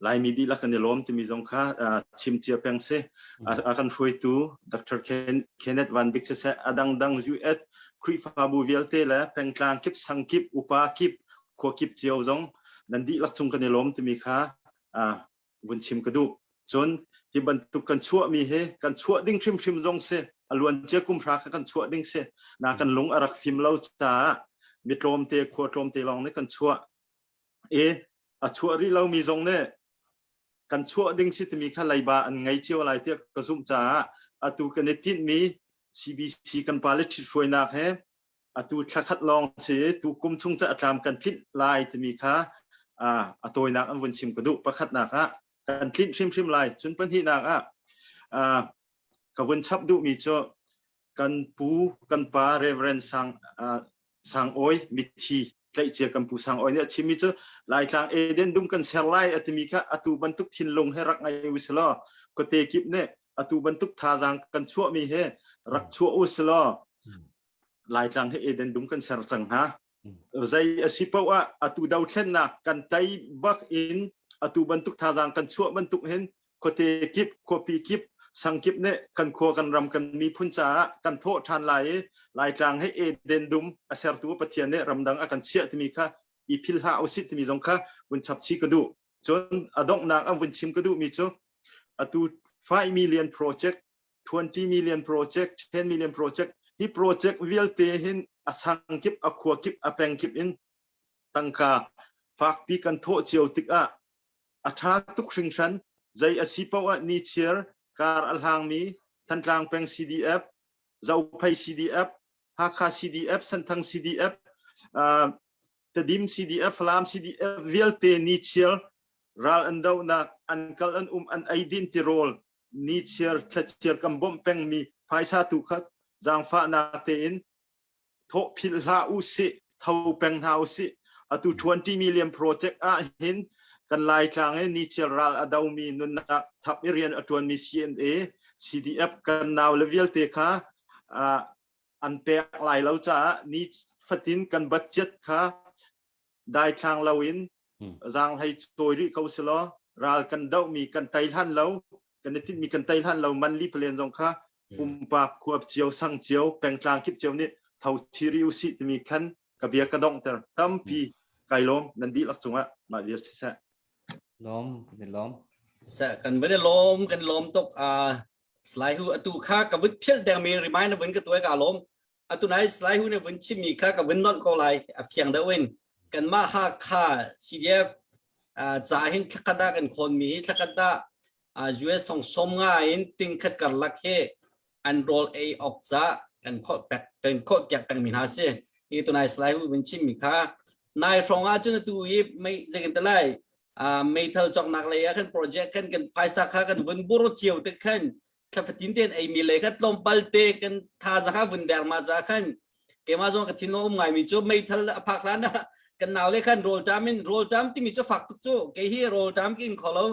Laimi dihlak kan i lawm timi zong kha chim cia peng si. A kan hruaitu Dr. Kenneth Van Bik siseh a dangdang US Khrihfabu vialte le pengtlang kip, sang kip, upa kip, khua kip cio zong nan dihlak cung kan i lawm timi kha vun chim ka duh. Cun hi bantuk kan chuahmi hi kan chuah ding hrimhrim zong si a luancia kum hra kha kan chuah ding si na kan lung a rak fim lo caah mi tlawmte khua tlawmte lawng nih kan chuah i a chuah rih lomi zong nih kan chuah ding si timi kha leiba an ngei cio lai tiah ka zumh caah atu kan i tinhmi CBC kan pale ṭhithruainak he atu thla khat lawng si tu kum chung cu a tlam kan tlinh lai timi kha a tawinak an vun chim ka duh. Pakhatnak ah kan tlinh hrimhrim lai. Cun pahnihnak ah ka vun chap duhmi cu kan pu kan pa Reverend Sang Sang Awi mithi tlaihcia kan pu Sang Awi nih a chimmi cu Laitlang Eden dum kan ser lai a timi kha atu bantuk thinlung he rak ngei u silaw khuate kip nih atu bantuk thazaang kan chuahmi he rak chuah u silaw Laitlang hi Eden dum kan ser cang hna. Zei a si paoh ah atu dothlennak kan tei bak in atu bantuk thazaang kan chuah bantuk hin khuate kip, khuapi kip, sang kip nih kan khua kan ram kan miphun caah kan thawh ṭhan lai i Laitlang hi Eden dum a sertu Pathian nih ramdang a kan chiah timi kha i philh hlah usih timi zong kha vun chap chih ka duh. Cun a donghnak an vun chim ka duhmi cu atu 5 million project 20 million project, 10 million project, hi project vialte hin a sang kip, a khua kip, a peng kip in tangka fakpi kan thawh cio tikah a ṭha tuk hringhran. Zei a si paoh ah nichiar kar a hlangmi Thantlang peng CDF, Zophei CDF, Hakha CDF, Senthang CDF, uh, Tedim CDF, Falam CDF vialte nichiar ral an dohnak, an kal an um, an eidin tirawl nichiar thlachiar kan bawmh pengmi phaisa tu kha zaangfahnak tein thawh philh hlah u sih, tho peng hna u sih. Atu 20 million project ah hin kan Laitlang i nichiar ral a domi nunnak thap i rian a ṭuanmi CNA, CDF kan nau le vialte kha an pek lai lo caah ni fatin kan budget kha daithlang loin zaanghlei cawi rih ko selaw ral kan dohmi kan tei hlan lo kan i tinhmi kan tei hlan lo manli palen zong kha pumpak khuap cio sang cio pengtlang kip cio nih tho chiri usih timi khan ka bia ka donghter tampi kai lawm nan dihlak cungah mah vial siseh lawm kan lawm kan van lawm kan lawm tuk a slai hu atu kha ka vun phial deng mi remind vun ka tuai ka lawm Atu nai Salai Hu nih vun chimmi kha ka vun nolh ko lai a fiang deuh in kanmah Hakha CDF ca hin thlakhat ah kan khawnmi hi thlakhat ah. US thong som nga in ting khat karlak hi an rawl ei awk ca kan khawlh pek kan khawlh piak peng mi hna si. Hi tunai slide hu vun chim mi kha nai hrawng ah cun atu hi mei zeikan te lai meithal cawknak lei ah khan project khan kan phaisa kha kan vun bur cio te khan thla fatin ten ei mi lei kha tlawmpal te kan tha za kha vun der ma za khan keimah zong ka thinlung um ngai mi cu meithal a phak hlan ah kan nau le khan rawl ṭam in rawl ṭam timi cu fak tuk cu kei hi rawl ṭam ka in kho lo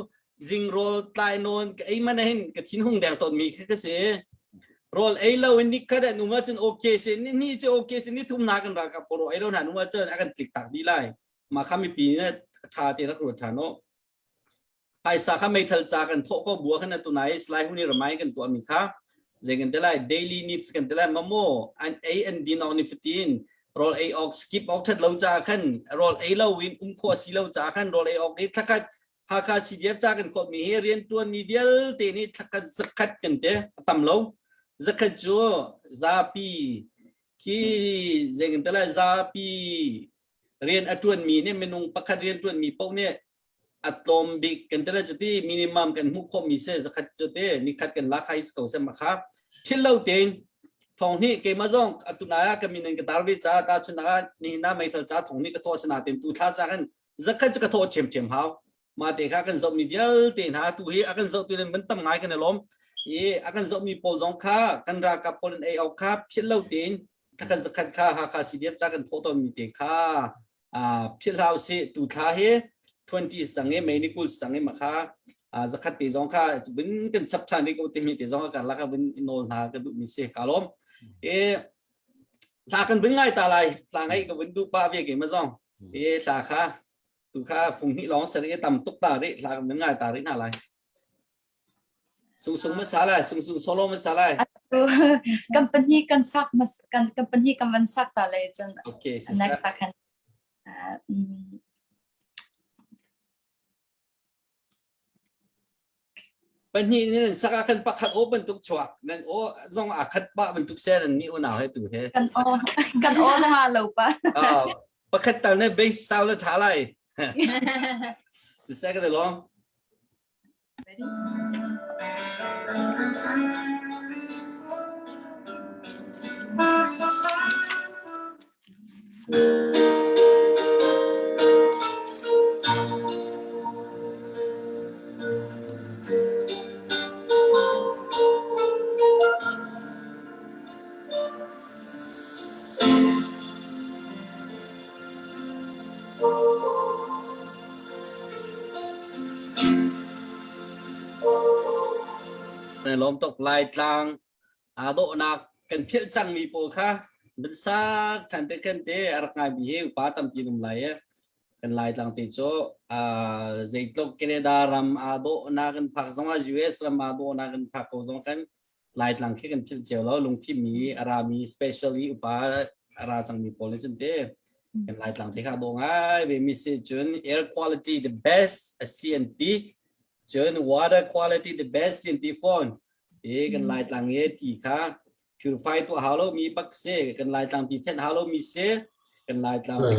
zing rawl tlai nawn ka ei man hin ka thin hung deng tawn mi kha ka si rawl ei lo in ni khat an um ahcun okay si ni ni cu okay si ni thum na kan ralkap pawl rawl ei lo hna um ahcun a kan tlik tak dih lai mah kha mipi nih ṭha te rak ruat ṭhan u Phaisa kha meithal ca kan thawh ko bua khan tunai slai huni ramai kan tuah mi kha zei kan te lai daily needs kan te lai mamo an ei an din awk ni fatin rawl ei awk skip awk that lo ca khan rawl ei lo in um khawh si lo ca khan rawl ei awk i thlakhat Hakha CDF ca kan khawt mi hi rian tuan mi vialte nih thlakhat zakhat kan te a tam lo zakhat cu zapi khi zei kan te lai zapi rian a tuan mi nih minung pakhat rian tuan mi paoh nih a tlawm bik kan tele cuti minimum kan hmuh khawh mi se zakhat cu te nikhat kan lak hai ko se makha thil lo tein thong hi keimah zong atuna ah ka min in ka tar ve ca ta chun ah ni na meithal ca thong ni ka thaw sana tem tu thla ca kan zakhat cu ka thaw ṭhiam ṭhiam hau ma te kha kan zoh mi vialte hna tu hi a kan zoh tu in ban tam ngai kan i lawm i a kan zoh mi pawl zong kha kan ralkap pawl in ei awk kha philh lo tein kan zakhat kha Hakha CDF ca kan thawh tawn mi te kha philh hau si tu thla hi 20 sang i mei ni kul sang i makha zakhat te zong kha vun kan chap than ri ko timi te zong ka laka vun nawl hna ka duh mi si ka lawm e thla kan vun ngai ta lai thla ngai ka vun duh pa ve ke ma zong e thla kha tu kha fung hi long sari tam tuk ta ri thla kan vun ngai ta ri na lai Sung sung ma lai, sung sung solo ma lai. Company kan sak mas kan company kan van sak ta lai cun. Okay, next ta kan. Pahnih ni nan sak ah khan pakhat o bantuk chuak nan o zong a khat pa bantuk se nan ni unau he tu he. Kan o kan o zong a lo pa. Pakhat tal ne base sau le tha lai. Siseh ka te long. Ready? Lawm tuk Laitlang aa dawhnak kan philh cangmi pawl kha biasak ṭhan te khan te a rak ngaimi hi upa tampi an um lai i kan Laitlang te cu zeitluk Canada ram aa dawhnak kan phak zongah US ram aa dawhnak kan phak ko zong khan Laitlang khi kan philh cio lo lungfimmi a rami specially upa a ra cangmi pawl nih cun te kan Laitlang te kha dawh ngai ve mi si cun air quality the best a si an ti cun water quality the best an ti fawn i kan Laitlang i ti kha purify tuah hau lo mi bak si kan Laitlang ti thenh hau lo mi si kan Laitlang ti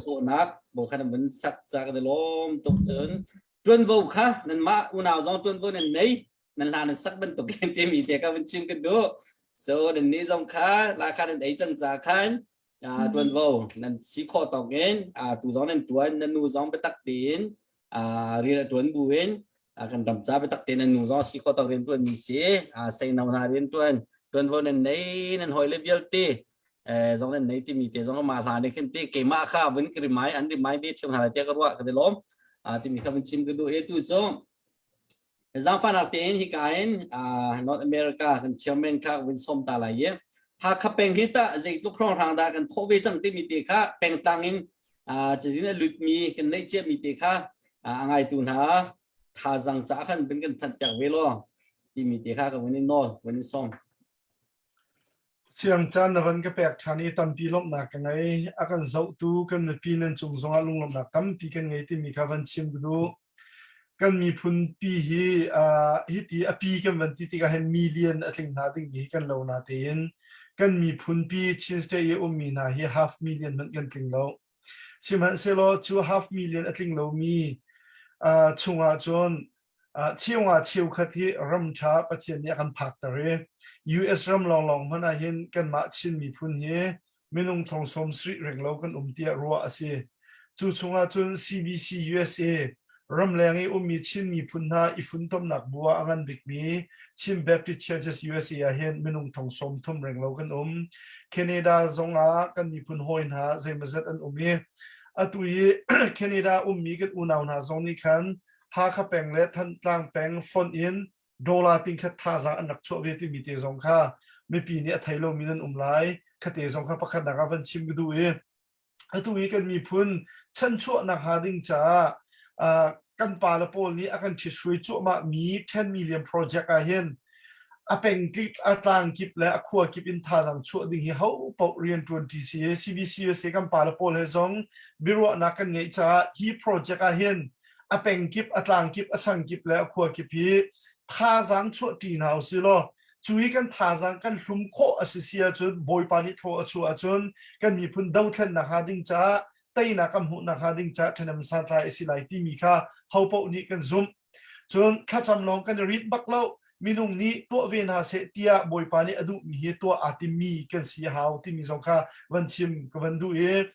dawhnak bo khan an sak ca kan i lawm tuk cun tuanvo kha nan mah unau zong tuanvo nan nei nan hla nan sak bantuk in timi te ka vun chim ka duh so nan nih zong kha la kha nan ei cang ca khan tuanvo nan si khawh tawk in tu zong nan tuan nan nu zong biatak tein rian a tuan bu in kan ram ca biatak tein nan nu zong si khawh tawk rian tuan mi si seino hna rian tuan tuanvo nan nei nan hawi le vialte zong nan nei timi te zong ma hla ne khin ti keimah kha vun ka rimai an rimai ve thiam hna te ka ruah ka lawm timi kha vun chim ka duh e tu cu Zaangfahnak tein hika in North America kan chairman kha vun sawm ta lai i Hakha peng hi tah zeitluk hrawnghrang dah kan thawh ve cang timi te kha pengtlang in cazin a lutmi kan neih ciami te kha a ngaitu hna thazaang ca khan bin kan thanh piak ve law timi te kha ka vun in nawl vun in sawm. Siang caan na van ka pek ṭhan i tampi lawmhnak ka ngei. A kan zohtu kan mipi nan cung zongah lunglawmhnak tampi kan ngei timi kha van chim ka duh. Kan miphun pi hi uh, hiti a pi kan van ti tikah hin million a tling hna dingmi hi kan lo na tein kan miphun pi Chin State i ummi hna hi half million hmanh kan tling lo. Sihmanhsehlaw cu half million a tling lomi uh, chungah cun. Cheunga cheukhat hi ram ṭha Pathian nih a kan phakter i US ram lawnglawng hmanh ah hin kanmah Chin miphun hi minung thong sawm sarih renglo kan um tiah ruah a si. Cu chungah cun CBC USA ramleng i ummi Chin miphun hna i funtomnak bu ah a ngan bikmi Chin Baptist Churches USA ah hin minung thong 30 renglo kan um. Canada zong ah kan miphun hawi hna zeimawzat an um i atu hi Canada ummi kan unau hna zong nih khan Hakha peng le Thantlang peng fonh in dollar tingkhat thazaang an rak chuah ve timi te zong kha mipi nih a thei lomi nan um lai. Khate zong kha pakhatnak ah van chim ka duh i atu hi kan miphun chanchuahnak hnga ding caah uh, kan pa le pawl nih a kan ṭhithruai cuahmah mi 10 million project ah hin a peng kip a tlang kip le a khua kip in thazaang chuah ding hi ho paoh rian ṭuan ṭi si CBC USA kan pa le pawl he zong biaruahnak kan ngeih caah hi project ah hin a peng kip a tlang kip a sang kip le a khua kip hi thazaang chuah ṭi hna usih law cu hi kan thazaang kan hlum khawh a si si ahcun Bawipa nih thaw a chuah ahcun kan miphun dothlennak hnga ding caah teinak kan hmuhnak hnga ding caah ṭhahnem santlai a si lai timi kha hopaoh nih kan zumh. Cun thlacam lawng kan i rit bak lo. Minung nih tuah ve hna seh tiah Bawipa nih a duhmi hi tuah aa timmi kan si a hau timi zong kha van chim ka van duh i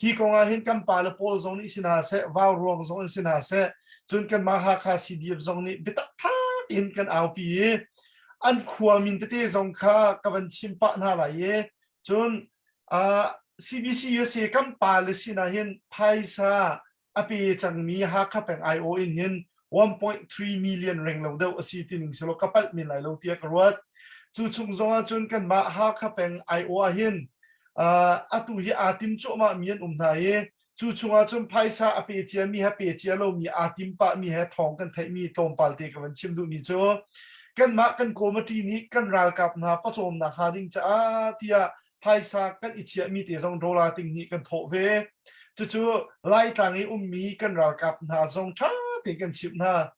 hi kong ah hin kan pale pawl zong nih si hna seh, vauruang zong in si hna seh, cun kanmah Hakha CDF zong nih biatak thlak in kan aupi i an khua min tete zong kha ka van chim pah hna lai i cun uh, CBC USA kan pale sinah hin phaisa a pe cangmi Hakha peng aiawh in hin 1.3 million renglo deuh a si tining selaw ka palh men lai lo tiah ka ruat. Cu chung zong ah cun kanmah Hakha peng aiawh ah hin uh, atu hi aa tim cuahmah mi an um hna i cu chungah cun phaisa a pe cia mi he pe cia lomi aa tim pah mi he thawng kan theih mi tlawmpal te ka van chim duh mi cu kanmah kan committee nih kan ralkap hna pawcawmnak hnga ding caah tiah phaisa kan i chiahmi te zong dollar ting nih kan thawh ve. Cucu Laitlang i ummi kan ralkap hna zong ṭha tein kan chimh hna.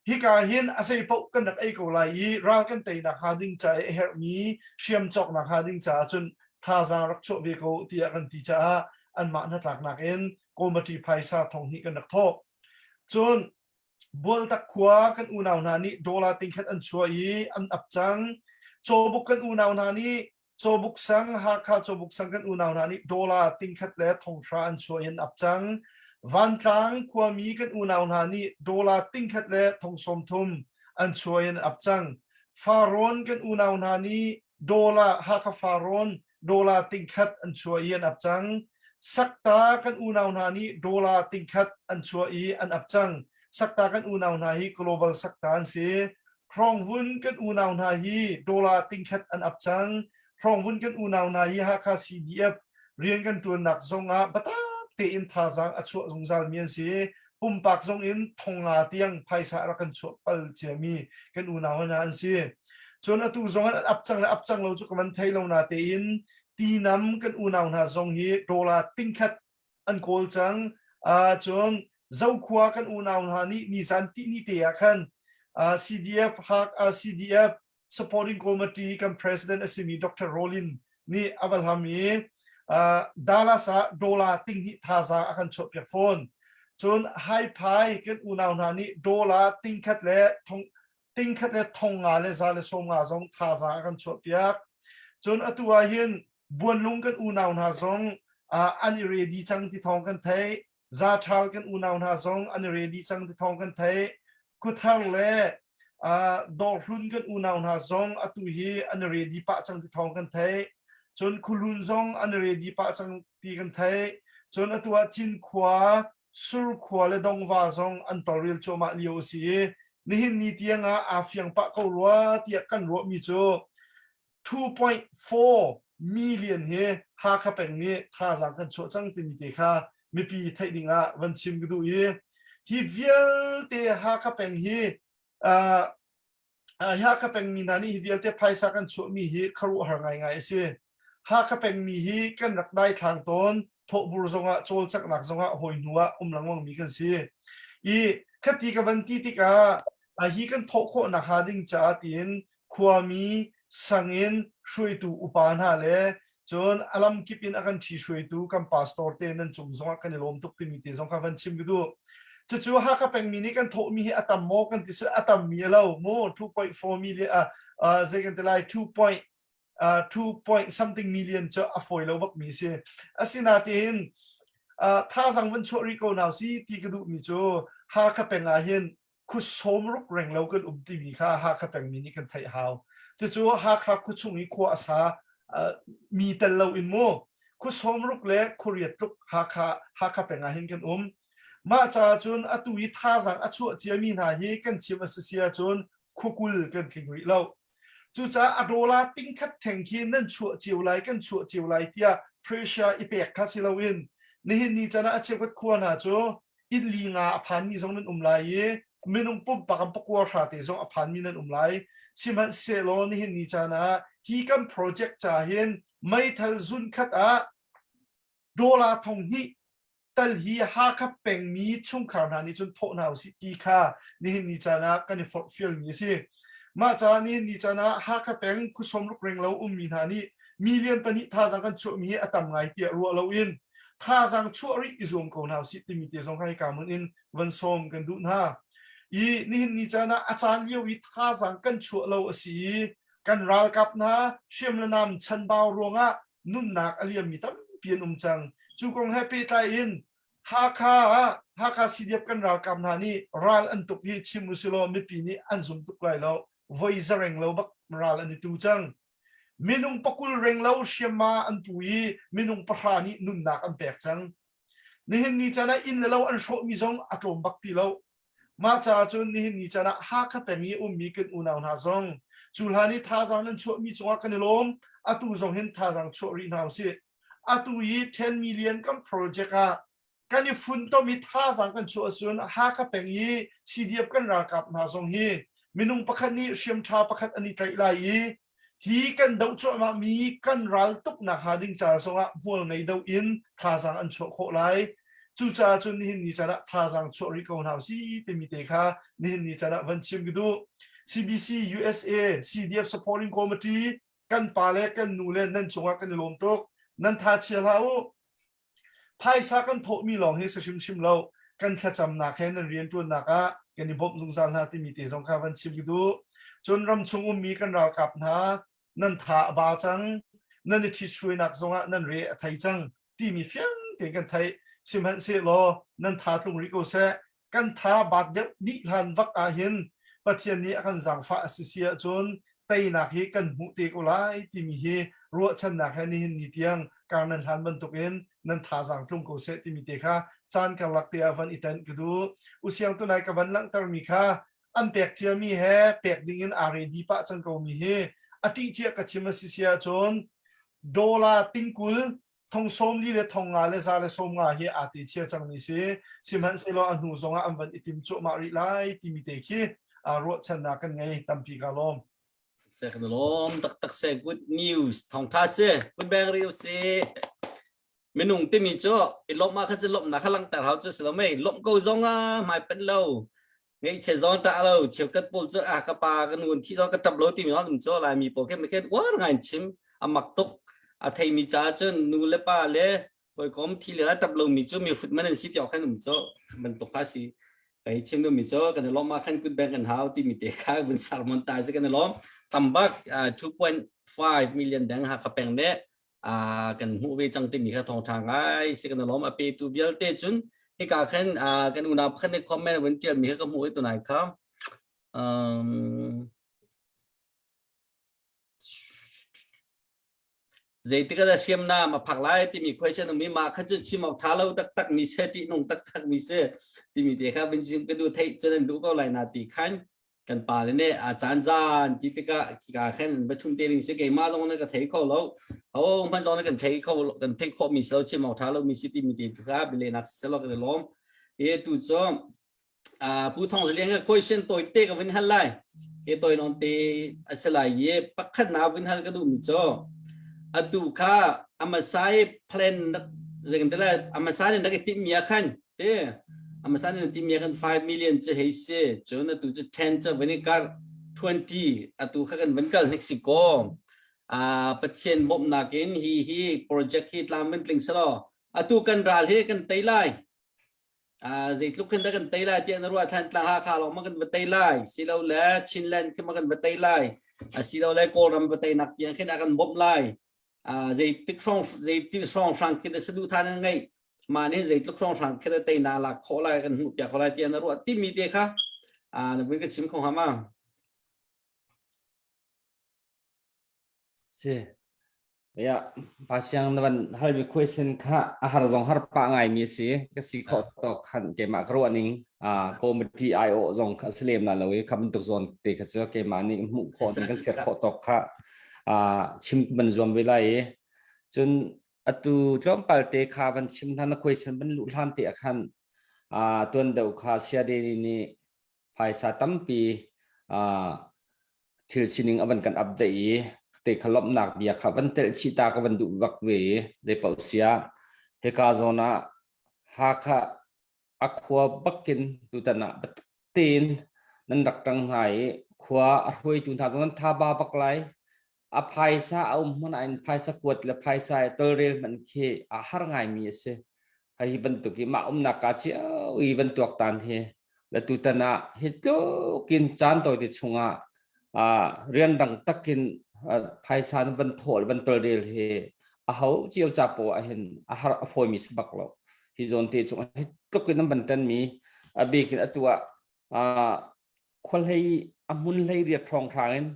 Hika hin a zei paoh kan rak ei ko lai i ral kan teinak hnga ding ca i a herhmi hriam cawknak hnga ding caah cun thazaang rak chuah ve ko tiah kan ti caah anmah hnatlaknak in committee phaisa thong hnih kan rak thawh. Cun Bualtak khua kan unau hna nih dollar tingkhat an chuah i an ap cang. Cawbuk kan unau hna nih Cawbuk sang Hakha Cawbuk sang kan unau hna nih dollar tingkhat le thonghra an chuah in ap cang. Vantlang khuami kan unau hna nih dollar tingkhat le thong sawm thum an chuah in ap cang. Farrawn kan unau hna nih dollar Hakha Farrawn dollar tingkhat an chuah i an ap cang. Sakta kan unau hna nih dollar tingkhat an chuah i an ap cang. Sakta kan unau hna hi global sakta an si. Hrawngvun kan unau hna hi dollar tingkhat an ap cang. Hrawngvun kan unau hna hi Hakha CDF rian kan ṭuannak zong ah biatak tein thazaang a chuah zungzalmi an si. Pumpak zong in thongnga tiang phaisa a rak kan chuah pal ciami kan unau hna an si. Cun atu zong an ap cang le ap cang lo cu ka van thei lo na tein tinam kan unau hna zong hi dollar tingkhat an kawl cang. Uh, cun Zokhua kan unau hna nih nizan tihni te ah khan uh, CDF Hak uh, CDF Supporting Committee kan president a simi Dr. Rolin nih a va hlam i uh, Dallas ah dollar ting hnih thazaang a kan chuahpiak fawn. Cun Haiphai kan unau hna nih dollar ting khat le thong ting khat le thong nga le za le sawm nga zong thazaang a kan chuahpiak. Cun atu ah hin Buanlung kan unau hna zong an i ready cang ti thawng kan theih. Zaṭhal kan unau hna zong an i ready cang ti thawng kan theih. Khuthar le Dawrhlun kan unau hna zong atu hi an i ready pah cang ti thawng kan theih. Cun Khuhlun zong an i ready pah cang ti kan theih. Cun atu ah Cinkhua, Surkhua le Dongva zong an tolrel cuahmah lio a si i nihin ni tiang ah aa fiang pah ko rua tiah kan ruahmi cu 2.4 million hi Hakha peng nih thazaang kan chuah cang timi te kha mipi theih ding ah van chim ka duh i hi vialte Hakha peng hi uh, Hakha peng mi hna nih hi vialte phaisa kan chuahmi hi khuaruahhar ngaingai a si. Hakha peng mi hi kan rak daithlang tawn thawhbur zongah cawlcanghnak zongah hawi hnu ah um lengmang mi kan si. I khati ka van ti tikah hi kan thawh khawh nak hnga ding caah tiin khuami sangin hruaitu upa hna le cun a lamkip in a kan ṭhi hruaitu kan pastor te nan cung zongah kan i lawm tuk timi te zong kha van chim ka duh. Cucu Hakha pengmi nih kan thawhmi hi a tam maw kan ti a tammi a lo mu 2.4 million uh, zei kan ti lai 2 point uh, 2 point something million cu a fawi lo bakmi si. Asinain uh, thazang van chuah rih ko hna si ti ka duhmi cu Hakha peng ah hin khuasawmruk renglo kan um timi kha Hakha pengmi nih kan theih hau. Cucu Hakha khuachung i khua a sa mi tel lo in mu khuasawmruk le khuariat tluk Hakha Hakha peng ah hin kan um. Mah caah cun atu i thazaang a chuah ciami hna hi kan chim a si si ahcun khuakul kan tling rih lo. Cucaah a dollar tingkhat theng khi nan chuah cio lai kan chuah cio lai tiah pressure i pek kha si loin nihin ni caan ah a cheukhat khua hna cu inn li nga a phanmi zong nan um lai i minung pumpak an pakua hra te zong a phanmi nan um lai. Sihmanhsehlaw nihin ni caan ah hi kan project ca hin meithal zun khat ah dollar thong hnih tal hi Hakha pengmi chungkhar hna nih cun thawh hna usih ti kha nihin ni caan ah kan i forhfialmi a si. Mah caah nihin ni caan ah Hakha peng khuasawmruk renglo ummi hna nih million pahnih thazaang kan chuahmi hi a tam ngai tiah ruah loin thazaang chuah rih i zuam ko hna usih timi te zong kha hika hmun in van sawm kan duh hna. I nihin ni caan ah a caan lio i thazaang kan chuah lo a si i kan ralkap hna hriam le nam chanbau ruangah nunnak a liammi tampi an um cang. Cu kong he pehtlai in Hakha ah Hakha CDF kan ralkap hna nih ral an tuk hi chim usilaw mipi nih an zum tuk lai lo. Voi zareng lo bak ral an i tu cang. Minung pakul reng lo hriamma an pu i minung pahra nih nunnak an pek cang. Nihin ni caan ah inn le lo an hrawhmi zong a tlawm bak ti lo. Mah caah cun nihin ni caan ah Hakha peng i ummi kan unau hna zong cu hlan i thazaang nan chuahmi cungah kan i lawm. Atu zong hin thazaang chuah rih hna usih. Atu i 10 million kan project ah kan i funtom i thazaang kan chuah ahcun Hakha peng i CDF kan ralkap hna zong hi minung pakhat nih hriamṭha pakhat an i tlaih lai i Hi kan doh cuahmahmi kan ral tuknak hnga ding ca zongah hmual ngei do in thazaang an chuah khawh lai. Cucaah cun nihin ni caan ah thazaang chuah rih ko hna usih timi te kha nihin ni caan ah van chim ka duh. CBC USA CDF Supporting Committee kan pa le kan nu le nan cungah kan i lawm tuk. Nan tha chia hlah u. Phaisa kan thawhmi lawng hi si hrimhrim lo. Kan thlacamnak he nan rianṭuannak ah kan i bawmh zungzal hna timi te zong kha van chim ka duh. Cun ramchung ummi kan ralkap hna nan tha a ba cang, nan i ṭhithruainak zongah nan re a thei cang timi fiang tein kan theih. Sihmanhsehlaw nan tha tlung rih ko seh. Kan tha baat deuh dih hlan vak ahhin Pathian nih a kan zaangfah a si si ahcun teinak hi kan hmuh te ko lai timi hi ruahchannak he nihin ni tiang kar nan hlan bantukin nan thazaang tlung ko seh timi te kha caan karlak te ah van i tenh ka duh. Usiang tunai ka van langhtermi kha an pek ciami he pek ding in aa ready pah cang ko mi hi a ṭih cia ka chim a si si ahcun dollar tingkul thong sawm li le thong nga le za le sawm nga hi aa te chia cangmi si sihmanhsehlaw a hnu zongah an van i tim cuahmah rih lai timi te khi ruahchannak kan ngei tampi ka lawm. Se kan lawm taktak se good news thawngtha se kun beng ri si minung timi cu i lawmh ah khan cu lawmhnak kha langhter hau cu si lo mei lawmh ko zong ah hmai pen lo Ngaihchia zong ṭah lo cheukhat pawl cu ah ka pa ka nu thi zong ka ṭap lo timi zong um cu Laimi pawl khin khin uar ngai in chim a mak tuk a theimi caah cun nu le pa le hawikom thi le ṭap lomi cu mi hrut man an si ti awk khan um cu bantuk kha si kai chim duhmi cu kan i lawm ah khan kut beng kan hau timi te kha vun sermon ta si kan i lawm tambak 2.5 million deng ha ka peng ne kan hmuh ve cang timi kha thawngṭha ngai si kan lawm a petu vialte cun hika khan kan unau pakhat nih comment vun ṭial mi kha ka hmuh i tunai kha um, zeitik ah hriamnam a phak lai timi question um i mah kha cu chim awk tha lo taktak mi se ṭihnung taktak mi se timi te kha vun chim ka duh theih cun an duh ko lai na ti khan kan pa le nih a caan zan ti tikah khika khan va chum te ding si keimah zong na ka thei kho lo ho hman zong na kan thei kho kan thei khawh mi si lo chim awk tha lo mi si ti mi te kha bile nak si lo kan lawm e tu cu pu thong zalian ka question toi te ka vin hal lai e toi non te asalai ye pakhat na vin hal ka du mi cho atu kha amasai plan zeng te la amasai ne na ti mi khan Te a hmasa nih timi kan 5 million cu hei si cun atu cu 10 cu van i kar 20 atu kha kan van kal hnik si ko a Pathian bawmhnak in hi hi project hi tlam van tling selaw atu kan ral hi kan tei lai. Zeitluk khin dah kan tei lai tiah na ruah Thantlang Hakha lawng ma kan va tei lai silole Chinland khi ma kan va tei lai asilole Kawlram va teinak tiang khin a kan bawmh lai zeitik hrawng zeitik hrawng hrang khin saduhthah nan ngeih mah nih zeitluk hrawng hrang khin teinak lak khawh lai kan hmuh piak khawh lai tiah na ruah timi te kha na vun ka chim kho hnga ma? Si. Ya, pasiang na van halmi question kha a har zong har pa ngai mi si. Ka si khawh tawk khan keimah ka ruah ning a committee IO zong kha si lem la lo i kha bantuk zawn te kha cu keimah nih hmuh khawh ning kan ser khawh tawk kha a chim ban zuam ve lai i cun atu tlawmpal te kha van chim hna na question van luh hlan te ah khan a tuan deuh kha siade nih phaisa tampi thil sining a van kan update i te kha lawmhnak bia kha van telh chih ta ka van duh bak ve i zeipaoh siah hika zawn ah Hakha a khua bakin tutan ah biatak tein nan rak ṭang hna i khua a hruaitu hna zong nan tha ba bak lai. A phaisa a um hmanh ah in phaisa kuat le phaisa i tolrel hmanh khi a har ngaimi a si. Hi bantuk i mah umnak ka cio i van tuaktan hi le tutan ah hi tluk in caan tawite chungah rianrang takin phaisa na van thawh le van tolrel hi a ho cio ca poah ah hin a har a fawimi si bak lo. Hi zawn te chung hi tluk in an van ṭanmi a bik in atu ah khuahlei a hmun hlei riat hrawnghrang in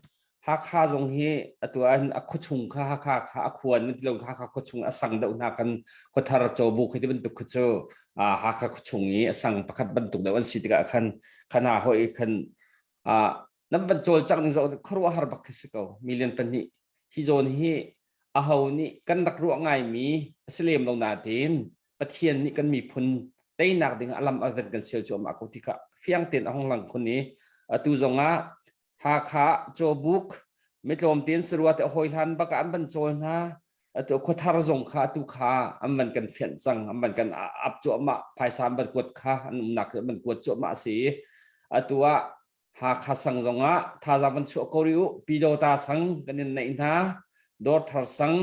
Hakha zong hi atu ah hin a khuachung kha Hakha kha a khuan ti lo Hakha khuachung a sang deuh hna kan khuathar cawbuk hi ti bantuk kha cu Hakha khuachung i a sang pakhat bantuk deuh an si tikah khan khan ha hoi khan nan van cawlcangh ning zoh khuaruahhar bak khi si ko million pahnih hi zawn hi aho nih kan rak ruah ngaimi a si lem lo nain Pathian nih kan miphun teinak ding a lam a van kan sial cuahmah ko ti kha fiang tein a hung lang khun i atu zongah Hakha Cawbuk mitlawm tein sarua te hawi hlan bak ah an van cawl hna atu khuathar zong kha atu kha an van kan fianh cang an van kan ap cuahmah phaisa an van kuat kha an umnak an van kuat cuahmah a si i atu ah Hakha sang zongah thazaang van chuah ko rih u Pyidawta sang kan in neih hna Dawrthar sang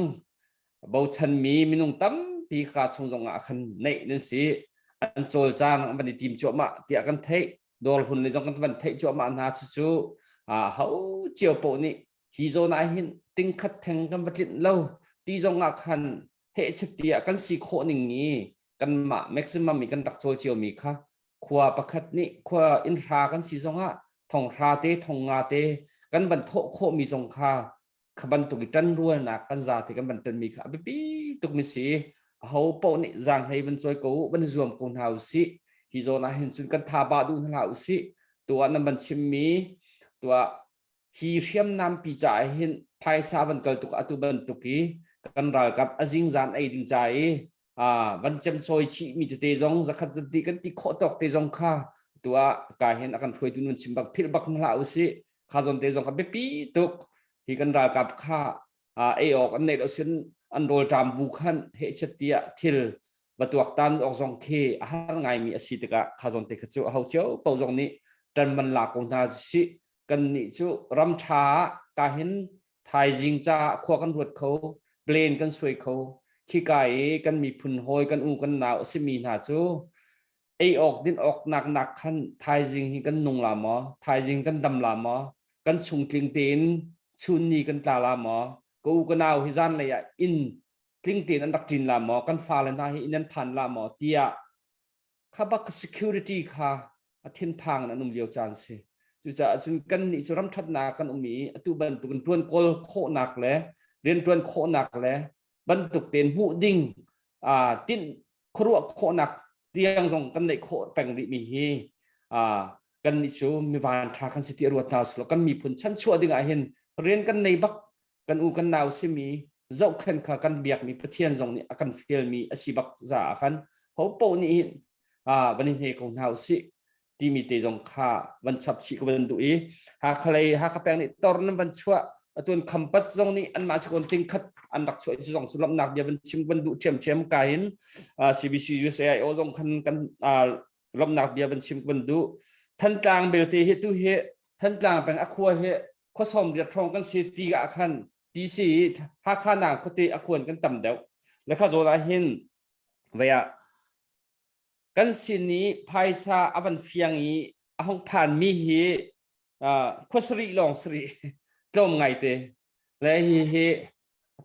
bochanmi minung tampi ka chung zongah khan neih nan si an cawlcang an van i tim cuahmah tiah kan theih dawr hlun le zong kan van theih cuahmah hna cucu ho cio poh nih hi zawn ah hin tingkhat theng kan va tlinh lo ti zong ah khan hehchet tiah kan si khawh ning i kanmah maximum i kan rak cawl cio mi kha khua pakhat nih khua inn hra kan si zong ah thong hra te thong nga te kan van thawh khawh mi zong kha kha bantuk i ṭanrualnak kan zate kan van ṭanmi kha a biapi tukmi si. Aho paoh nih zaanghlei van cawi ko u, van i zuam ko hna u sih. Hi zawn ah hin cun kan tha ba duh hna hlah u sih. Tuah nan van chimmi, tuah hi hriamnam pi caah hin phaisa van kal tuk atu bantuk i kan ralkap a zingzan ei ding ca i van cemcawi chih mi tete zong zakhat zati kan ti khawh tawk te zong kha tuah ka hin a kan hruaitu nun chim bak philh bak hna hlah u sih. Kha zawn te zong kha biapi tuk. Hi kan ralkap kha ei awk an neih lo sin an rawlṭam bu khan hehchet tiah thil va tuaktan awk zong khi a har ngaimi a si tikah kha zawn te kha cu aho cio paoh zong nih ṭan man la ko hna sih kan nih cu ram ṭha ah ka hin thaizing ca khua kan ruat kho plan kan suai kho khika i kan miphun hawi kan u kan nau a simi hna cu ei awk din awk nak nak khan thaizing hi kan nung la maw thaizing kan dam la maw kan chungtling tein chun ni kan tla la maw ka u ka nau hi zan lei ah inn tling tein an rak ṭin la maw kan fale hna hi inn an phan la maw tiah kha bak security kha a thinphang in an um lio caan si cucaah cun kan nih cu ram ṭhatnak kan um i atu bantukin ṭuan kawl khawhnak le rianṭuan khawhnak le bantuk tein hmuh ding tinh khuaruah khawhnak tiang zong kan neih khawh peng rihmi hi kan nih cu mivan ṭha kan si ti ruat hna usulaw kan miphun chanchuah ding ah hin rian kan nei bak kan u kan nau simi zohkhen kha kan biakmi Pathian zong nih a kan fialmi a si bak caah khan ho paoh nih hin van i hne ko hna usih timi te zong kha van chap chih ka van duh i Hakha lei Hakha peng nih tor nan van chuah atun khampat zong nih anmah si kon ting khat an rak chuah cu zong cu lawmhnak bia van chim van duh ṭhiamṭhiam ka in CBC USAIO zong khan kan lawmhnak bia van chim van duh Thantlang belte hi tu hi Thantlang peng a khua hi khuasawm riat hrawng kan si ti ah khan ti si Hakha nang khuate a khuan kan tam deuh le kha zawn ah hin vei ah. Kan sin i phaisa a van fiang i a hung phanmi hi khua sarih lawng sarih tlawm ngaite le hi hi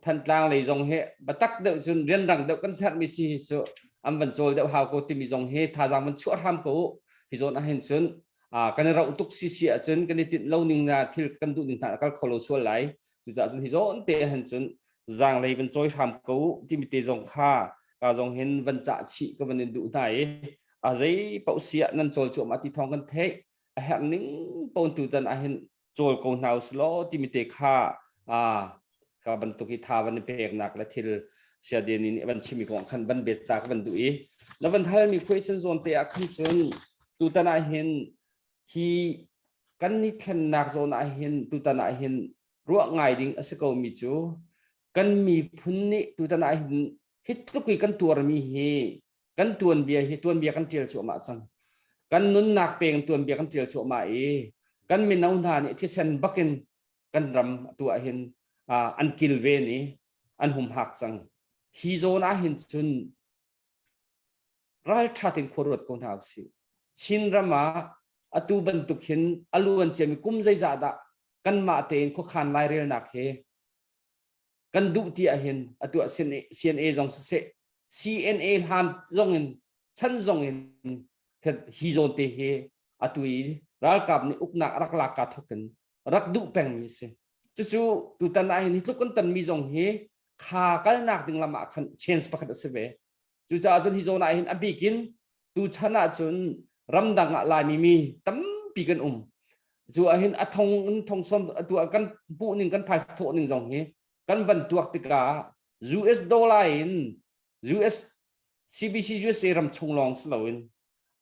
Thantlang lei zong hi batak deuh cun rianrang deuh kan therhmi si hi cu an van cawl deuh hau ko timi zong hi thazaang van chuah hram ko u. Hi zawn ah hin cun kan i roh tuk si si ahcun kan i tinh lo ning na thil kan duh ning hna kal kho lo sual lai. Cucaah cun hi zawn te ah hin cun zaanglei van cawi hram ko u timi te zong kha ka zong hin van cah chih ka van in duh hna i a zei paoh si ah nan cawl cuahmah ti thawng kan theih. A herh ning pawn tutan ah hin cawl ko hna usilaw timi te kha ka bantuk i tha van i peknak le thil siadeni nih van chimi kong khan van bet ta ka van duh i na van halmi question zawn te ah khan cun tutan ah hin hi kan ni thlennak zawn ah hin tutan ah hin ruah ngai ding a si ko mi cu kan miphun nih tutan ah hin hi tluk i kan tuarmi hi kan tuanbia hi tuanbia kan ṭial cuahmah cang. Kan nunnak peng tuanbia kan ṭial cuahmah i kan mino hna nih thisen bakin kan ram atu ah hin an kilven i an humhak cang. Hi zawn ah hin cun ralṭha tein khua ruat ko hna usih. Chin ram ah atu bantuk hin a luan ciami kum zeizah dah kanmah tein khuakhan lairelnak he kan duh ti ahhin atu ah CNA zong siseh CNA hlan zong in chan zong in hi zawn te hi atu i ralkap nih uknak rak lak ka thok in rak duh pengmi si. Cucu tutan ah hin hi tluk kan tonmi zong hi kha kalnak ding lam ah khan chance pakhat a si ve. Cucaah cun hi zawn ah hin a bik in tu chan ah cun ramdang ah Laimi mi tampi kan um. Cu ah hin a thong in thong som atu ah kan hmuh ning kan phaisa thawh ning zong hi kan van tuak tikah US dollar in US CBC USA ram chung lawng si loin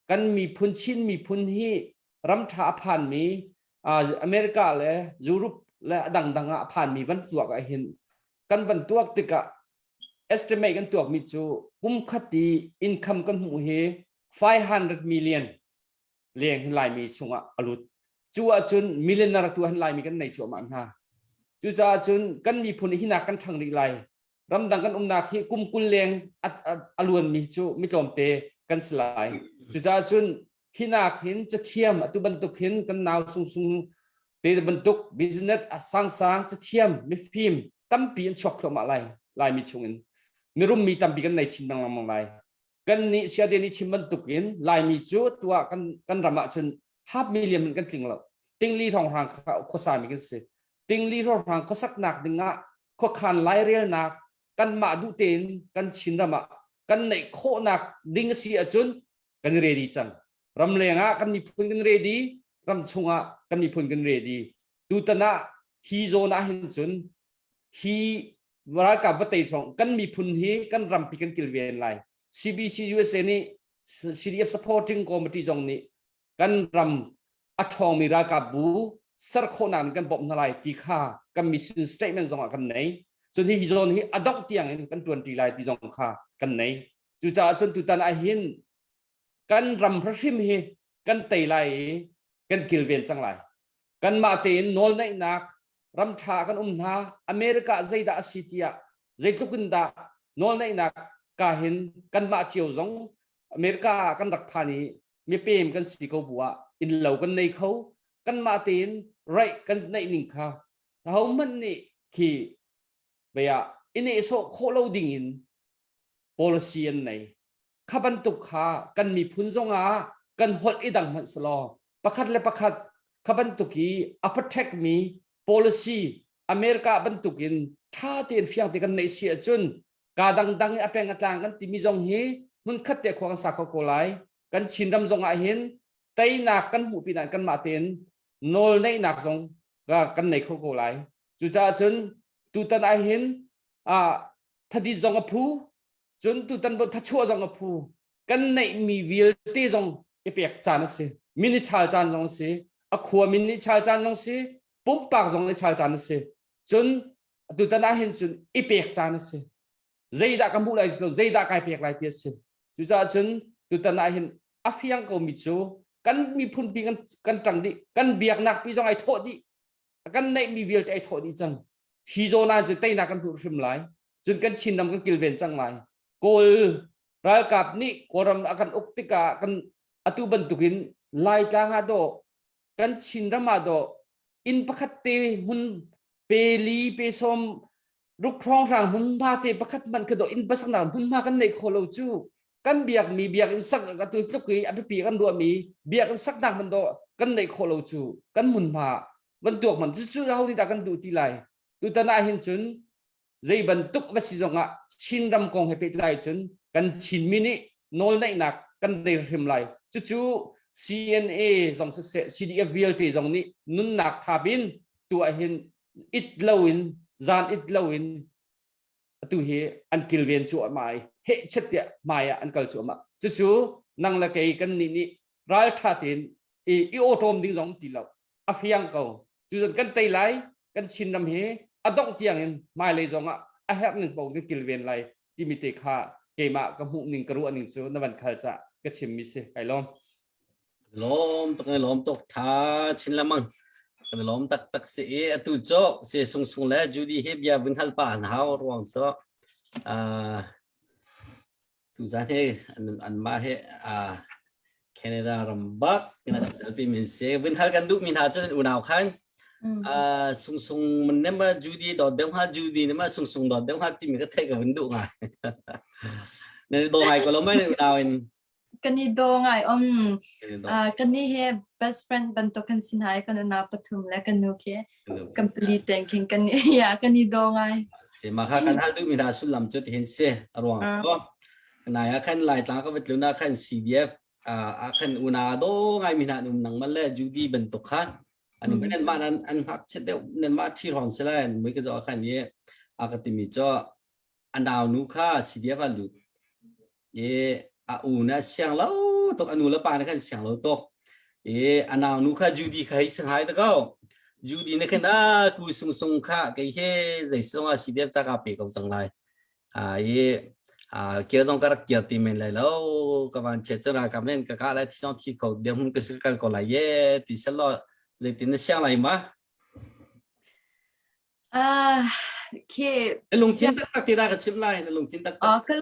kan miphun Chin miphun hi ram ṭha a phanmi America le Europe le a dangdang ah a phanmi van tuak ah hin kan van tuak tikah estimate kan tuakmi cu kum khat i income kan hmuh hi 500 million leng hin Laimi chungah a lut. Cu ahcun millionaire tu han Laimi kan nei cuahmah hna. Cucaah cun kan miphun hi hinak kan ṭhang rih lai. Ramdang kan umnak hi kum 20 leng a luanmi cu mi tlawmte kan si lai. Cucaah cun hinak hin cathiam atu bantuk hin kan nau sungsung te bantuk business sangsang cathiam mifim tampi an chuak thluahmah lai Laimi chungin mirum mi tampi kan nei chin lengmang lai. Kan nih siade nih chim bantuk in Laimi cu tuah kan kan ram ah cun half million kan tling lo. Tingli hrawnghrang khuasa mi kan si. Tingli hrawnghrang khuasaknak dingah khuakhan lairelnak kanmah duh tein kan Chin ram ah kan neih khawhnak ding a si ahcun kan ready cang. Ramleng ah kan miphun kan ready, ram chungah kan miphun kan ready. Tutan ah hi zawn ah hin cun hi ralkap va tei zong kan miphun hi kan rampi kan kilven lai. CBC USA nih CDF supporting committee zong nih kan ram a ṭhawngmi ralkap bu ser khawhnak in kan bawmh hna lai ti kha kan mission statement zong ah kan nei. Cun hi zawn hi a dongh tiang in kan ṭuanṭi lai ti zong kha kan nei. Cucaah cun tutan ah hin kan ram hrim hi kan tei lai i kan kilven cang lai. Kanmah tein nawlneihnak ram ṭha kan um hna. America zeidah a si tiah zeitluk in dah nawlneihnak ka hin kanmah cio zong America ah kan rak phan i mipem kan si ko bu ah innlo kan nei kho kanmah tein right kan neih ning kha ahohmanh nih khi vei ah i nehsawh khawh lo ding in policy an nei. Kha bantuk kha kan miphun zongah kan holh i dang hmanh selaw pakhat le pakhat kha bantuk i a protect mi policy America bantuk in ṭha tein fiang te kan neih si ahcun ka dangdang i a peng a tlang kan timi zong hi hmunkhat te khua kan sa kho ko lai. Kan Chinram zong ah hin teinak kan hmuh pinah kanmah tein nawl neihnak zong kan nei kho ko lai. Cucaah cun tutan ah hin thadit zong a phu cun tutan thachuah zong a phu kan neihmi vialte zong i pek caan a si min i chal caan zong a si a khua min i chal caan zong si pumpak zong i chal caan a si cun tutan ah hin cun i pek caan a si zeidah ka hmuh lai lo zeidah kai pek lai ti a si cucaah cun tutan ah hin a fiang ko mi cu kan miphun pi kan kan ṭang dih kan biaknak pi zong ai thawh dih kan neihmi vialte ai thawh dih cang hi zawn ah cun teinak kan hmuh hrim lai cun kan Chin ram kan kilven cang lai kawl. Ralkap nih Kawlram a kan uk tikah kan atu bantukin Laitlang ah dawh kan Chinram ah dawh inn pakhat te hmun pe li pe sawm ruk hrawnghrang hmunhma te pakhat hmanh kha dawh inn pasaknak hmunhma kan neih khawh lo cu kan biakmi biakinn sak atu tluk i a biapi kan ruahmi biakinn saknak hmanh dawh kan neih khawh lo cu kan hmunhma van tuak hmanh cu cu ho nih dah kan duh ti lai tutan ah hin cun zei bantuk va si zongah Chinram kong he pehtlai cun kan Chinmi nih nawlneihnak kan nei hrim lai. Cucu CNA zong siseh CDF vialte zong nih nunnak thap in tuah hin it loin zan it loin atu hi an kilven cuahmah i heh chet tiah hmai ah an kal cuahmah. Cucu nang le kei kan nih nih ralṭha tein i i awṭawm ding zong ti lo. A fiang ko. Cuzan kan tei lai, kan Chinram hi a dongh tiang in hmailei zong ah a herh ning paoh kan kilven lai timi te kha keimah ka hmuh ning ka ruah ning cu na van khal cah ka chimmi si. Kai lawm. Lawm tuk ne lawm tuk tha chin lamang. Kan lawm tak tak si i atu cu si sung sung le Judy he bia vun hal pa an hau ruang cu Tuzan hi anmah hi Canada ram bak pi min si. Vun hal kan duh mi hna cu unau khan sung sung man ne ma Judy dot deuh ha Judy ne ma sung sung dot deuh ha timi ka theih ka vun duh ngai. Ne do ngai ko lo mai unau in. Kan i daw ngai om. Kan ni he best friend bantuk kan si hna i kan unau pathum le kan nu khi kan pali teng khin kan ya kan i daw ngai. Si ma kha kan hal duh mi hna sullam cu tihin si a ruang cu nai ah khan Laitlang ka va tlun ah khan CDF ah khan una do ngai mi hna an um nang mal le Judy bantuk kha an um nan mah nan an ngakchia deuh nan mah thi hrawng si lai mui ka zo khan i a ka timi cu a nau nu kha CDF ah lut i a u na siang lo tuk a nu le pa na kan siang lo tuk i a nau nu kha Judy kha hei sanghai ta ko Judy na khan a ku sung sung kha kei he zei song a CDF ca ka pe ko cang lai a i a kir zong ka rak kir ti men lai lo ka van che chu ra kam nen ka ka lai thi song thi kho dem hun ka kal ko lai ye ti selo zeitin na siang lai ma Ah, khi lungthin taktak ti dah ka chim lai na lungthin taktak. Ah, ka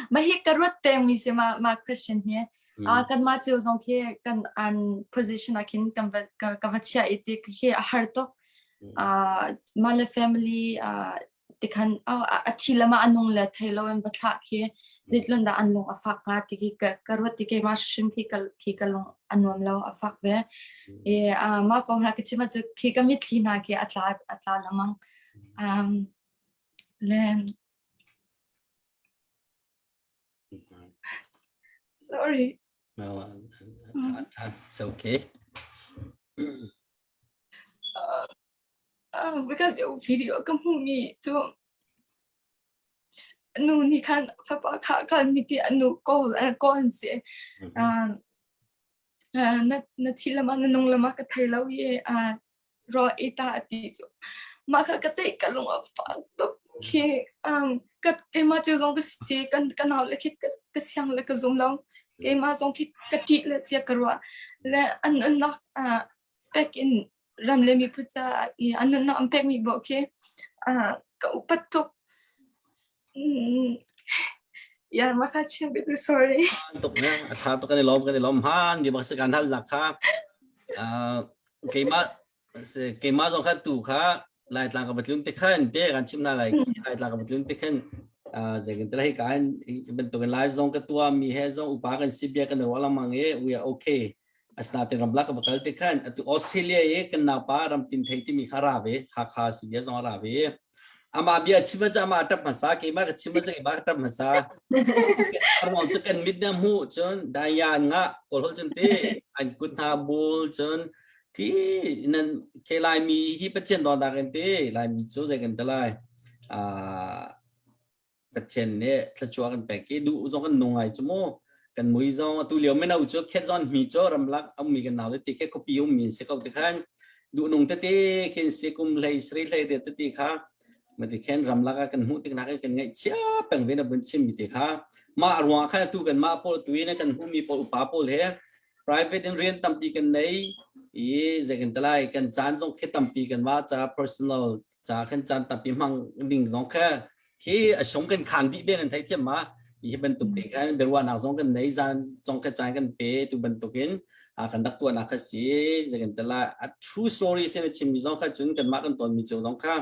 ma hi ka ruat peng mi si ma ma question hi. Ah, kan ma cio zong khi kan an position ah khin kan va ka va chia i ti khi a har tuk. Ah, ma le family ah tikhan a thi lama anung le thei lo in va thlah khi zeitlun dah an lung a fak hnga ti khi ka ka ruat ti keimah hrim khi ka khi ka lung a nuam lo a fak ve e mah kong ha ka chim cu khi ka mitthli hna khi a tla a tla lamang um le sorry no it's okay Ka video ka hmuhmi cu nu nih khan fapa kha khan niki a nu kawl kawl an si. Na na thi lama na nung lama ka thei lo i raw ei ta a ti cu. Mah kha ka theih ka lung a fak tuk khi ka keimah cu zong ka si kan ka nau le khi ka siang le ka zum lo. Keimah zong khi ka ṭih le tiah ka ruah. Le an nunnak pek in ram le miphun caah i an nunnak an pekmi bawh khi ka upat tuk. Ya, mah kha chim ka duh, sorry. Tuk ne, a tha tuk kan i lawm kan i lawm han di bak si kan hal nak kha. Keimah keimah zong kha tu kha Laitlang ka va tlun te khan te kan chim hna lai Laitlang ka va tlun te khan zeitin te lai kan bantukin live zong ka tua mi he zong upa kan si bia kan ruah lengmang i we are okay asinain ramlak ka va kal te khan atu Australia i kan naupa ramtin thei timi kha ra ve Hakha si bia zong a ra ve ama bia chim cu ama tap hmasa keimah ka chim cu keimah ka tap hmasa arwang cu kan mit na hmu cun dayan nga kawl hol cun te an kut hna bul cun khi nan ke laimi hi pathian don dak in te laimi cu zei kan te lai Pathian nih thluachuah kan pek i duh zong kan nung ngai cu mu kan mui zong atu lio mino cu khet zon mi cu ramlak ummi kan nau te khe khuapi ummi si ko te khan duh nung tete khin si kum hlei sri hlei te tete kha mati khen ramlak ah kan hmuh tik nak kan ngaih chia peng ve na bun chim mi te kha mah ruang kha tu kan mah pawl tu in kan hmuh mi pawl upa pawl he private in rian tampi kan nei i zei kan talai kan caan zong khi tampi kan wa ca personal ca kan caan tampi hmang ding zong kha khi a sung kan khan dih den an thei thiam ma. Hi bantuk te khan biaruahnak zong kan nei zan zong kha caan kan pe tu bantukin kan rak tuahnak kha si zeikan tala a true story sin a chimmi zong kha cun kanmah kan tonmi cio zong kha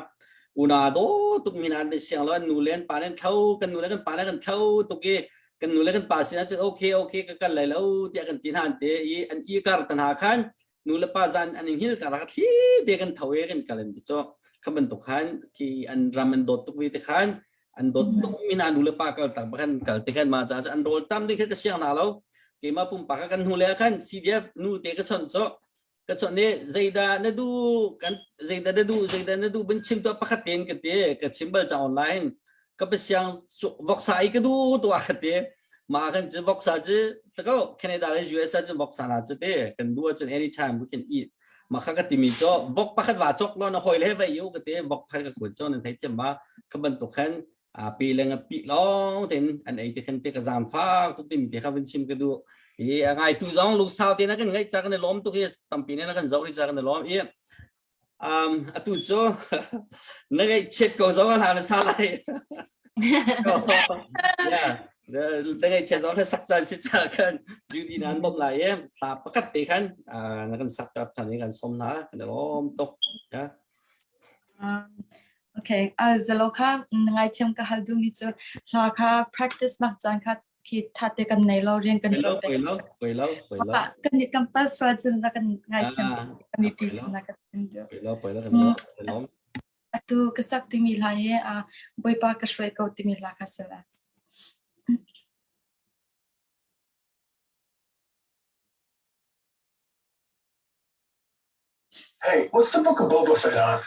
una do tuk mi hna siang lo an nu le an pa le an thlo kan nu le kan pa le kan thlo tuk i kan nu le kan pa sinah cun okay okay ka kal lai lo tiah kan ti hna te i an i kar ta hna khan nu le pa zan an i hngil kar thli te kan tho i kan kal an ti cho kha bantuk khan khi an ram an dawt tuk vi te khan an dawt tuk mi hna nu le pa kal tak khan kal te khan ma cha an rawl tam ding kha ka siang hna lo keimah pumpak kan hnu le khan CDF nu te ka chon cho ka chon ne zeidah na du kan zeidah na du zeidah na du bin chim to pakhat ten ka te ka chim bal cha online ka pasiang voksa i ka du to ka te ma kan chu voksa chu tako Canada le US chu voksa na chu te kan du chu anytime we can eat ma kha ka timi cho vok pakhat wa chok lo na hoi le vai yu ka te vok phai ka kun cho nan thai chem ma ka ban to khan a pi le nga pi long ten an ei te khan te ka zam fa tuk timi te kha vin chim ka du i ngai tu zong lung sau te na kan ngai cha kan lom tuk hi tampi ne na kan zo ri cha kan lom i um atu cu na ngai chet ko zong hna na sa lai yeah na ngai chet zong na sak caan si cha kan Judy nan bom lai e thla pakhat te khan na kan sak tap than kan som na kan lom tuk yeah Okay, zalo kha ngai thiam ka hal du mi cu hla kha practice nak caan kha khi tha te kan nei lo rian kan lo poi lo poi lo poi lo kan ni kan pal sual cun ra kan ngai thiam mi pi sin ka sin du poi lo poi lo kan lo atu ka sak timi hla ye a boipa ka hruai ko timi hla kha sala. Hey, what's the Book of Boba Fett on?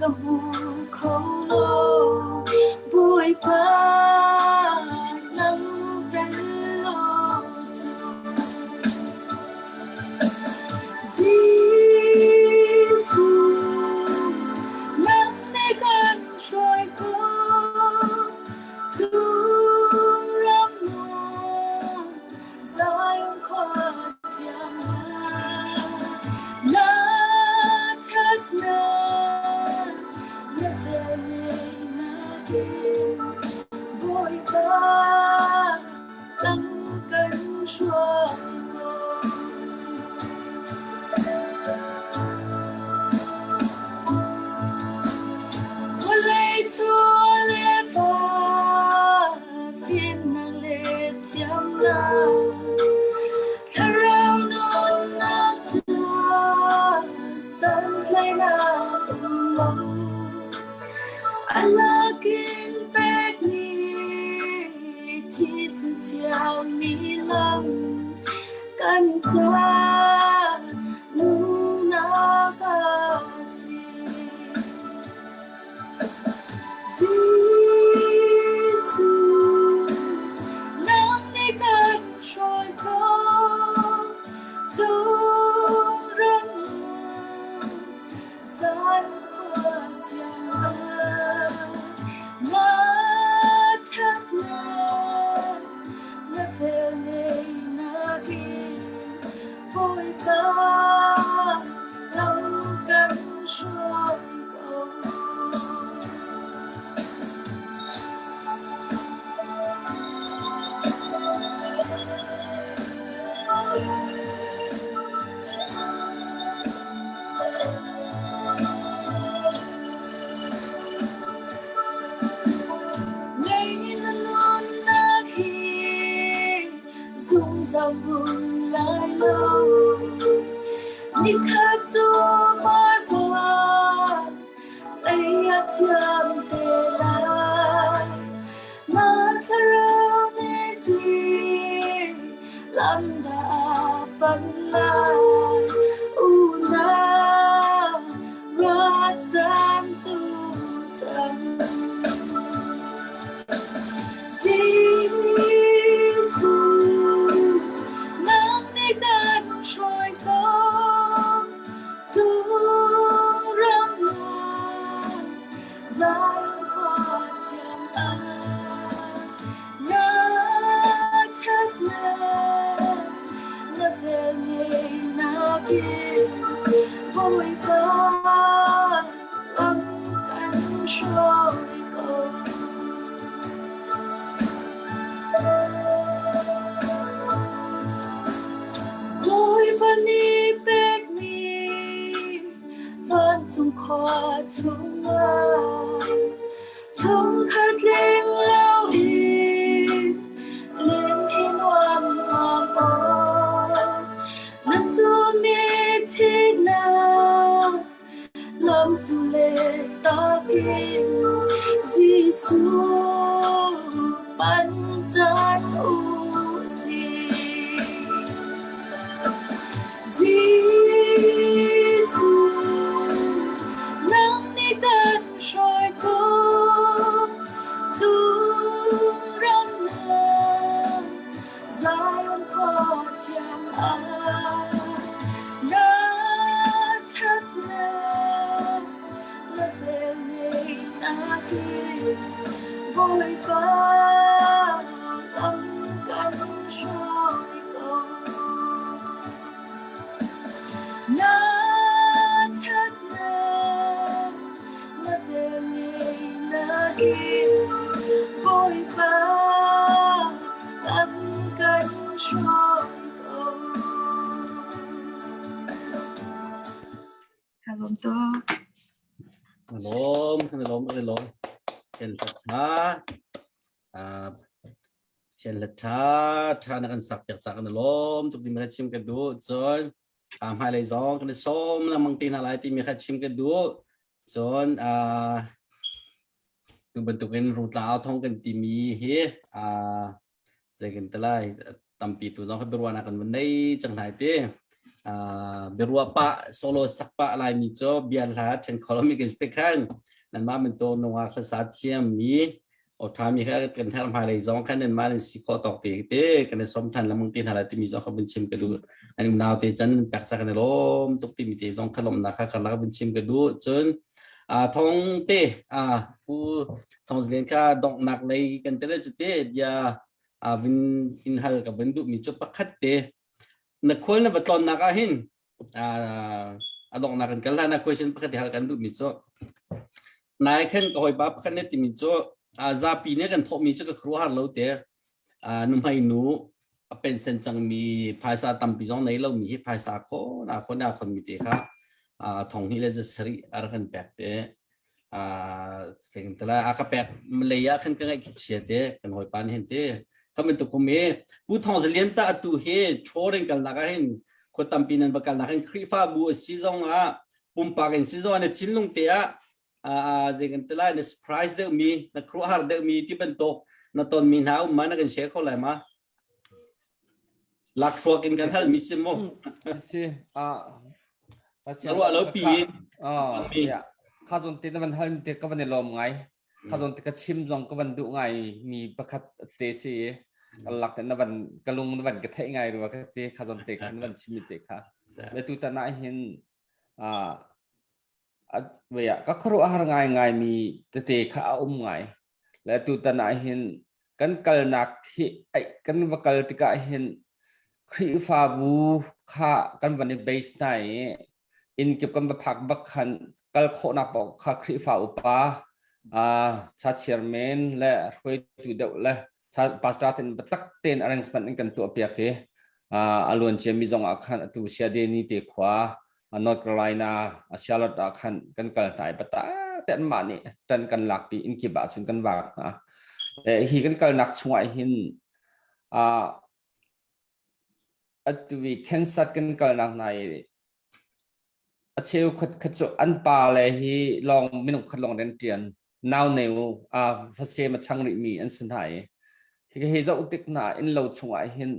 Ka hmu kho lo Bawipa nang tel lo cu Jesuh nang nih kan hruai ko Tung ram nuam Zion khua tiang na ṭhatnak na velngeihnak in Bawipa lam kan hruai ko. Vawlei cu le va fimnak le thiamnak thlarau nunnak ca santlaihnak um lo. A lakin pekmi thisen siangmi lam kan ca nunnak a si. Jesuh, nang nih kan hruai ko, tung ram Zion khua tiang na ṭhatnak na velngeihnak in Bawipa lam kan hruai ko. Ngei na nunnak hi zungzal hmun lai lo. Nikhat cu parbuan lei. thiam te lai. Na thlarau nih zing lam dah pan lai. Unau ruat caan cu cang. Jesuh, nang nih kan hruai ko. Tung ram ah Zion khua thiang ah na ṭhatnak na velngeihnak in Bawipa lam kan hruai ko. Bawipa nih pekmi vancung khua chungah chungkhar tling loin len hi nuam nuam aw na sumi thihnak lam cu le takin Jesuh pan caan u si. Jesuh, nang nih kan hruai ko, cung ram ah Zion khua thiang ah na ṭhatnak na velngeihnak in Bawipa lam kan hruai ko. Na ṭhatnak na velngeihnak in Bawipa lam kan hruai ko. Ka lawm tuk. Ka lawm, kan i lawm, kan i lawm. Kan tha. Uh, thian le tha tha na kan sak piak ca kan i lawm tuk timi kha chim ka duh. Cun uh, hmailei zong kan i sawm lengmang te hna lai timi kha chim ka duh. Cun uh, tu bantukin rutla au thong kan timi hi uh, zei kan ti lai tampi tu zong kha biaruahnak kan van nei cang hlai ti biaruah pah solo sak pah laimi cu bia hla then kholomi kan si khan nanmah bantuk nungak hlasa thiam mi awṭhami kha kan herh hmailei zong khan nanmah nan si khawh tawk te te kan i som than lamang te hna lai timi zong kha vun chim ka duh an unau te chan nan pek ca kan i lawm tuk timi te zong kha lawmnak kha karlak vun chim ka duh cun thong te pu Thong Zilian kha donghnak lei kan tele cu te bia vin in hal ka vun duh mi cu pakhat te na khual na va tlawnnak ah hin a donghnak kan kal hlan ah question pakhat te hal kan duh mi cu nai khan ka hawipa pakhat ne timi cu zapi ne kan thawh mi cu ka khuaruahhar lo te nuhmei nu a pension cangmi phaisa tampi zong nei lomi hi phaisa kho na kho na khon mi te kha thong hnih le sarih a rak kan pek te sing tala a ka pek lei ah khan ka ngaih khi chia te kan hawipa nih hin te ka bantuk kum hi pu thong zalian ta atu hi choring kalnak ah hin khua tampi nan va kalnak hin Khrihfabu a si zong ah pumpak in si zong ah na thinlung te ah zei kan ti lai na surprise deuh mi na khuaruahhar deuh mi ti bantuk na ton mi hna um ma na kan share kho lai ma lakhruak in kan hal mi si mu si a na ruah lo pi in kha zon te na van hal mi te ka van i lawm ngai kha zon te ka chim zong ka van duh ngai mi pakhat te si ka lak na van ka lung na van ka theih ngai rua ka te kha zon te khan van chim mi te kha le tu tan ah hin a ka khuaruahhar ngaingaimi tete kha a um ngai. Le tutan ah hin kan kalnak hi kan va kal tikah hin Khrihfabu kha kan van i base hna i inn kip kan va phak bak khan kal khawhnak paoh kha Khrihfa upa cha chairman le hruaitu deuh le pastor ten biatak tein arrangement in kan tuah piak hi a luan ciami zong ah khan atu Siadeni te khua North Carolina Charlotte ah khan kan kal hna i biatak tein mah nih tan kan lak pi in kip ah cun kan vak hna hi kan kalnak chungah hin atu i Kansas kan kalnak hna i. A cheu khat khat cu an pa le hi lawng minung khat lawng rian ṭian nau neu a fasem a chang rihmi an si hna i hi hei zoh tik hna inn lo chungah hin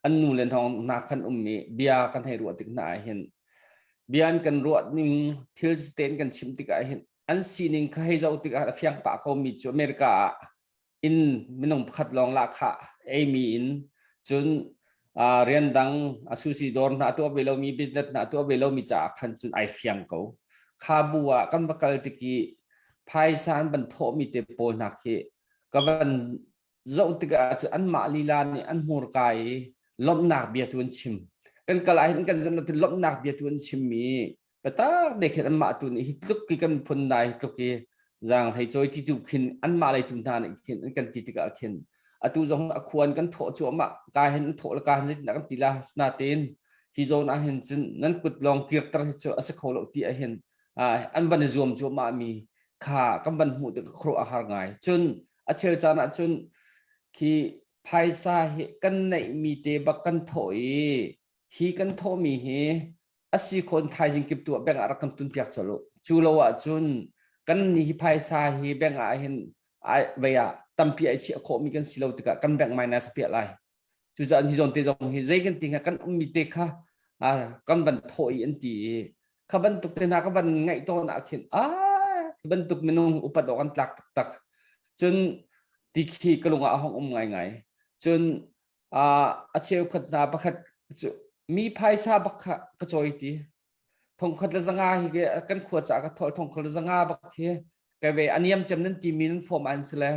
an nu le hnawng hna khan um i bia kan hei ruah tik hna ah hin bia an kan ruah ning thil tein kan chim tikah hin an sining kha hei zoh tikah a fiang pah ko mi cu America ah inn minung pakhat lawng lahkhah eimi in cun rian dang a sushi dawr hna a tuah ve lomi business hna a tuah ve lomi caah khan cun ai fiang ko. Kha bu ah kan va kal tik i phaisa an van thawhmi te pawl hna khi ka van zoh tikah cun anmah lila nih an hmurka i lawmhnak bia tu an chim. Kan kal ah hin kan zan lawmhnak bia tu an chimmi Biatak te khin anmah tu nih hi tluk i kan phun dai hi tluk i zaang hlei cawi ti tu khin anmah lei tu hna nih khin an kan ti tikah khin atu zong a khuan kan thawh cuahmah ka hin an thawh le ka hin zeitindah kan ti la sinatein hi zawn ah hin cun nan kut lawng kirter hi cu a si kho lo ti ah hin an van i zuam cuahmah mi kha kan van hmuh tik khuaruah a har ngai cun a chel caan ah cun khi phaisa hi kan neih mi te bak kan thawh i hi kan thawhmi hi a si khon thaizing kip tu ah bank ah rak kan tun piak colh u cu lo ahcun kan ni hi phaisa hi bank ah hin ai vei ah tampi ai chiah khawhmi kan si lo tikah kan bank minus piah lai cucaah hi zawn te zong hi zei kan ti hnga kan ummi te kha kan van thawh i an ti i kha bantuk te hna ka van ngaih tawn ah khin a bantuk minung upat awk an tlak taktak cun ti khi ka lung ah a hong um ngaingai cun a cheukhat hna pakhat cu mi phaisa bak kha ka cawi ti thongkhat le zanga hi kan khua ca ka thol thongkhat le zanga bak hi ka ve aniam cem nan ti mi nan form an sile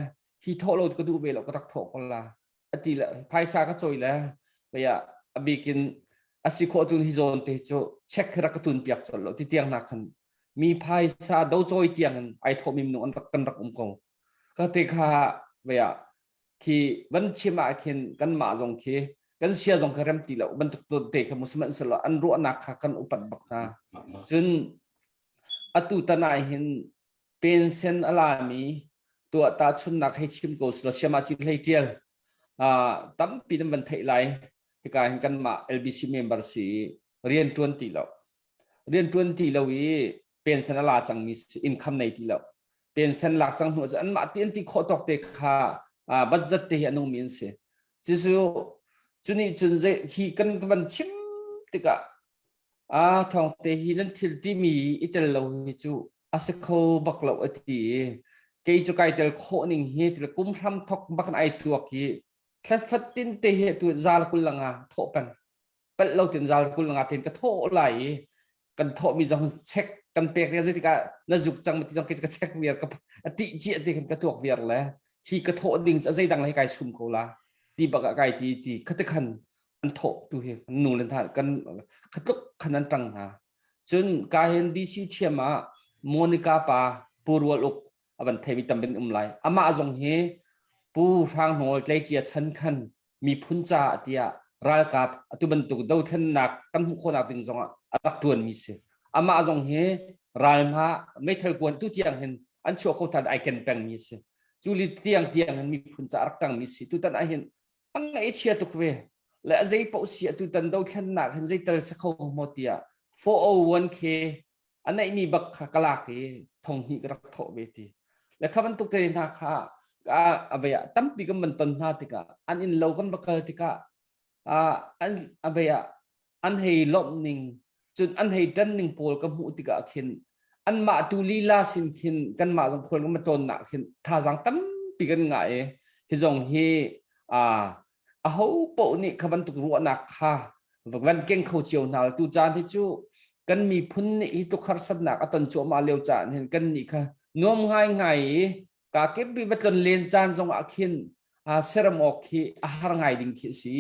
hi thawh lo ka duh ve lo ka rak thawh ko la ati le phaisa ka cawi le baya abikin asi khawh tun hi zawn te cu check rak ka tun piak chol lo ti tiang na khan mi phaisa do cawi tiang in ai thawh mi minung an rak kan rak um ko ka te kha baya khi van chim ah khin kanmah zong khi kan sia zong kha rem ti lo bantuk te kha mu sihmanhsehlaw an ruahnak kha kan upat bak hna cun atu tan ah hin pension a lami tuah ta chunnak hei chim ko silo siama si hlei tial tampi nan van theih lai hika hin kanmah LBC member si rian tuan ti lo rian tuan ti lo i pension a la cangmi income nei ti lo pension lak cang hnu cu anmah ti an ti khawh tawk te kha budget te hi a nungmi an si cucu cunih cun zei hi kan van chim tikah a thawng te hi nan thil timi i tel lo hi cu a si kho bak lo a ti i kei cu kai tel khawh ning hi til kum hram thok bak ai tuak hi thlatfatin te hi tu zal kul langa thawh peng palh lo tin zal kul nga tin ka thawh lai i kan thawh mi zong check kan pek ria zeitikah na zuk cang ti zong ka check viar ka ati chi ati kan ka tuak viar le hi ka thawh ding a zeidang le kai sum ko la ti bak ah kai ti ti khate khan an thawh tu hi nu le hna kan khatluk khan an tang hna cun ka hin DC thiam ah Monica pa Pu Rual Uk a van theimi tam bin um lai amah zong hi Pu Hrang Hnawl tleicia chan khan miphun caah tiah ralkap atu bantuk dothlennak kan hmuh khawhnak ding zongah a rak ṭuanmi si. Amah zong hi ralhma meithal kuan tu tiang hin an chuah kho than ai ken pengmi si. Cu li tiang tiang hin miphun caah rak ṭangmi si. Tutan ah hin an ngaih chia tuk ve. Le a zei paoh si atu tan dothlennak hin zeital si kho maw tiah 401k a neihmi bak kha ka lak i thong hnih ka rak thawh ve ti le kha bantuk te hna kha a vei ah tampi kan van ton hna tikah an inn lo kan va kal tikah an a vei ah an hei lawmh ning cun an hei ṭan ning pawl ka hmuh tikah khin anmah tu lila sin khin kanmah zong khual kan ma tawnnak khin thazaang tampi kan ngah i hi zong hi aho paoh nih kha bantuk ruahnak kha van keng kho cio hna tu caan hi cu kan miphun nih hi tluk harsatnak a ton cuahmah lio caan hin kan nih kha nuam ngai ngai i ka kep bi va tlon len caan zong ah khin seram awk khi a har ngai ding khi si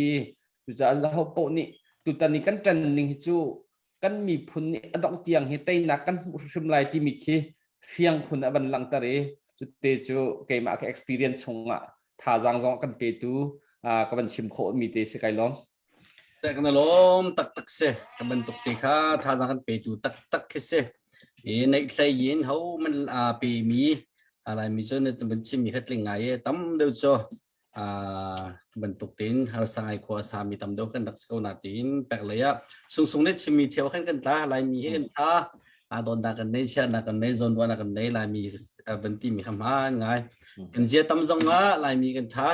cucaah aho paoh nih tutan i kan ṭan ning hi cu kan miphun nih a dongh tiang hi teinak kan hmuh hrim lai timi khi fiang khun a van langhter i cute cu keimah ka experience chungah thazaang zong kan petu ka van chim khawh mi te si kai lawm. Se kan lawm taktak si ka bantuk te kha thazaang kan petu taktak khi si i neih hlei in ho man a pe mi lai mi cu na ban chim mi kha tling ngai e tam deuh cu. Bantuk tin harsa ngai khua sami tam deuh kan rak si ko na tin pek lei ah sungsung ne chimmi theo khan kan tla Laimi hi kan tla a don da kan nei sia na kan nei zon wa na kan nei Laimi ban ti mi kha hmaan ngai kan zia tam zong ah Laimi kan tha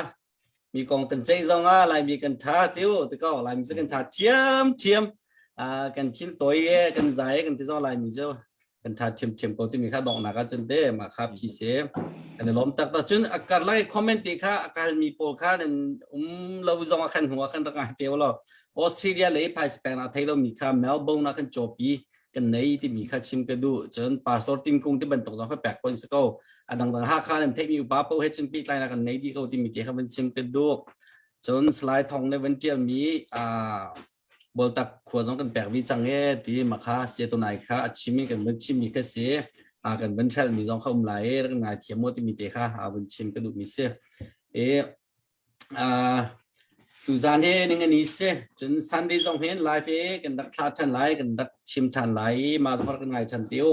mi kong kan ceih zong ah Laimi kan tha tiu ti ko Laimi cu kan tha thiam thiam kan thin toi e kan zai kan ti zong Laimi cu kan tha thiam thiam ko timi kha donghnak ah cun te mah kha phi se kan i lawm tak ta cun a kar lai comment te kha a kal mi pawl kha nan um lo zong a khan hnuah khan rak ngai te lo Australia lei phais peng na thei lo mi kha Melbourne na khan chopi kan nei ti mi kha chim ka du cun pastor tin kung ti bantuk zong kha pek khon si ko a dang dang ha kha nan theih mi upa po he cun pi tlai na kan nei di ko ti mi te kha van chim ka du cun slide thong le van tial mi a boltak khua zong kan pek vi cang e ti ma kha sia tu nai kha a chim in kan van chim mi kha si a kan van hrel mi zong kha um lai e rak ngai thiam mo ti mi te kha a van chim ka duh mi si e a tuzan he ning ani se cun Sunday zong hin live e kan rak thla than lai kan rak chim than lai ma zong kan ngai than tiu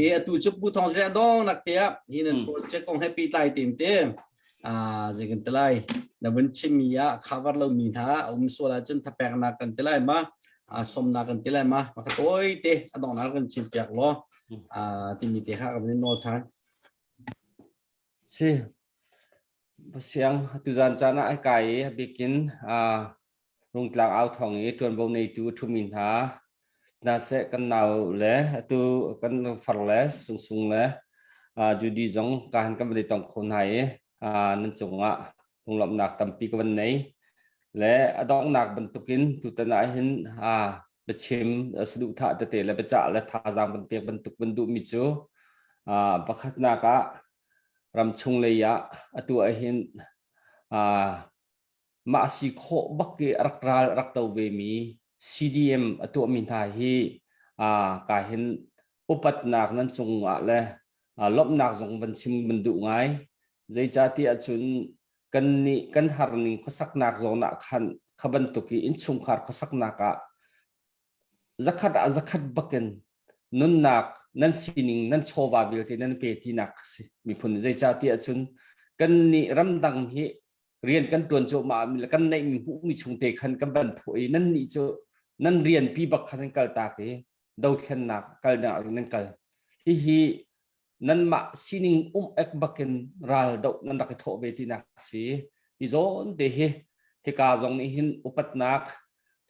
e atu chu pu thong se dong nak te hi nan project kong happy tlai tin te zei kan ti lai na vun chimmi ah cover lo mi hna a um sual ahcun thapeknak kan ti lai ma somnak kan ti lai ma ma ka tawi te a donghnak kan chim piak law timi te kha ka vun nawl than Si siang tuzan caan ah ai kai i bikin Rungtlang au thawng i ṭuanvo neitu a ṭhumi hna hna seh kan nau le atu kan far le Sungsung le Judy zong ka han kan van i tong kho hna i nan cungah lunglawmhnak tampi ka van nei. Le a donghnak bantukin tutan ah hin biachim saduhthah tete le biacah le thazaang van pek bantuk van duhmi cu pakhatnak ah ramchung lei ah atu ah hin Mah si khawh bak i a rak ral a rak do vemi CDM a tuahmi hna hi ka hin upatnak nan cungah le lawmhnak zong van chim van duh ngai. Zeicahtiah cun kannih kan harning khuasaknak zawn ah khan kha bantuk i innchungkhar khuasaknak ah zakhat ah zakhat bakin nunnak nan sining nan chawva vialte nan pe tinak si miphun zeicahtiah cun kannih ramdang hi rian kan tuan cuahmah mi le kan neihmi hmuhmi chung te khan kan van thawh i nan nih cu nan rian pi bak khan nan kal tak i dothlennak kal ding ah nan kal hihi nanmah sining um ek bakin ral doh nan rak i thawh ve tinak si hi zawn te hi hika zong nih hin upatnak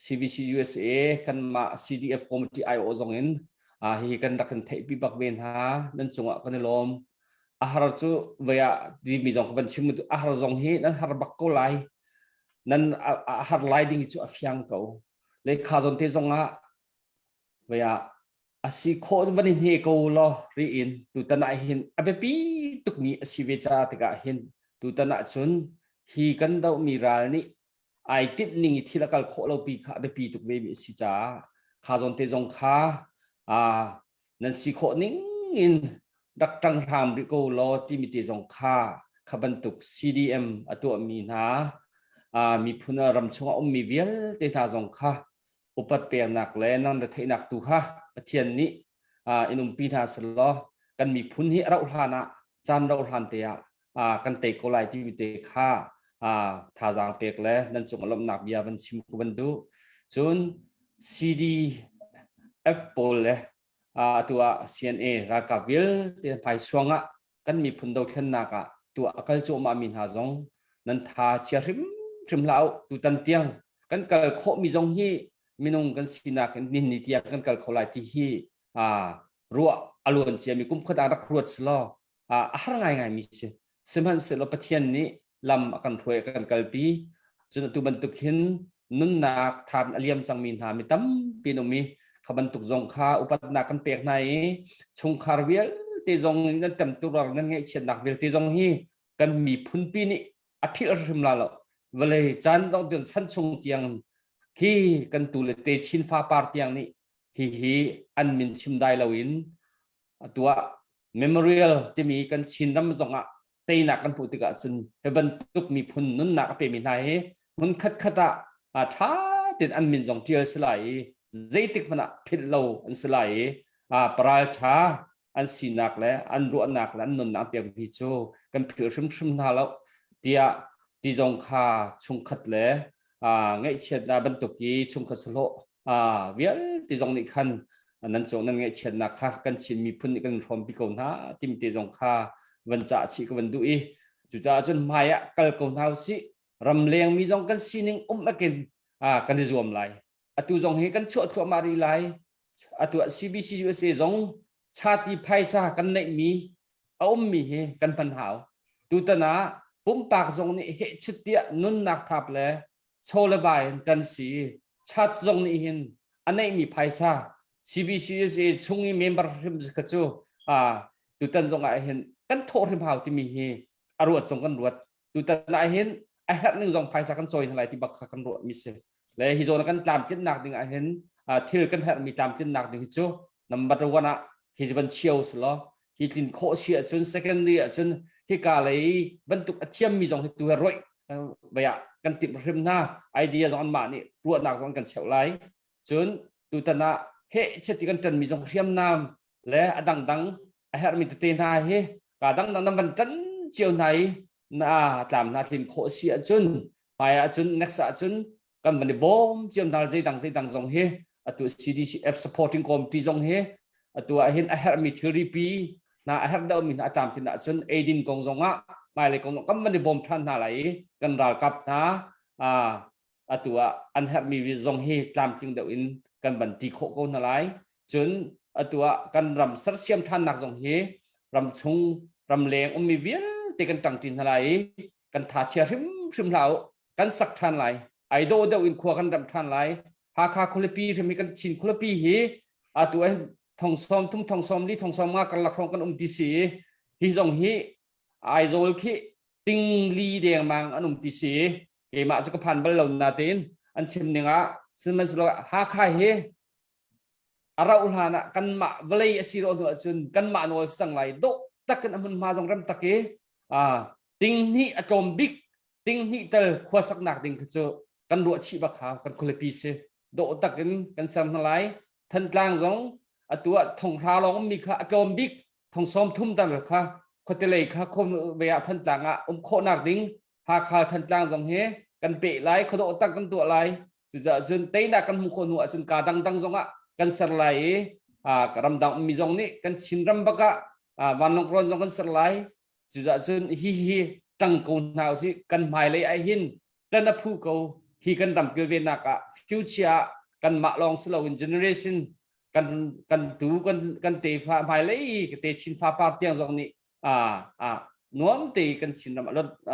CBC USA kanmah CDF committee IO zong in hihi kan rak kan theihpi bak ve hna nan cungah kan i lawm a har cu vei ah timi zong ka van chim a har zong hi nan har bak ko lai nan a har lai ding cu a fiang ko le kha zawn te zong ah vei ah a si khawh van i hne ko law ri in tutan ah hin a biapi tukmi a si ve ca tikah hin tutan ah cun hi kan dohmi ral nih ai tinh ning i thil a kal khawh lo pi kha a biapi tuk ve mi a si caah kha zawn te zong kha nan si khawh ning in rak ṭang hram rih ko law timi te zong kha kha bantuk CDM a tuahmi hna miphun ram chungah ummi vialte hna zong kha upat peknak le nan retheihnak tu kha Pathian nih in umpi hna selaw kan miphun hi a rauh hlan ah caan rauh hlan te ah kan tei ko lai timi te kha thazaang pek le nan cung lawmhnak bia van chim ku van duh cun CDF pawl le atu ah CNA ralkap vialte hmai suang ah kan miphun dothlennak ah tuah a kal cuahmah mi hna zong nan tha chia hrimhrim hlah u tutan tiang kan kal khawh mi zong hi minung kan sinak in nihin ni tiang kan kal kho lai ti hi ruah a luan cia mi kum khat ah rak ruat selaw a har ngaingai mi si sihmanhsehlaw Pathian nih lam a kan hruai a kan kalpi cun atu bantuk hin nunnak than a liam cangmi hna mi tampi an um i kha bantuk zong kha upatnak kan pek hna i chungkhar vialte zong nan temtuar nan ngaihchiatnak vialte zong hi kan miphunpi nih a philh hrim la lo vawlei caan dong tiang chan chung tiang khi kan tu le te chin fa par tiang nih hi hi an min chim dai loin atuah memorial timi kan Chin ram zong ah teinak kan hmuh tikah cun hi bantuk miphun nunnak a pemi hna hi hmun khatkhat ah ṭha tein an min zong ṭial si lai i zeitik hmanh ah philh lo an si lai i paral ṭha an sinak le an ruahnak le an nunnak pek hi cu kan philh hrimhrim hna lo tiah. Ti zong kha chungkhat le ngaihchiatnak bantuk i chungkhat sahlawh vialte zong nih khan nan cung nan ngaihchiatnak kha kan Chin miphun nih kan hrawmpi ko hna timi te zong kha van cah chih ka van duh i cucaah cun hmai ah kal ko hna usih ramleng mi zong kan sining um akin kan i zuam lai atu zong hi kan chuah thluahmah rih lai atu ah CBC USA zong chati phaisa kan neihmi a ummi hi kan hman hau tutan ah pumpak zong nih hehchit tiah nunnak thap le chaw le vai in kan si chat zong nih hin a neihmi phaisa CBCUSA chung i member hrim kha cu tutan zong ah hin kan thawh hrim hau timi hi a ruat zong kan ruat tutan ah hin a herh ning zong phaisa kan cawi hna lai ti bak kha kan ruah mi si le hi zawn kan tlamtlinnak ding ah hin thil kan herhmi tlamtlinnak ding hi cu number one ah hi van chio si law hi tlin khawh si ahcun secondary ahcun hika lei bantuk a thiammi zong hi tu he roih vai ah kan timh hrim hna idea zong anmah nih ruahnak zong kan cheuh lai cun tutan ah he cheti kan ṭanmi zong hriamnam le a dangdang a herhmi tete hna hi ka dangdang nan van ṭan cio hna i na tlam hna tlin khawh si ahcun hmai ahcun next ahcun kan van i bawm cio hna zeidang zeidang zong hi atu CDCF supporting committee zong hi atu ah hin a herhmi thilri pi hna a herh deuhmi hna a tlamtlin ahcun eidin kong zong ah hmailei kong kan van i bawm ṭhan hna lai i kan ralkap hna atu ah an herhmi zong hi tlamtling deuh in kan van ti khawh ko hna lai cun atu ah kan ram sersiam ṭhannak zong hi ramchung ramleng ummi vialte kan ṭangṭi hna lai i kan tha chia hrimhrim hlah u kan sak ṭhan lai ai dawh deuh in khua kan ramh ṭhan lai Hakha khualipi hrim hi kan Chin khualipi hi atu ah thong sawm thum thong sawm li thong sawm nga karlak hrawng kan um ti si hi zong hi Aizawl khi ting li dengmang an um ti si keimah cu ka phan bal lo natein an chim ning ah sihmanhsehlaw Hakha hi a rauh hlan ah kanmah vawlei a si rawh hnu ahcun kanmah nawl sang lai dawh tak in a hmunhma zong rem tak i ting hnih a tlawm bik ting hnih tel khua saknak ding kha cu kan ruah chih bak hau kan khualipi si dawh tak in kan ser hna lai Thantlang zong atu ah thonghra lawng ummi kha a tlawm bik thong sawm thum tal kha khuatelei kha khom ve ah Thantlang ah um khawhnak ding Hakha Thantlang zong hi kan peh lai khuadawh tak kan tuah lai cucaah cun teinak kan hmuh khawh hnu ahcun ka dangdang zong ah kan ser lai i ramdang ummi zong nih kan Chin ram bak ah vanlawng rawn zong kan ser lai cucaah cun hi hi tang ko hna usih kan hmailei ah hin tan a phu ko hi kan ram kilvennak ah future ah kan mah lawng si loin generation kan kan tu kan kan tefa hmailei te chin fa par tiang zong nih a a nuam te kan Chin ram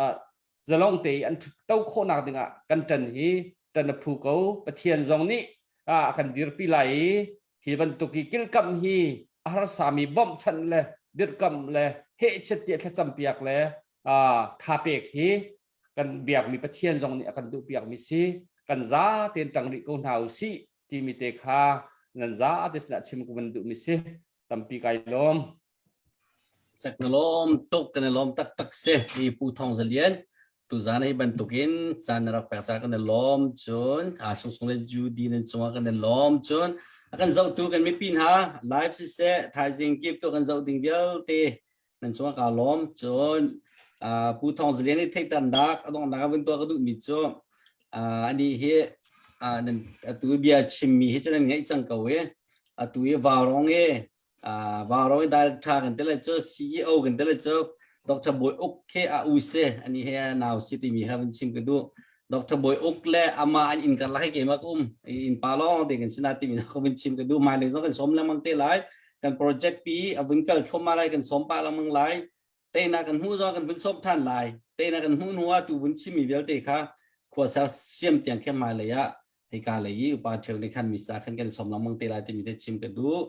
ah zalong te an to khawhnak dingah kan ṭan hi ṭan a phu ko Pathian zong nih a kan dirpi lai i hi bantuk hi kilkamh hi a harsami bawmhchanh le dirhkamh le hehchet tiah thlacam piak le tha pek hi kan biakmi Pathian zong nih a kan duh piakmi si kan za tein ṭang rih ko hna u sih timi te kha nan za te sinah chim ku van duhmi si tampi kai lawm Sak na lawm tuk kan i lawm taktak si hi Pu Thawng Za Lian tuzan hi bantukin caan na rak pek ca kan i lawm cun a sungsung le Judy nan cungah kan i lawm cun a kan zohtu kan mipi hna live siseh thaizing kip tu kan zoh ding vialte nan cungah ka lawm cun Pu Thawng Za Lian i theihternak a donghnak a vun tuah ka duhmi cu ani hi nan atu bia chimmi hi cu nan ngaih cang ko i atu i vaurong i Vaurawng i director kan tele cu CEO kan tele cu Dr. Bawi Uk khi a u si ani he a nau si timi kha vun chim ka duh Dr. Bawi Uk le ama an inn karlak hi keimah ka um inn pa lawng te kan sina timi ka vun chim ka duh mai lei zong kan sawm lengmang te lai kan project pi a vun kal thluahmah lai kan sawm pah lengmang lai Teinak kan hmuh zong kan vun sawm ṭhan lai. Teinak kan hmuh hnu ah tu vun chimmi vialte kha khua ser siam tiang khin hmailei ah hika lei i upa ṭheu nih khan misa khan kan sawm lengmang te lai timi te chim ka duh.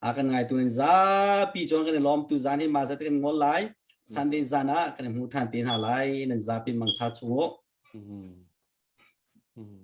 A kan ngaitu nan zapi chuan kan i lawm tu zan hi ma zat kan ngol lai. Sunday zan ah kan i hmu ṭhan te hna lai. Nan zapi mangtha chung u. Mm. Mm.